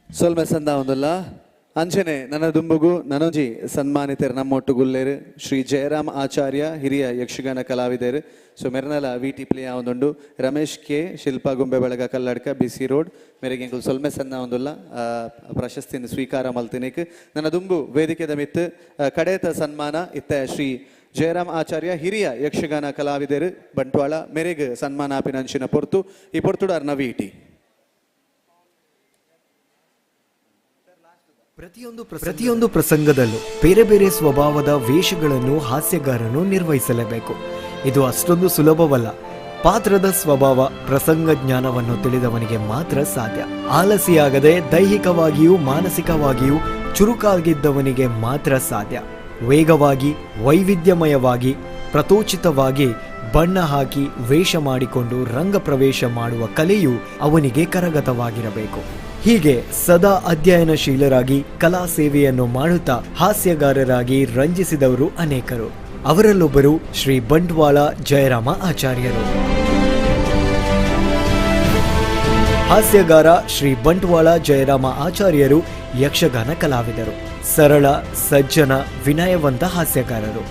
ಸೊಲ್ಮೆ ಸಂದ ಒಂದಲ್ಲ ಅಂಚನೆ ನನ್ನ ದುಂಬುಗು ನನೋಜಿ ಸನ್ಮಾನಿತರು ನಮ್ಮೊಟ್ಟುಗುಲ್ಲೇರು ಶ್ರೀ ಜಯರಾಮ್ ಆಚಾರ್ಯ ಹಿರಿಯ ಯಕ್ಷಗಾನ ಕಲಾವಿದರು. ಸೊ ಮೆರ್ನಲ ವಿ ಟಿ ಪ್ಲೇ ಒಂದುಂಡು ರಮೇಶ್ ಕೆ ಶಿಲ್ಪಾ ಗೊಂಬೆ ಬಳಗ ಕಲ್ಲಡ್ಕ ಬಿ ಸಿ ರೋಡ್ ಮೇರೆಗೆ ಎಂಕುಲು ಸೊಲ್ಮೆ ಸನ್ನ ಒಂದುಲ್ಲ ಪ್ರಶಸ್ತಿಯನ್ನು ಸ್ವೀಕಾರ ಮಲ್ತಿನಿಕ್. ನನ್ನ ದುಂಬು ವೇದಿಕೆದ ಮಿತ್ತು ಕಡೇತ ಸನ್ಮಾನ ಇತ್ತ ಶ್ರೀ ಜಯರಾಮ್ ಆಚಾರ್ಯ ಹಿರಿಯ ಯಕ್ಷಗಾನ ಕಲಾವಿದರು ಬಂಟ್ವಾಳ ಮೇರೆಗೆ ಸನ್ಮಾನ ಆಪಿನಂಚಿನ ಪೊರ್ತು ಈ ಪೊರ್ತುಡಾರ್ನ ವಿ ಟಿ. ಪ್ರತಿಯೊಂದು ಪ್ರಸಂಗದಲ್ಲೂ ಬೇರೆ ಬೇರೆ ಸ್ವಭಾವದ ವೇಷಗಳನ್ನು ಹಾಸ್ಯಗಾರನು ನಿರ್ವಹಿಸಲೇಬೇಕು. ಇದು ಅಷ್ಟೊಂದು ಸುಲಭವಲ್ಲ. ಪಾತ್ರದ ಸ್ವಭಾವ, ಪ್ರಸಂಗ ಜ್ಞಾನವನ್ನು ತಿಳಿದವನಿಗೆ ಮಾತ್ರ ಸಾಧ್ಯ. ಆಲಸಿಯಾಗದೆ ದೈಹಿಕವಾಗಿಯೂ ಮಾನಸಿಕವಾಗಿಯೂ ಚುರುಕಾಗಿದ್ದವನಿಗೆ ಮಾತ್ರ ಸಾಧ್ಯ. ವೇಗವಾಗಿ, ವೈವಿಧ್ಯಮಯವಾಗಿ, ಪ್ರತೋಚಿತವಾಗಿ ಬಣ್ಣ ಹಾಕಿ ವೇಷ ಮಾಡಿಕೊಂಡು ರಂಗಪ್ರವೇಶ ಮಾಡುವ ಕಲೆಯು ಅವನಿಗೆ ಕರಗತವಾಗಿರಬೇಕು. ಹೀಗೆ ಸದಾ ಅಧ್ಯಯನಶೀಲರಾಗಿ ಕಲಾ ಸೇವೆಯನ್ನು ಮಾಡುತ್ತಾ ಹಾಸ್ಯಗಾರರಾಗಿ ರಂಜಿಸಿದವರು ಅನೇಕರು. ಅವರಲ್ಲೊಬ್ಬರು ಶ್ರೀ ಬಂಟ್ವಾಳ ಜಯರಾಮ ಆಚಾರ್ಯರು. ಹಾಸ್ಯಗಾರ ಶ್ರೀ ಬಂಟ್ವಾಳ ಜಯರಾಮ ಆಚಾರ್ಯರು ಯಕ್ಷಗಾನ ಕಲಾವಿದರು, ಸರಳ, ಸಜ್ಜನ, ವಿನಯವಂತ ಹಾಸ್ಯಗಾರರು.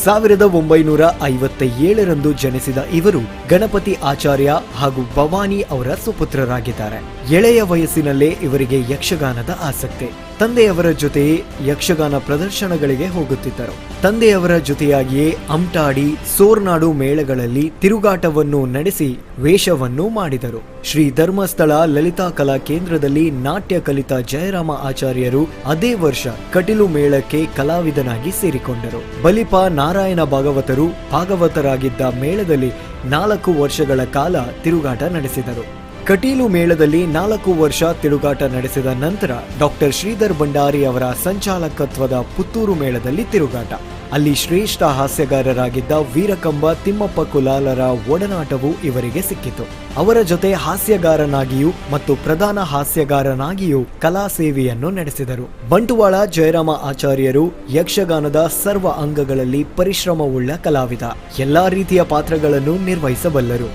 1957ರಂದು ಜನಿಸಿದ ಇವರು ಗಣಪತಿ ಆಚಾರ್ಯ ಹಾಗೂ ಭವಾನಿ ಅವರ ಸುಪುತ್ರರಾಗಿದ್ದಾರೆ. ಎಳೆಯ ವಯಸ್ಸಿನಲ್ಲೇ ಇವರಿಗೆ ಯಕ್ಷಗಾನದ ಆಸಕ್ತಿ. ತಂದೆಯವರ ಜೊತೆಯೇ ಯಕ್ಷಗಾನ ಪ್ರದರ್ಶನಗಳಿಗೆ ಹೋಗುತ್ತಿದ್ದರು. ತಂದೆಯವರ ಜೊತೆಯಾಗಿಯೇ ಅಮ್ಟಾಡಿ, ಸೋರ್ನಾಡು ಮೇಳಗಳಲ್ಲಿ ತಿರುಗಾಟವನ್ನು ನಡೆಸಿ ವೇಷವನ್ನು ಮಾಡಿದರು. ಶ್ರೀ ಧರ್ಮಸ್ಥಳ ಲಲಿತಾ ಕಲಾ ಕೇಂದ್ರದಲ್ಲಿ ನಾಟ್ಯ ಕಲಿತ ಜಯರಾಮ ಆಚಾರ್ಯರು ಅದೇ ವರ್ಷ ಕಟಿಲು ಮೇಳಕ್ಕೆ ಕಲಾವಿದನಾಗಿ ಸೇರಿಕೊಂಡರು. ಬಲಿಪ ನಾರಾಯಣ ಭಾಗವತರು ಭಾಗವತರಾಗಿದ್ದ ಮೇಳದಲ್ಲಿ 4 ವರ್ಷಗಳ ಕಾಲ ತಿರುಗಾಟ ನಡೆಸಿದರು. ಕಟೀಲು ಮೇಳದಲ್ಲಿ 4 ವರ್ಷ ತಿರುಗಾಟ ನಡೆಸಿದ ನಂತರ ಡಾಕ್ಟರ್ ಶ್ರೀಧರ್ ಭಂಡಾರಿ ಅವರ ಸಂಚಾಲಕತ್ವದ ಪುತ್ತೂರು ಮೇಳದಲ್ಲಿ ತಿರುಗಾಟ. ಅಲ್ಲಿ ಶ್ರೇಷ್ಠ ಹಾಸ್ಯಗಾರರಾಗಿದ್ದ ವೀರಕಂಬ ತಿಮ್ಮಪ್ಪ ಕುಲಾಲರ ಒಡನಾಟವು ಇವರಿಗೆ ಸಿಕ್ಕಿತು. ಅವರ ಜೊತೆ ಹಾಸ್ಯಗಾರನಾಗಿಯೂ ಮತ್ತು ಪ್ರಧಾನ ಹಾಸ್ಯಗಾರನಾಗಿಯೂ ಕಲಾ ಸೇವೆಯನ್ನು ನಡೆಸಿದರು. ಬಂಟುವಾಳ ಜಯರಾಮ ಆಚಾರ್ಯರು ಯಕ್ಷಗಾನದ ಸರ್ವ ಅಂಗಗಳಲ್ಲಿ ಪರಿಶ್ರಮವುಳ್ಳ ಕಲಾವಿದ. ಎಲ್ಲಾ ರೀತಿಯ ಪಾತ್ರಗಳನ್ನು ನಿರ್ವಹಿಸಬಲ್ಲರು.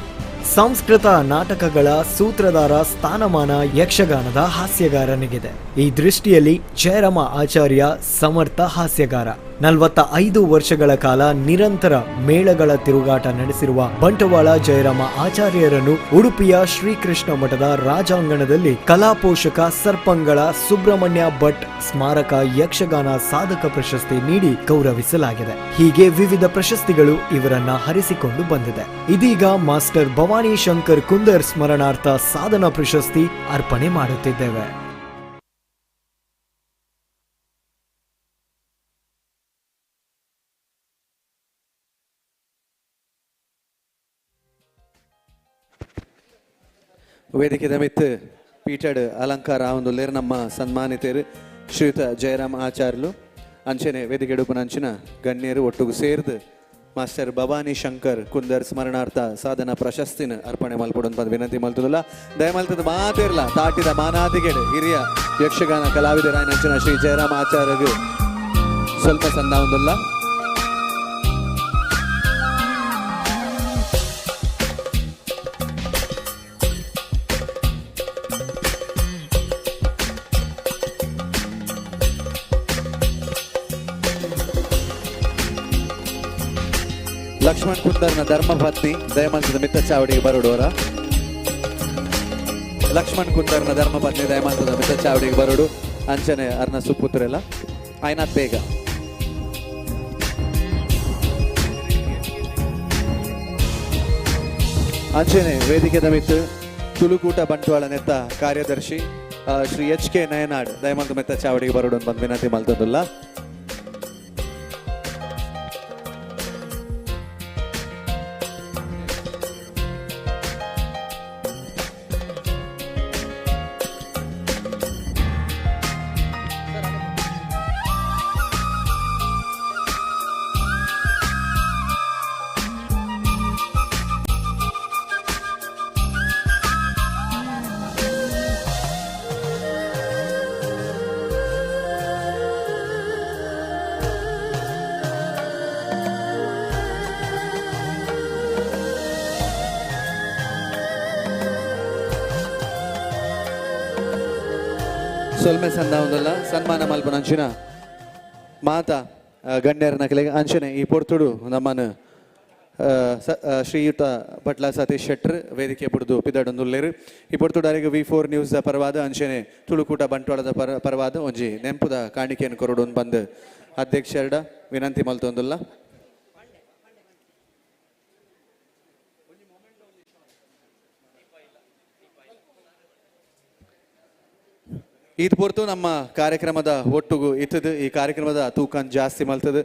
ಸಂಸ್ಕೃತ ನಾಟಕಗಳ ಸೂತ್ರಧಾರ ಸ್ಥಾನಮಾನ ಯಕ್ಷಗಾನದ ಹಾಸ್ಯಗಾರನಿಗಿದೆ. ಈ ದೃಷ್ಟಿಯಲ್ಲಿ ಜಯರಾಮ ಆಚಾರ್ಯ ಸಮರ್ಥ ಹಾಸ್ಯಗಾರ. 45 ವರ್ಷಗಳ ಕಾಲ ನಿರಂತರ ಮೇಳಗಳ ತಿರುಗಾಟ ನಡೆಸಿರುವ ಬಂಟವಾಳ ಜಯರಾಮ ಆಚಾರ್ಯರನ್ನು ಉಡುಪಿಯ ಶ್ರೀಕೃಷ್ಣ ಮಠದ ರಾಜಾಂಗಣದಲ್ಲಿ ಕಲಾಪೋಷಕ ಸರ್ಪಂಗಳ ಸುಬ್ರಹ್ಮಣ್ಯ ಭಟ್ ಸ್ಮಾರಕ ಯಕ್ಷಗಾನ ಸಾಧಕ ಪ್ರಶಸ್ತಿ ನೀಡಿ ಗೌರವಿಸಲಾಗಿದೆ. ಹೀಗೆ ವಿವಿಧ ಪ್ರಶಸ್ತಿಗಳು ಇವರನ್ನ ಹರಿಸಿಕೊಂಡು ಬಂದಿದೆ. ಇದೀಗ ಮಾಸ್ಟರ್ ಭವಾನಿ ಶಂಕರ್ ಕುಂದರ್ ಸ್ಮರಣಾರ್ಥ ಸಾಧನ ಪ್ರಶಸ್ತಿ ಅರ್ಪಣೆ ಮಾಡುತ್ತಿದ್ದೇವೆ. ವೇದಿಕೆದ ಮಿತ್ ಪೀಠಡ್ ಅಲಂಕಾರ ಆವೊಂದುಲ್ಲೆರ್ ನಮ್ಮ ಸನ್ಮಾನಿತರು ಶ್ರೀಯುತ ಜಯರಾಮ್ ಆಚಾರ್ಲು. ಅಂಚನೆ ವೇದಿಕೆ ಉಡುಪುನ ಅಂಚಿನ ಗಣ್ಯರು ಒಟ್ಟುಗು ಸೇರ್ದು ಮಾಸ್ಟರ್ ಭವಾನಿ ಶಂಕರ್ ಕುಂದರ್ ಸ್ಮರಣಾರ್ಥ ಸಾಧನ ಪ್ರಶಸ್ತಿನ ಅರ್ಪಣೆ ಮಲ್ಪೊಡು ಪಂದ್ ವಿನಂತಿ ಮಲ್ತುದುಲ್ಲ. ದಯಮಲ್ತದ ಮಾತಿರ್ಲ ತಾಟಿದ ಮಾನಾದಿಗೆಡ್ ಹಿರಿಯ ಯಕ್ಷಗಾನ ಕಲಾವಿದರಾಯನ ಅಂಚಿನ ಶ್ರೀ ಜಯರಾಮ್ ಆಚಾರ್ಯಗ್ ಸ್ವಲ್ಪ ಸಂದಾವೊಂದುಲ್ಲ. ಲಕ್ಷ್ಮಣ್ ಕುಂದರ್ನ ಧರ್ಮಪತ್ನಿ ದಯಮಂತದ ಮಿತ್ತ ಚಾವಡಿಗೆ ಬರುಡೋರ. ಲಕ್ಷ್ಮಣ್ ಕುಂದರ್ನ ಧರ್ಮಪತ್ನಿ ದಯಮಂತದ ಮಿತ್ತ ಚಾವಡಿಗೆ ಬರುಡು. ಅಂಚನೆ ಅರ್ನ ಸುಪುತ್ರೆಲ್ಲ ಆಯ್ನಾಥ್ ಬೇಗ. ಅಂಚನೆ ವೇದಿಕೆದ ಮಿತ್ತು ತುಳುಕೂಟ ಬಂಟ್ವಾಳ ನೆತ್ತ ಕಾರ್ಯದರ್ಶಿ ಶ್ರೀ ಎಚ್ ಕೆ ನಯನಾಡ್ ದಯಮಂತ ಮೆತ್ತ ಚಾವಡಿಗೆ ಬರುಡು ಅಂತ ವಿನಂತಿ ಮಲ್ತದುಲ್ಲ. ಸೊಲ್ಮೆ ಸಂದಾವೊಂದುಲ್ಲ ಸನ್ಮಾನ ಮಲ್ಪುನ ಅಂಚಿನ ಮಾತಾ ಗಣ್ಯರ ನಕಲೆಗೆ ಅಂಚನೆ ಈ ಪೊರ್ತುಡು ನಮ್ಮನ ಶ್ರೀಯುತ ಪಟ್ಲ ಸತೀಶ್ ಶೆಟ್ಟರ್ ವೇದಿಕೆ ಬುಡ್ದು ಪಿದಡೊಂದುಲ್ಲೆರ್. ಈ ಪೊರ್ತುಡು ಅರೆಗ್ ವಿ4 ನ್ಯೂಸ್ ದ ಪರವಾದ ಅಂಚನೆ ತುಳುಕೂಟ ಬಂಟ್ವಾಳದ ಪರವಾದ ಒಂಜಿ ನೆಂಪುದ ಕಾಣಿಕೆಯನ್ನು ಕೊರೊಡು ಬಂದು ಅಧ್ಯಕ್ಷರಡ ವಿನಂತಿ ಮಲ್ತೊಂದುಲ್ಲ. ಈತ್ ಪೊರ್ತು ನಮ್ಮ ಕಾರ್ಯಕ್ರಮದ ಒಟ್ಟುಗು ಇತ್ತದು. ಈ ಕಾರ್ಯಕ್ರಮದ ತೂಕನ್ ಜಾಸ್ತಿ ಮಲ್ತದು,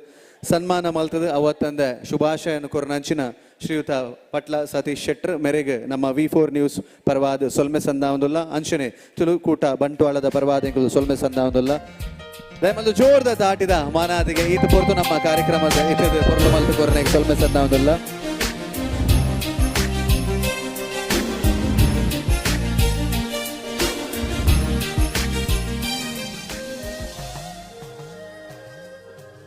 ಸನ್ಮಾನ ಮಲ್ತದು. ಅವತ್ತಂದೆ ಶುಭಾಶಯನ ಕೊರನಂಚಿನ ಶ್ರೀಯುತ ಪಟ್ಲ ಸತೀಶ್ ಶೆಟ್ಟರ್ ಮೇರೆಗೆ ನಮ್ಮ ವಿ4 ನ್ಯೂಸ್ ಪರವಾದ ಸೊಲ್ಮೆ ಸಂದಾವೊಂದುಲ್ಲ. ಅಂಚನೆ ತುಳುಕೂಟ ಬಂಟ್ವಾಳದ ಪರವಾದ ಎಂಕುಲು ಸೊಲ್ಮೆ ಸಂದಾವೊಂದುಲ್ಲ. ದಯಮಲ್ದು ಜೋರ್ದ ದಾಟಿದ ಮಾನಾದಿಗೆ ಈತ ಪೊರ್ತು ನಮ್ಮ ಕಾರ್ಯಕ್ರಮದ ಇತ್ತದು ಪೊರ್ಲು ಮಲ್ತು ಕೊರನೆ ಸೊಲ್ಮೆ ಸಂದಾವೊಂದುಲ್ಲ.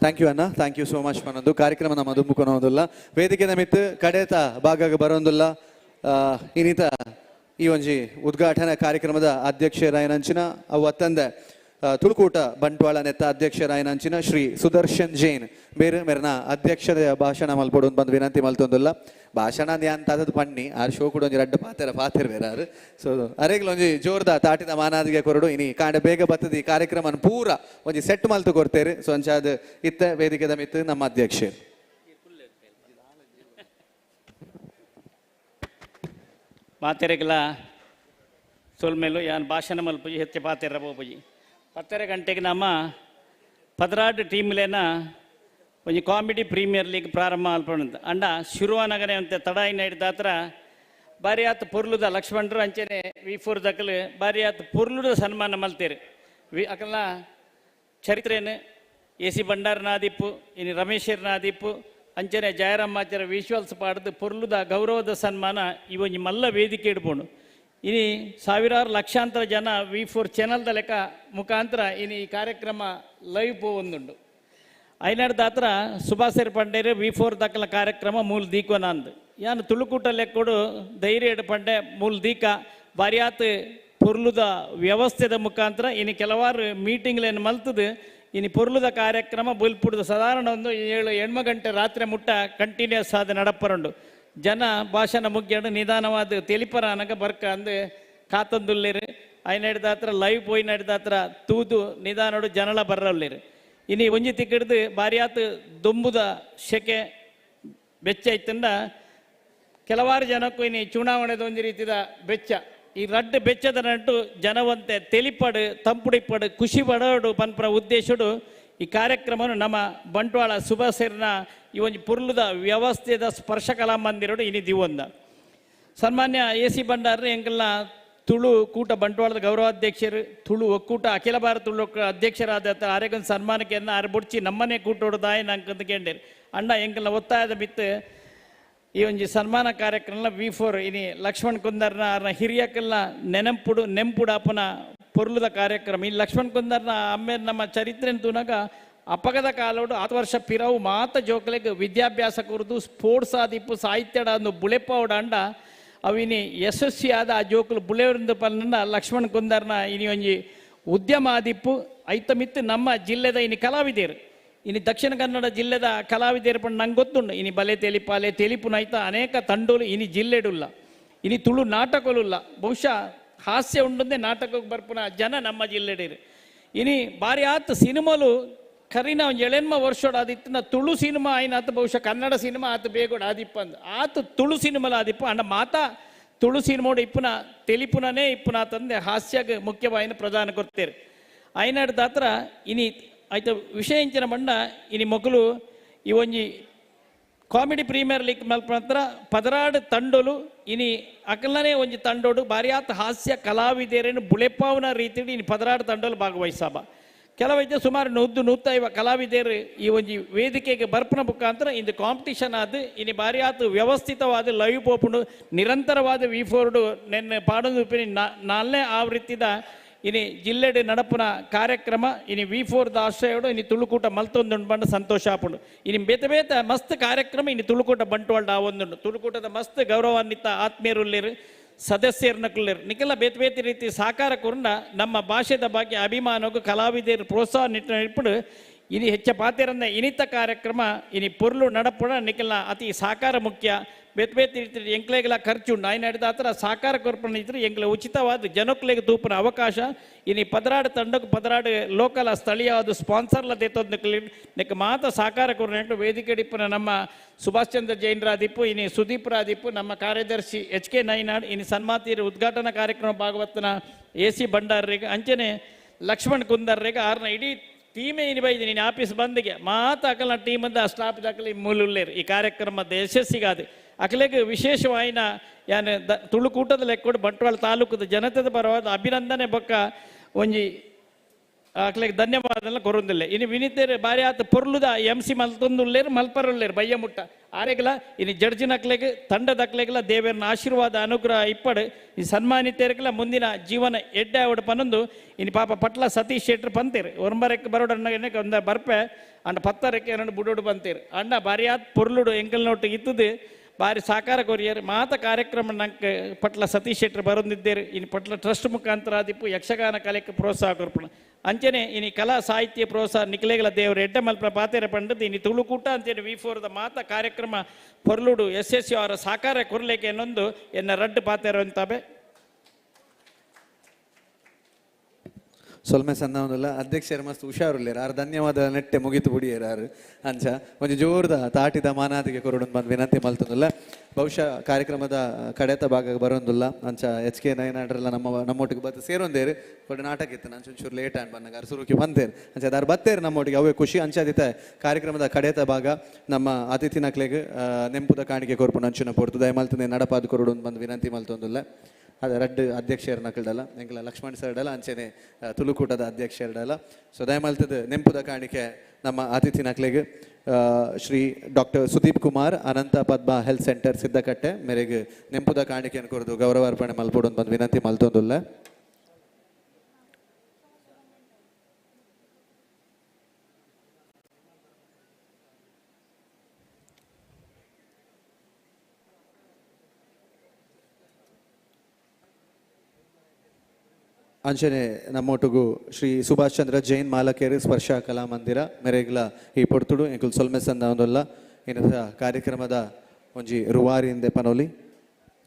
Thank you Anna, thank you so much. ಪನ್ನೊಂದು ಕಾರ್ಯಕ್ರಮ ನಮ್ಮ ದುಂಬುಕೊನೊಂದುಲ್ಲ. ವೇದಿಕೆ ನಮಿತ್ ಕಡೇತ ಭಾಗಗ್ ಬರೋಂದುಲ್ಲ. ಇನ್ನಿತ ಈ ಒಂಜಿ ಉದ್ಘಾಟನಾ ಕಾರ್ಯಕ್ರಮದ ಅಧ್ಯಕ್ಷರಾಯನಂಚಿನ ಅವು ಅತ್ತಂದೆ ತುಳುಕೂಟ ಬಂಟ್ವಾಳ ನೆತ್ತ ಅಧ್ಯಕ್ಷರಾಯನಂಚಿನ ಶ್ರೀ ಸುದರ್ಶನ್ ಜೈನ್ ಬೇರೆ ಮೇರ್ನ ಅಧ್ಯಕ್ಷದ ಭಾಷಣ ಮಲ್ಪೊಡು ಬಂದು ವಿನಂತಿ ಮಲ್ತೊಂದುಲ್ಲ. ಭಾಷಣ ಅಂತ ಅದದು ಪಣ್ಣಿ ಆರ್ ಶೋ ಕೂಡ ಒಂಜಿ ರಡ್ಡ್ ಪಾತೆರ ಪಾತೆರ್ ಬೇರಾರು. ಸೊ ಅರೆಗ್ಲ ಒಂಜಿ ಜೋರ್ದ ತಾಟಿದ ಮಾನಾದಿಗೆ ಕೊರಡು. ಇನಿ ಕಾಂಡೆ ಬೇಗ ಬತ್ತದ ಈ ಕಾರ್ಯಕ್ರಮ ಪೂರ ಒಂಜಿ ಸೆಟ್ ಮಲ್ತು ಕೊರ್ತೇರು. ಸೊ ಅಂಚಾದ ಇತ್ತ ವೇದಿಕೆದ ಮಿತ್ತು ನಮ್ಮ ಅಧ್ಯಕ್ಷರು ಪಾತೆರೆಗ್ಲ ಸೊಲ್ಮೇಲು ಯಾನ್ ಭಾಷಣ ಮಲ್ಪುಜಿ ಹೆಚ್ಚು ಪಾತೆರ ಪೋಪುಜಿ. 10:30 ಗಂಟೆಗೆ ನಮ್ಮ 16 ಟೀಮ್ಲೇನ ಒಂಜಿ ಕಾಮಿಡಿ ಪ್ರೀಮಿಯರ್ ಲೀಗ್ ಪ್ರಾರಂಭ ಮಲ್ಪೊಂಡು. ಅಂಡ ಶುರುವಾನಗನೆ ಅಂತೆ ತಡಾಯಿನ ಹಿಡ್ದಾತ್ರ ಬಾರಿ ಆತ್ ಪೊರ್ಲುದ ಲಕ್ಷ್ಮಣರು ಅಂಚೆನೆ ವಿ4 ದಕಲು ಬಾರಿ ಆತ್ ಪೊರ್ಲುದ ಸನ್ಮಾನ ಮಲ್ತೇರು. ವಿ ಅಕಲ್ನ ಚರಿತ್ರೆನು ಎ ಸಿ ಭಂಡಾರನಾದಿಪ್ಪು ಇನ್ನು ರಮೇಶರ್ನಾದಿಪ್ಪು ಅಂಚನೆ ಜಯರಾಮಾಚಾರ್ಯ ವಿಶ್ವಲ್ಸ್ ಪಾಡ್ದು ಪೊರ್ಲುದ ಗೌರವದ ಸನ್ಮಾನ ಈ ಒಂಜಿ ಮಲ್ಲ ವೇದಿಕೆ ಇಡ್ಬೋದು. ಇನಿ ಸಾವಿರಾರು ಲಕ್ಷಾಂತರ ಜನ ವಿ4 ಚಾನಲ್ದ ಲೆಕ್ಕ ಮುಖಾಂತರ ಇನಿ ಈ ಕಾರ್ಯಕ್ರಮ ಲೈವ್ ಪೋವೊಂದುಂಡು. ಐನಾಡ್ದಾತ್ರ ಸುಭಾಸೇರ್ ಪಂಡೇರು ವಿ4 ದಕ್ಕಲ ಕಾರ್ಯಕ್ರಮ ಮೂಲ ದೀಕೋನಾಂದ್ ಯಾನ್ ತುಳುಕೂಟ ಲೆಕ್ಕೊಡು ಧೈರ್ಯ ಪಂಡೆ ಮೂಲ ದೀಕ ಬಾರ್ಯಾತ್ ಪೊರ್ಲುದ ವ್ಯವಸ್ಥೆದ ಮುಖಾಂತರ ಇನಿ ಕೆಲವಾರು ಮೀಟಿಂಗ್ಲೇನು ಮಲ್ತದು ಇನಿ ಪೊರ್ಲುದ ಕಾರ್ಯಕ್ರಮ ಬೊಲ್ಪುಡುದು ಸಾಧಾರಣ ಒಂದು 7-8 ಗಂಟೆ ರಾತ್ರಿ ಮುಟ್ಟ ಕಂಟಿನ್ಯೂಸ್ ಆದ ನಡಪರುಂಡು. ಜನ ಭಾಷಣ ಮುಗ್ಯಡು ನಿಧಾನವಾದ ತೆಲಿಪರ ಅನಗ ಬರ್ಕ ಅಂದು ಕಾತಂದುಲ್ಲೇರು. ಐನಾಡ್ದಾತ್ರ ಲೈವ್ ಪೋಯಿ ನಡ್ದಾತ್ರ ತೂದು ನಿಧಾನೋಡು ಜನಲ ಬರ್ರಲ್ಲೇರು. ಇನಿ ಒಂಜಿ ತಿಕ್ಕಿಡ್ದು ಬಾರಿಯಾತ್ ದೊಂಬುದ ಶೆಕೆ ಬೆಚ್ಚ ಇತ್ತಂದ ಕೆಲವಾರು ಜನಕ್ಕೂ ಇನಿ ಚುನಾವಣೆದ ಒಂಜಿ ರೀತಿದ ಬೆಚ್ಚ. ಈ ರಡ್ಡು ಬೆಚ್ಚದ ನಟ್ಟು ಜನವಂತೆ ತೆಲಿಪಡು ತಂಪುಡಿಪಡು ಖುಷಿ ಪಡೋಡು ಪನ್ಪರ ಉದ್ದೇಶಡು ಈ ಕಾರ್ಯಕ್ರಮವನ್ನು ನಮ್ಮ ಬಂಟ್ವಾಳ ಸುಭಾಸೇರ್ನ ಈ ಒಂಜಿ ಪುರ್ಲುದ ವ್ಯವಸ್ಥೆದ ಸ್ಪರ್ಶ ಕಲಾ ಮಂದಿರೋಡು ಇನಿ ದಿವೊಂದ. ಸನ್ಮಾನ್ಯ ಎ ಸಿ ಭಂಡಾರ ಎಂಕಲ್ನ ತುಳು ಕೂಟ ಬಂಟ್ವಾಳದ ಗೌರವಾಧ್ಯಕ್ಷರು ತುಳು ಒಕ್ಕೂಟ ಅಖಿಲ ಭಾರತ ತುಳು ಅಧ್ಯಕ್ಷರಾದ ಆರೆಗೊಂದು ಸನ್ಮಾನಕ್ಕೆ ಆರು ಬುಡ್ಚಿ ನಮ್ಮನೆ ಕೂಟೋಡು ದಾಯ ನಂಕಂತ ಕೇಂಡೇರು. ಅಣ್ಣ ಎಂಕಲ್ನ ಒತ್ತಾಯದ ಬಿತ್ತು ಈ ಒಂಜಿ ಸನ್ಮಾನ ಕಾರ್ಯಕ್ರಮ ವಿ4 ಇನಿ ಲಕ್ಷ್ಮಣ್ ಕುಂದರ್ನ ಆರ್ನ ಹಿರಿಯಕಲ್ನ ನೆನಪುಡು ನೆಂಪುಡಾಪನ ಪೊರ್ಲುದ ಕಾರ್ಯಕ್ರಮ. ಈ ಲಕ್ಷ್ಮಣ್ ಕುಂದರ್ನ ಅಮ್ಮೆ ನಮ್ಮ ಚರಿತ್ರೆ ತೂನಾಗ ಅಪಗದ ಕಾಲೋಡು 6 ವರ್ಷ ಪಿರವು ಮಾತ ಜೋಕಲೆಗ್ ವಿದ್ಯಾಭ್ಯಾಸ ಕುರಿತು ಸ್ಪೋರ್ಟ್ಸ್ ಆದಿಪ್ಪು ಸಾಹಿತ್ಯಡ ಒಂದು ಬುಳೆಪಾವಡ ಅಂಡ ಅವಿನಿ ಯಶಸ್ವಿಯಾದ ಆ ಜೋಕುಲು ಬುಳೆವರಿಂದ ಪನ್ನ ಲಕ್ಷ್ಮಣ್ ಕುಂದರ್ನ ಇನಿ ಒಂಜಿ ಉದ್ಯಮ ಆದಿಪ್ಪು ಐತ ಮಿತ್ತು ನಮ್ಮ ಜಿಲ್ಲೆದ ಇನಿ ಕಲಾವಿದರು ಇನಿ ದಕ್ಷಿಣ ಕನ್ನಡ ಜಿಲ್ಲೆದ ಕಲಾವಿದರು ಪಂಡ ನಂಗೆ ಗೊತ್ತುಂಡು. ಇನಿ ಬಲೆ ತೆಲಿಪಾಲೆ ತೆಲಿಪುನೈತ ಅನೇಕ ತಂಡೋಲು ಇನಿ ಜಿಲ್ಲೆಡುಲ್ಲ ಇನಿ ತುಳು ನಾಟಕಲುಲ್ಲ. ಬಹುಶಃ ಹಾಸ್ಯ ಉಂಡಂದೇ ನಾಟಕಕ್ಕೆ ಬರ್ಪುನ ಜನ ನಮ್ಮ ಜಿಲ್ಲೆಡಿರು. ಇನಿ ಬಾರಿ ಆತ್ ಸಿನಿಮಾಲು ಕರಿನ ಒಂದು ಏಳೆನ್ಮ ವರ್ಷೋಡು ಆದಿತ್ತಿನ ತುಳು ಸಿನಿಮಾ ಆಯ್ನಾತು ಬಹುಶಃ ಕನ್ನಡ ಸಿನಿಮಾ ಆತು ಬೇಗೋಡು ಆದಿಪ್ಪ ಅಂದ್ ಆತು ತುಳು ಸಿನಿಮಾಲ ಆದಿಪ್ಪ ಅಂಡ ಮಾತಾ ತುಳು ಸಿನಿಮೋಡು ಇಪ್ಪುನ ತೆಲಿಪುನನೇ ಇಪ್ಪುನ ತಂದೆ ಹಾಸ್ಯಗೆ ಮುಖ್ಯವಾಯಿನ ಪ್ರಧಾನ ಕೊಡ್ತೇರು. ಐನಾಡ್ದಾತ್ರ ಇನಿ ಆಯ್ತು ವಿಷಯ ಇಂಚಿನ ಬಣ್ಣ ಇನಿ ಮೊಗಲು ಈ ಒಂಜಿ ಕಾಮಿಡಿ ಪ್ರೀಮಿಯರ್ ಲೀಗ್ ಮಲ್ಪನಂತರ 16 ತಂಡೋಲು ಇನಿ ಅಕಲ್ನೇ ಒಂಜಿ ತಂಡೋಡು ಬಾರಿಯಾತ್ ಹಾಸ್ಯ ಕಲಾವಿದರೇನು ಬುಳೆಪಾವನ ರೀತಿಯಲ್ಲಿ ಇನಿ 16 ತಂಡೋಲು ಭಾಗವಹಿಸಾಬ. ಕೆಲವೈತೆ ಸುಮಾರು 100-150 ಕಲಾವಿದರು ಈ ಒಂಜಿ ವೇದಿಕೆಗೆ ಬರ್ಪನ ಮುಖಾಂತರ ಇಂದು ಕಾಂಪಿಟಿಷನ್ ಆದ ಇನಿ ಬಾರಿಯಾತ್ ವ್ಯವಸ್ಥಿತವಾದ ಲೈವ್ ಪೋಪುಂಡು ನಿರಂತರವಾದ ವಿ4 ನೆನ್ನೆ ಪಾಡೊಂದು 4ನೇ ಆವೃತ್ತಿದ ಇನಿ ಜಿಲ್ಲೆಡ್ ನಡಪುನ ಕಾರ್ಯಕ್ರಮ ಇನಿ ವಿ4 ಆಶ್ರಯೋಡು ಇನಿ ತುಳುಕೂಟ ಮಲ್ತೊಂದುಂಡು ಪಂಡ ಸಂತೋಷ ಆಪುಂಡು. ಇನಿ ಬೇತೆ ಬೇತೆ ಮಸ್ತ್ ಕಾರ್ಯಕ್ರಮ ಇನಿ ತುಳುಕೂಟ ಬಂಟ್ವಾಳ ಆವೊಂದುಂಡು. ತುಳುಕೂಟದ ಮಸ್ತ್ ಗೌರವಾನ್ವಿತ ಆತ್ಮೀಯರುಲ್ಲೇರು ಸದಸ್ಯರ್ನಕುಲ್ಲೇರು ನಿಕ್ಕೆಲ್ಲ ಬೇತೆ ಬೇತೆ ರೀತಿ ಸಾಕಾರ ಕೊರಂಡ ನಮ್ಮ ಭಾಷೆದ ಬಗ್ಗೆ ಅಭಿಮಾನಕ್ಕೂ ಕಲಾವಿದರು ಪ್ರೋತ್ಸಾಹ ನಿಟ್ಟಿನ ಇಪ್ಪುಡು ಇನಿ ಹೆಚ್ಚ ಪಾತೆರಂದ ಇನಿತ ಕಾರ್ಯಕ್ರಮ ಇನಿ ಪೊರ್ಲು ನಡಪುಣ ನಿಕ್ಕೆಲ್ಲ ಅತಿ ಸಾಕಾರ ಮುಖ್ಯ. ಬೇತೆ ಬೇತೆ ರೀತಿ ಎಂಕ್ಲೆಗೆಲ್ಲ ಖರ್ಚು ಉಂಡು ಆಯ್ನ ಹಿಡಿದ ಸಾಕಾರ ಕೊರ್ಪಣ ಇದ್ರೆ ಎಂಕ್ಲೆ ಉಚಿತವಾದ ಜನಕ್ಲೆಗೆ ತೂಪುನ ಅವಕಾಶ ಇನಿ 16 ತಂಡಕ್ಕೆ 16 ಲೋಕಲ್ ಸ್ಥಳೀಯವಾದ ಸ್ಪಾನ್ಸರ್ಲ ದೇತೊಂದು ನೆಕ್ ಮಾತ ಸಾಕಾರ ಕೊರ್ನ ವೇದಿಕೆ ಡಿಪ್ಪುನ ನಮ್ಮ ಸುಭಾಷ್ ಚಂದ್ರ ಜೈನ್ರಾದಿಪ್ಪು ಇನಿ ಸುದೀಪ್ ರಾದಿಪ್ಪು ನಮ್ಮ ಕಾರ್ಯದರ್ಶಿ ಎಚ್ ಕೆ ನೈನಾಡ್ ಇನಿ ಸನ್ಮಾತಿಯರ ಉದ್ಘಾಟನಾ ಕಾರ್ಯಕ್ರಮ ಭಾಗವತನ ಎ ಸಿ ಭಂಡಾರ್ರಿಗೆ ಅಂಚನೆ ಲಕ್ಷ್ಮಣ್ ಕುಂದರ್ರಿಗೆ ಆರ್ನ ಇಡೀ ಟೀಮೇ ಇನಿ ಬೈದಿ ನೀನು ಆಫೀಸ್ ಬಂದಿಗೆ ಮಾತ ಅಕಲ್ನ ಟೀಮಂದ ಸ್ಟಾಫ್ ದಾಖಲೆ ಮೂಲುಲ್ಲೇರು ಈ ಕಾರ್ಯಕ್ರಮದ ಯಶಸ್ಸಿಗಾದ ಅಕಲೆಗೆ ವಿಶೇಷವಾಯಿನ ಯಾನ್ ತುಳುಕೂಟದ ಲೆಕ್ಕೋಡು ಬಂಟ್ವಾಳ ತಾಲೂಕದ ಜನತೆದ ಪರವಾದ ಅಭಿನಂದನೆ ಬೊಕ್ಕ ಒಂಜಿ ಅಕ್ಲೆಗ್ ಧನ್ಯವಾದಲ್ಲ ಕೊರೊಂದಿಲ್ಲ. ಇನಿ ವಿನಿತೇರು ಬಾರಿ ಆತ ಪೊರ್ಲುದ ಎಂ ಸಿ ಮಲ್ತೊಂದುಲ್ಲೇರು ಮಲ್ಪರುಲ್ಲೇರು ಬಯ್ಯ ಮುಟ್ಟ ಆರೆಗ್ಲ ಇನಿ ಜಡ್ಜಿನಕ್ಲೆಗ್ ತಂಡದಕ್ಲೆಗ್ಲ ದೇವರನ ಆಶೀರ್ವಾದ ಅನುಗ್ರಹ ಇಪ್ಪಡು ಈ ಸನ್ಮಾನಿತೇರ್ಗಲ ಮುಂದಿನ ಜೀವನ ಎಡ್ಡೆ ಆವಡು ಪನ್ನೊಂದು ಇನಿ ಪಾಪ ಪಟ್ಲ ಸತೀಶ್ ಶೆಟ್ರು ಪಂತೇರು ಒಂಬರಕ್ಕೆ ಬರೋಡನ್ನ ಒಂದ ಬರ್ಪೆ ಅಂಡ 10ಕ್ಕೆ 2 ಬುಡೋಡು ಬಂತೇರು ಅಂಡ ಬಾರಿ ಆತ್ ಪೊರ್ಲುಡು ಎಂಕಲ್ ನೋಟ್ಟು ಇತ್ತದು ಬಾರಿ ಸಾಕಾರ ಕೊರಿಯರ್ ಮಾತ ಕಾರ್ಯಕ್ರಮ ನಂಗೆ ಪಟ್ಲ ಸತೀಶ್ ಶೆಟ್ರು ಬರೊಂದಿದ್ದೇರು. ಇನ್ನು ಪಟ್ಲ ಟ್ರಸ್ಟ್ ಮುಖಾಂತರ ಆದಿಪ್ಪು ಯಕ್ಷಗಾನ ಕಲೆಗೆ ಪ್ರೋತ್ಸಾಹ ಕೊರ್ಪಣ ಅಂಚನೆ ಇನಿ ಕಲಾ ಸಾಹಿತ್ಯ ಪ್ರೋತ್ಸಾಹ ನಿಕ್ಲೆಗಳ ದೇವರು ಎಡ್ಡೆ ಮಲ್ಪ ಪಾತೆರ ಪಂಡದು ಇನಿ ತುಳುಕೂಟ ಅಂಚನೆ ವಿ ಫೋರ್ದ ಮಾತ ಕಾರ್ಯಕ್ರಮ ಪೊರ್ಲುಡು ಯಶಸ್ವಿ ಅವರ ಸಾಕಾರ ಕೊರ್ಲೇಕೆ ಎನ್ನೊಂದು ಎನ್ನ ರಡ್ಡು ಪಾತೆರ ಅಂತಾಬೆ. ಸೊಲ್ಮೆ ಸಣ್ಣವನಲ್ಲ ಅಧ್ಯಕ್ಷರ ಮಸ್ತ್ ಹುಷಾರುಲ್ಲೇರು ಆರು ಧನ್ಯವಾದ ನೆಟ್ಟೆ ಮುಗಿತು ಬುಡಿಯೇರು ಆರು ಅಂಚ ಒಂಜಿ ಜೋರ್ದ ತಾಟಿದ ಮಾನಾದಿಗೆ ಕೊರಡು ಬಂದು ವಿನಂತಿ ಮಲ್ತೊಂದುಲ್ಲ. ಬಹುಶಃ ಕಾರ್ಯಕ್ರಮದ ಕಡೆತ ಭಾಗ ಬರೋಂದುಲ್ಲ ಅಂಚ ಎಚ್ ಕೆ ನಯನಾಡ್ರೆಲ್ಲ ನಮ್ಮ ನಮ್ಮೊಟ್ಟಿಗೆ ಬತ್ತು ಸೇರೊಂದೇರು ಬಟ್ ನಾಟಕ ಇತ್ತು ಅಂಚ ಒಂಚೂರು ಲೇಟ್ ಆ್ಯಂಡ್ ಬಂದಾಗ ಅರ್ ಸುರುಕಿ ಬಂತೇರು ಅಂಚ ಅದಾರು ಬತ್ತೇರು ನಮ್ಮೊಟ್ಟಿಗೆ ಅವೇ ಖುಷಿ. ಅಂಚಾದಿತ ಕಾರ್ಯಕ್ರಮದ ಕಡೆತ ಭಾಗ ನಮ್ಮ ಅತಿಥಿ ನಕ್ಲೆಗ್ ನೆಂಪುದ ಕಾಣಿಕೆ ಕೊರ್ಪುನ ಅಂಚಿನ ಪೊರ್ತು ದಯಮಲ್ತಂದೆ ನಡಪಾದ ಕೊರಡು ಬಂದು ವಿನಂತಿ ಮಲ್ತೊಂದುಲ್ಲ. ಅದೇ ರಡ್ಡು ಅಧ್ಯಕ್ಷರ ನಕಲ್ಡಲ್ಲ ಎಂಕಲ ಲಕ್ಷ್ಮಣ್ ಸರ್ಡಲ್ಲ ಅಂಚೆನೆ ತುಳುಕೂಟದ ಅಧ್ಯಕ್ಷರಡಲ್ಲ. ಸೊ ದಯಮಲ್ತದ ನೆಂಪುದ ಕಾಣಿಕೆ ನಮ್ಮ ಅತಿಥಿ ನಕ್ಲೆಗ್ Shri doctor Sudeep Kumar Anantha Padma health centre Siddakatte ಮೇರೆಗೆ ನೆಂಪುದ ಕಾಣಿಕೆಯನ್ನು ಕೊರದು ಗೌರವಾರ್ಪಣೆ ಮಲ್ಪೊಡು ಬಂದು ವಿನಂತಿ ಮಲ್ತೊಂದುಲ್ಲ. ಅಂಚನೆ ನಮ್ಮೊಟ್ಟುಗು ಶ್ರೀ ಸುಭಾಷ್ ಚಂದ್ರ ಜೈನ್ ಮಾಲಕೇರಿ ಸ್ಪರ್ಶ ಕಲಾಮಂದಿರ ಮೆರೆಗ್ಲ ಈ ಪೊರ್ತುಡು ಎಂಕುಲು ಸೊಲ್ಮೆ ಸಂದ ಏನದ ಕಾರ್ಯಕ್ರಮದ ಒಂಜಿ ರುವಾರಿಂದೆ ಪನೋಲಿ.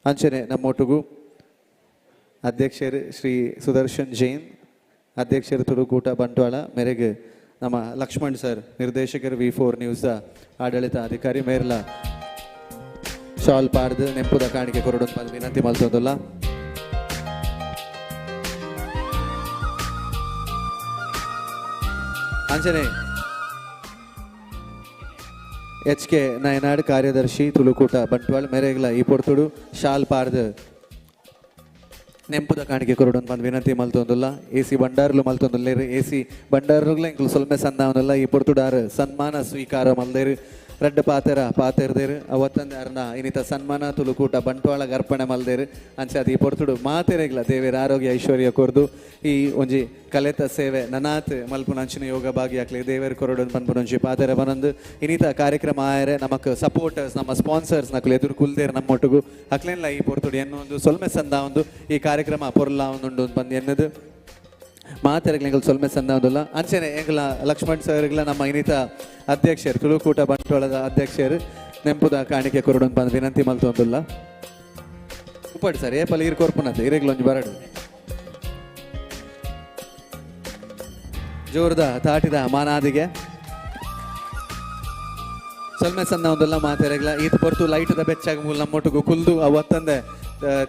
ಅಂಚನೆ ನಮ್ಮೊಟ್ಟುಗು ಅಧ್ಯಕ್ಷರು ಶ್ರೀ ಸುದರ್ಶನ್ ಜೈನ್ ಅಧ್ಯಕ್ಷರು ತುಳುಕೂಟ ಬಂಟ್ವಾಳ ಮೇರೆಗೆ ನಮ್ಮ ಲಕ್ಷ್ಮಣ್ ಸರ್ ನಿರ್ದೇಶಕರು ವಿ4 ನ್ಯೂಸ್ ಆಡಳಿತ ಅಧಿಕಾರಿ ಮೇರ್ಲ ಶಾಲ್ ಪಾಡ್ದು ನೆಂಪುದ ಕಾಣಿಕೆ ಕೊರಡು ವಿನಂತಿ ಮಲ್ತೊಂದುಲ್ಲ. ಅಂಚನೆ ಎಚ್ ಕೆ ನಯನಾಡ್ ಕಾರ್ಯದರ್ಶಿ ತುಳುಕೂಟ ಬಂಟ್ವಾಳ ಮೇರೆಗ್ಲ ಈ ಪೊರ್ತುಡು ಶಾಲ್ ಪಾಡ್ದು ನೆಂಪುದ ಕಾಣಿಕೆ ಕೊರಡು ಬಂದು ವಿನಂತಿ ಮಲ್ತೊಂದುಲ್ಲ. ಎ ಸಿ ಬಂಡಾರ್ಲು ಮಲ್ತೊಂದುಲ್ಲೇರು ಎ ಸಿ ಬಂಡಾರ್ಲುಗ್ಲ ಇಂಕ್ಲು ಸೊಲ್ಮೆ ಸಂದಾವನಲ್ಲ ಈ ಪೊರ್ತುಡಾರು ಸನ್ಮಾನ ಸ್ವೀಕಾರ ಮಲ್ದೇರು ರಡ್ಡ ಪಾತೆರ ಪಾತೆರ್ದೇರು ಅವತ್ತಂದೆ ಅರ್ನ ಇನ್ನಿತ ಸನ್ಮಾನ ತುಳುಕೂಟ ಬಂಟ್ವಾಳ ಅರ್ಪಣೆ ಮಲ್ದೇರು. ಅಂಚೆ ಅದು ಈ ಪೊರ್ತುಡು ಮಾತೆರೆಗ್ಲ ದೇವೇರ ಆರೋಗ್ಯ ಐಶ್ವರ್ಯ ಕೊರ್ದು ಈ ಒಂಜಿ ಕಲೆತ ಸೇವೆ ನನಾತ್ ಮಲ್ಪುನ ಅಂಚಿನ ಯೋಗ ಭಾಗಿಯಾಕ್ಲಿ ದೇವೇರ್ ಕೊರಡು ಪನ್ಪುನಂಚಿ ಪಾತೆರ ಬನಂದು ಇನ್ನಿತ ಕಾರ್ಯಕ್ರಮ ಆಯರೆ ನಮಕ್ ಸಪೋರ್ಟರ್ಸ್ ನಮ್ಮ ಸ್ಪಾನ್ಸರ್ಸ್ ನಕಲು ಎದುರು ಕುಲ್ದೇರು ನಮ್ಮೊಟ್ಟುಗು ಅಕ್ಲೆನ್ಲ ಈ ಪೊರ್ತುಡು ಎನ್ನೊಂದು ಸೊಲ್ಮೆ ಸಂದ ಒಂದು ಈ ಕಾರ್ಯಕ್ರಮ ಪೊರ್ಲ ಒಂದುಂಡು ಬಂದು ಎನ್ನದು ಮಾತೆರೆಗ್ಲ ಸೊಲ್ಮೆ ಸಂದ. ಅಂಚೆನೆ ಎಂಗ್ಲ ಲಕ್ಷ್ಮಣ್ ಸರ್ಗ್ಲ ನಮ್ಮ ಇನ್ನಿತ ಅಧ್ಯಕ್ಷರು ತುಳುಕೂಟ ಬಂಟ್ವಾಳದ ಅಧ್ಯಕ್ಷರು ನೆಂಪುದ ಕಾಣಿಕೆ ಕೊರಡು ಬಂದು ವಿನಂತಿ ಮಲ್ತೊಂದುಲ್ಲ. ಉಪ್ಪಡು ಸರ್ ಏಪಲ್ ಈರ್ ಕೊರ್ಪುನತೆ ಇರೆಗ್ಲೊಂಜಿ ಬರಡು ಜೋರ್ದ ತಾಟಿದ ಮಾನಾದಿಗೆ ಸೊಲ್ಮೆ ಸಂದ ಒಂದುಲ್ಲ ಮಾತೆರೆಗ್ಲ ಈತ ಪೊರ್ತು ಲೈಟ್ದ ಬೆಚ್ಚಾಗ ಮೂಲ ನಮ್ಮೊಟ್ಟಿಗೂ ಕುಲ್ದು ಅವತ್ತಂದೆ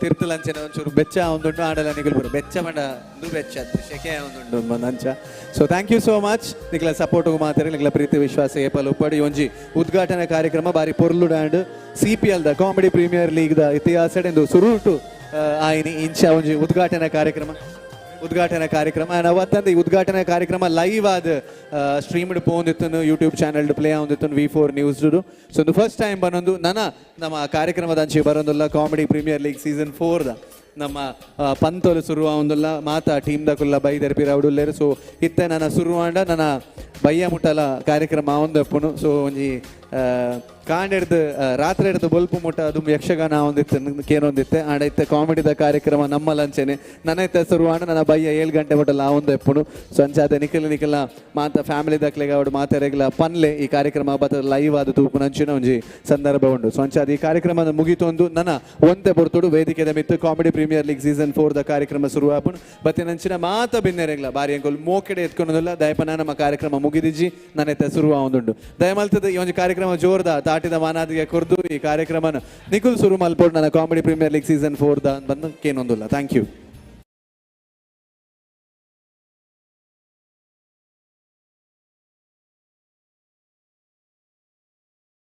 ತಿರ್ತುಲಂಚನೆ ಒಂಚೂರು ಬೆಚ್ಚ ಒಂದುಂಡು ಆಡಲ ನಿಗುಲ್ಬರು ಬೆಚ್ಚ ಮಂಡ ಒಂದು ಬೆಚ್ಚ ಶೆಕೆ ಒಂದುಂಡು ಬಂದಂಚ. So thank you so much ನಿಕ್ಲ ಸಪೋರ್ಟ್ಗೂ ಮಾತಾಡಿ ನಿಕ್ಲ ಪ್ರೀತಿ ವಿಶ್ವಾಸ ಏಪಲ್ ಉಪ್ಪಡಿ ಒಂಜಿ ಉದ್ಘಾಟನೆ ಕಾರ್ಯಕ್ರಮ ಬಾರಿ ಪೊರ್ಲು and C P L the comedy premier league the ಇತಿಹಾಸ ಎಂದು ಸುರುಟು ಆಯ್ನಿ ಇಂಚ ಒಂಜಿ ಉದ್ಘಾಟನೆ ಕಾರ್ಯಕ್ರಮ ಆ್ಯಂಡ್ ಅವತ್ತಂದ ಈ ಉದ್ಘಾಟನೆ ಕಾರ್ಯಕ್ರಮ ಲೈವ್ ಆದ streamed ಪೋಂದಿತ್ತು YouTube channel play ಆವೊಂದಿತ್ತು ವಿ4 news. ಸೊ ಒಂದು ಫಸ್ಟ್ ಟೈಮ್ ಬನ್ನೊಂದು ನನ್ನ ನಮ್ಮ ಕಾರ್ಯಕ್ರಮದ ಅಂಚೆ ಬರೋದಿಲ್ಲ ಕಾಮಿಡಿ ಪ್ರೀಮಿಯರ್ ಲೀಗ್ ಸೀಸನ್ 4 ನಮ್ಮ ಪಂತೋಲು ಸುರುವ ಒಂದುಲ್ಲ ಮಾತಾ ಟೀಮ್ ದಕುಲ್ಲ ಬೈದರ್ ಪಿರವಡುಲ್ಲೇರು. ಸೊ ಇತ್ತೆ ನನ್ನ ಸುರುವಾಂಡ ನನ್ನ ಬಯ್ಯ ಮುಟ್ಟಲ ಕಾರ್ಯಕ್ರಮ ಒಂದಪ್ಪುನು. ಸೊ ಒಂಜಿ ಕಾಂಡೆಡ್ದು ರಾತ್ರಿ ಹಿಡ್ದು ಬೊಲ್ಪು ಮುಟ್ಟ ಅದು ಯಕ್ಷಗಾನ ಒಂದಿತ್ತು ಕೇನೊಂದಿತ್ತೆ ಆಂಡ ಇತ್ತೆ ಕಾಮಿಡಿದ ಕಾರ್ಯಕ್ರಮ ನಮ್ಮ ಲಂಚನೆ ನನ್ನ ಇತ್ತೆ ಸುರುವಾಂಡ ನನ್ನ ಬಯ್ಯ 7 ಗಂಟೆ ಮುಟ್ಟಲ ಒಂದು ಎಪ್ಪುನು. ಸೊ ಅಂಚಾದ ನಿಖಲ್ ನಿಖಲ ಮಾತ ಫ್ಯಾಮಿಲಿ ದಕ್ಲೆಗ ಅವಡು ಮಾತೆರೆಗ್ಲ ಪನ್ಲೆ ಈ ಕಾರ್ಯಕ್ರಮ ಬತ್ತ ಲೈವ್ ಆದ ತೂಪುನಂಚಿನ ಒಂಜಿ ಸಂದರ್ಭ ಉಂಡು. ಸೊ ಅಂಚಾದ ಈ ಕಾರ್ಯಕ್ರಮದ ಮುಗಿತೊಂದು ನನ್ನ ಒಂತೆ ಬರ್ತುಡು ವೇದಿಕೆದ ಮಿತ್ತು comedy premier league season 4 the ಕಾರ್ಯಕ್ರಮ ಶುರುವಾಪುನು. ಬತ್ತಿನಂಚಿನ ಮಾತ ಬಿನ್ನೆರೆಗ್ಲ ಬಾರಿ ಅಂಕೋಲ್ ಮೋಕೆಡೆ ಎತ್ಕೊನೊಂದುಲ್ಲ ದಯಪನ ನಮ್ಮ ಕಾರ್ಯಕ್ರಮ ಮುಗಿದಿಜ್ಜಿ ನನ್ನ ಇತ್ತೆ ಸುರುವ ಒಂದುಂಡು. ದಯಮಲ್ತದ ಈ ಒಂಜಿ ಕಾರ್ಯಕ್ರಮ ಜೋರ್ದ ತಾಟಿದ ಮಾನಾದಿಗೆ ಕೊರ್ದು ಈ ಕಾರ್ಯಕ್ರಮನ ನಿಖುಲ್ ಸುರು ಮಲ್ಪೋಡ್ ನನ್ನ comedy premier league season 4 the ಬಂದು ಕೇನೊಂದುಲ್ಲ. Thank you.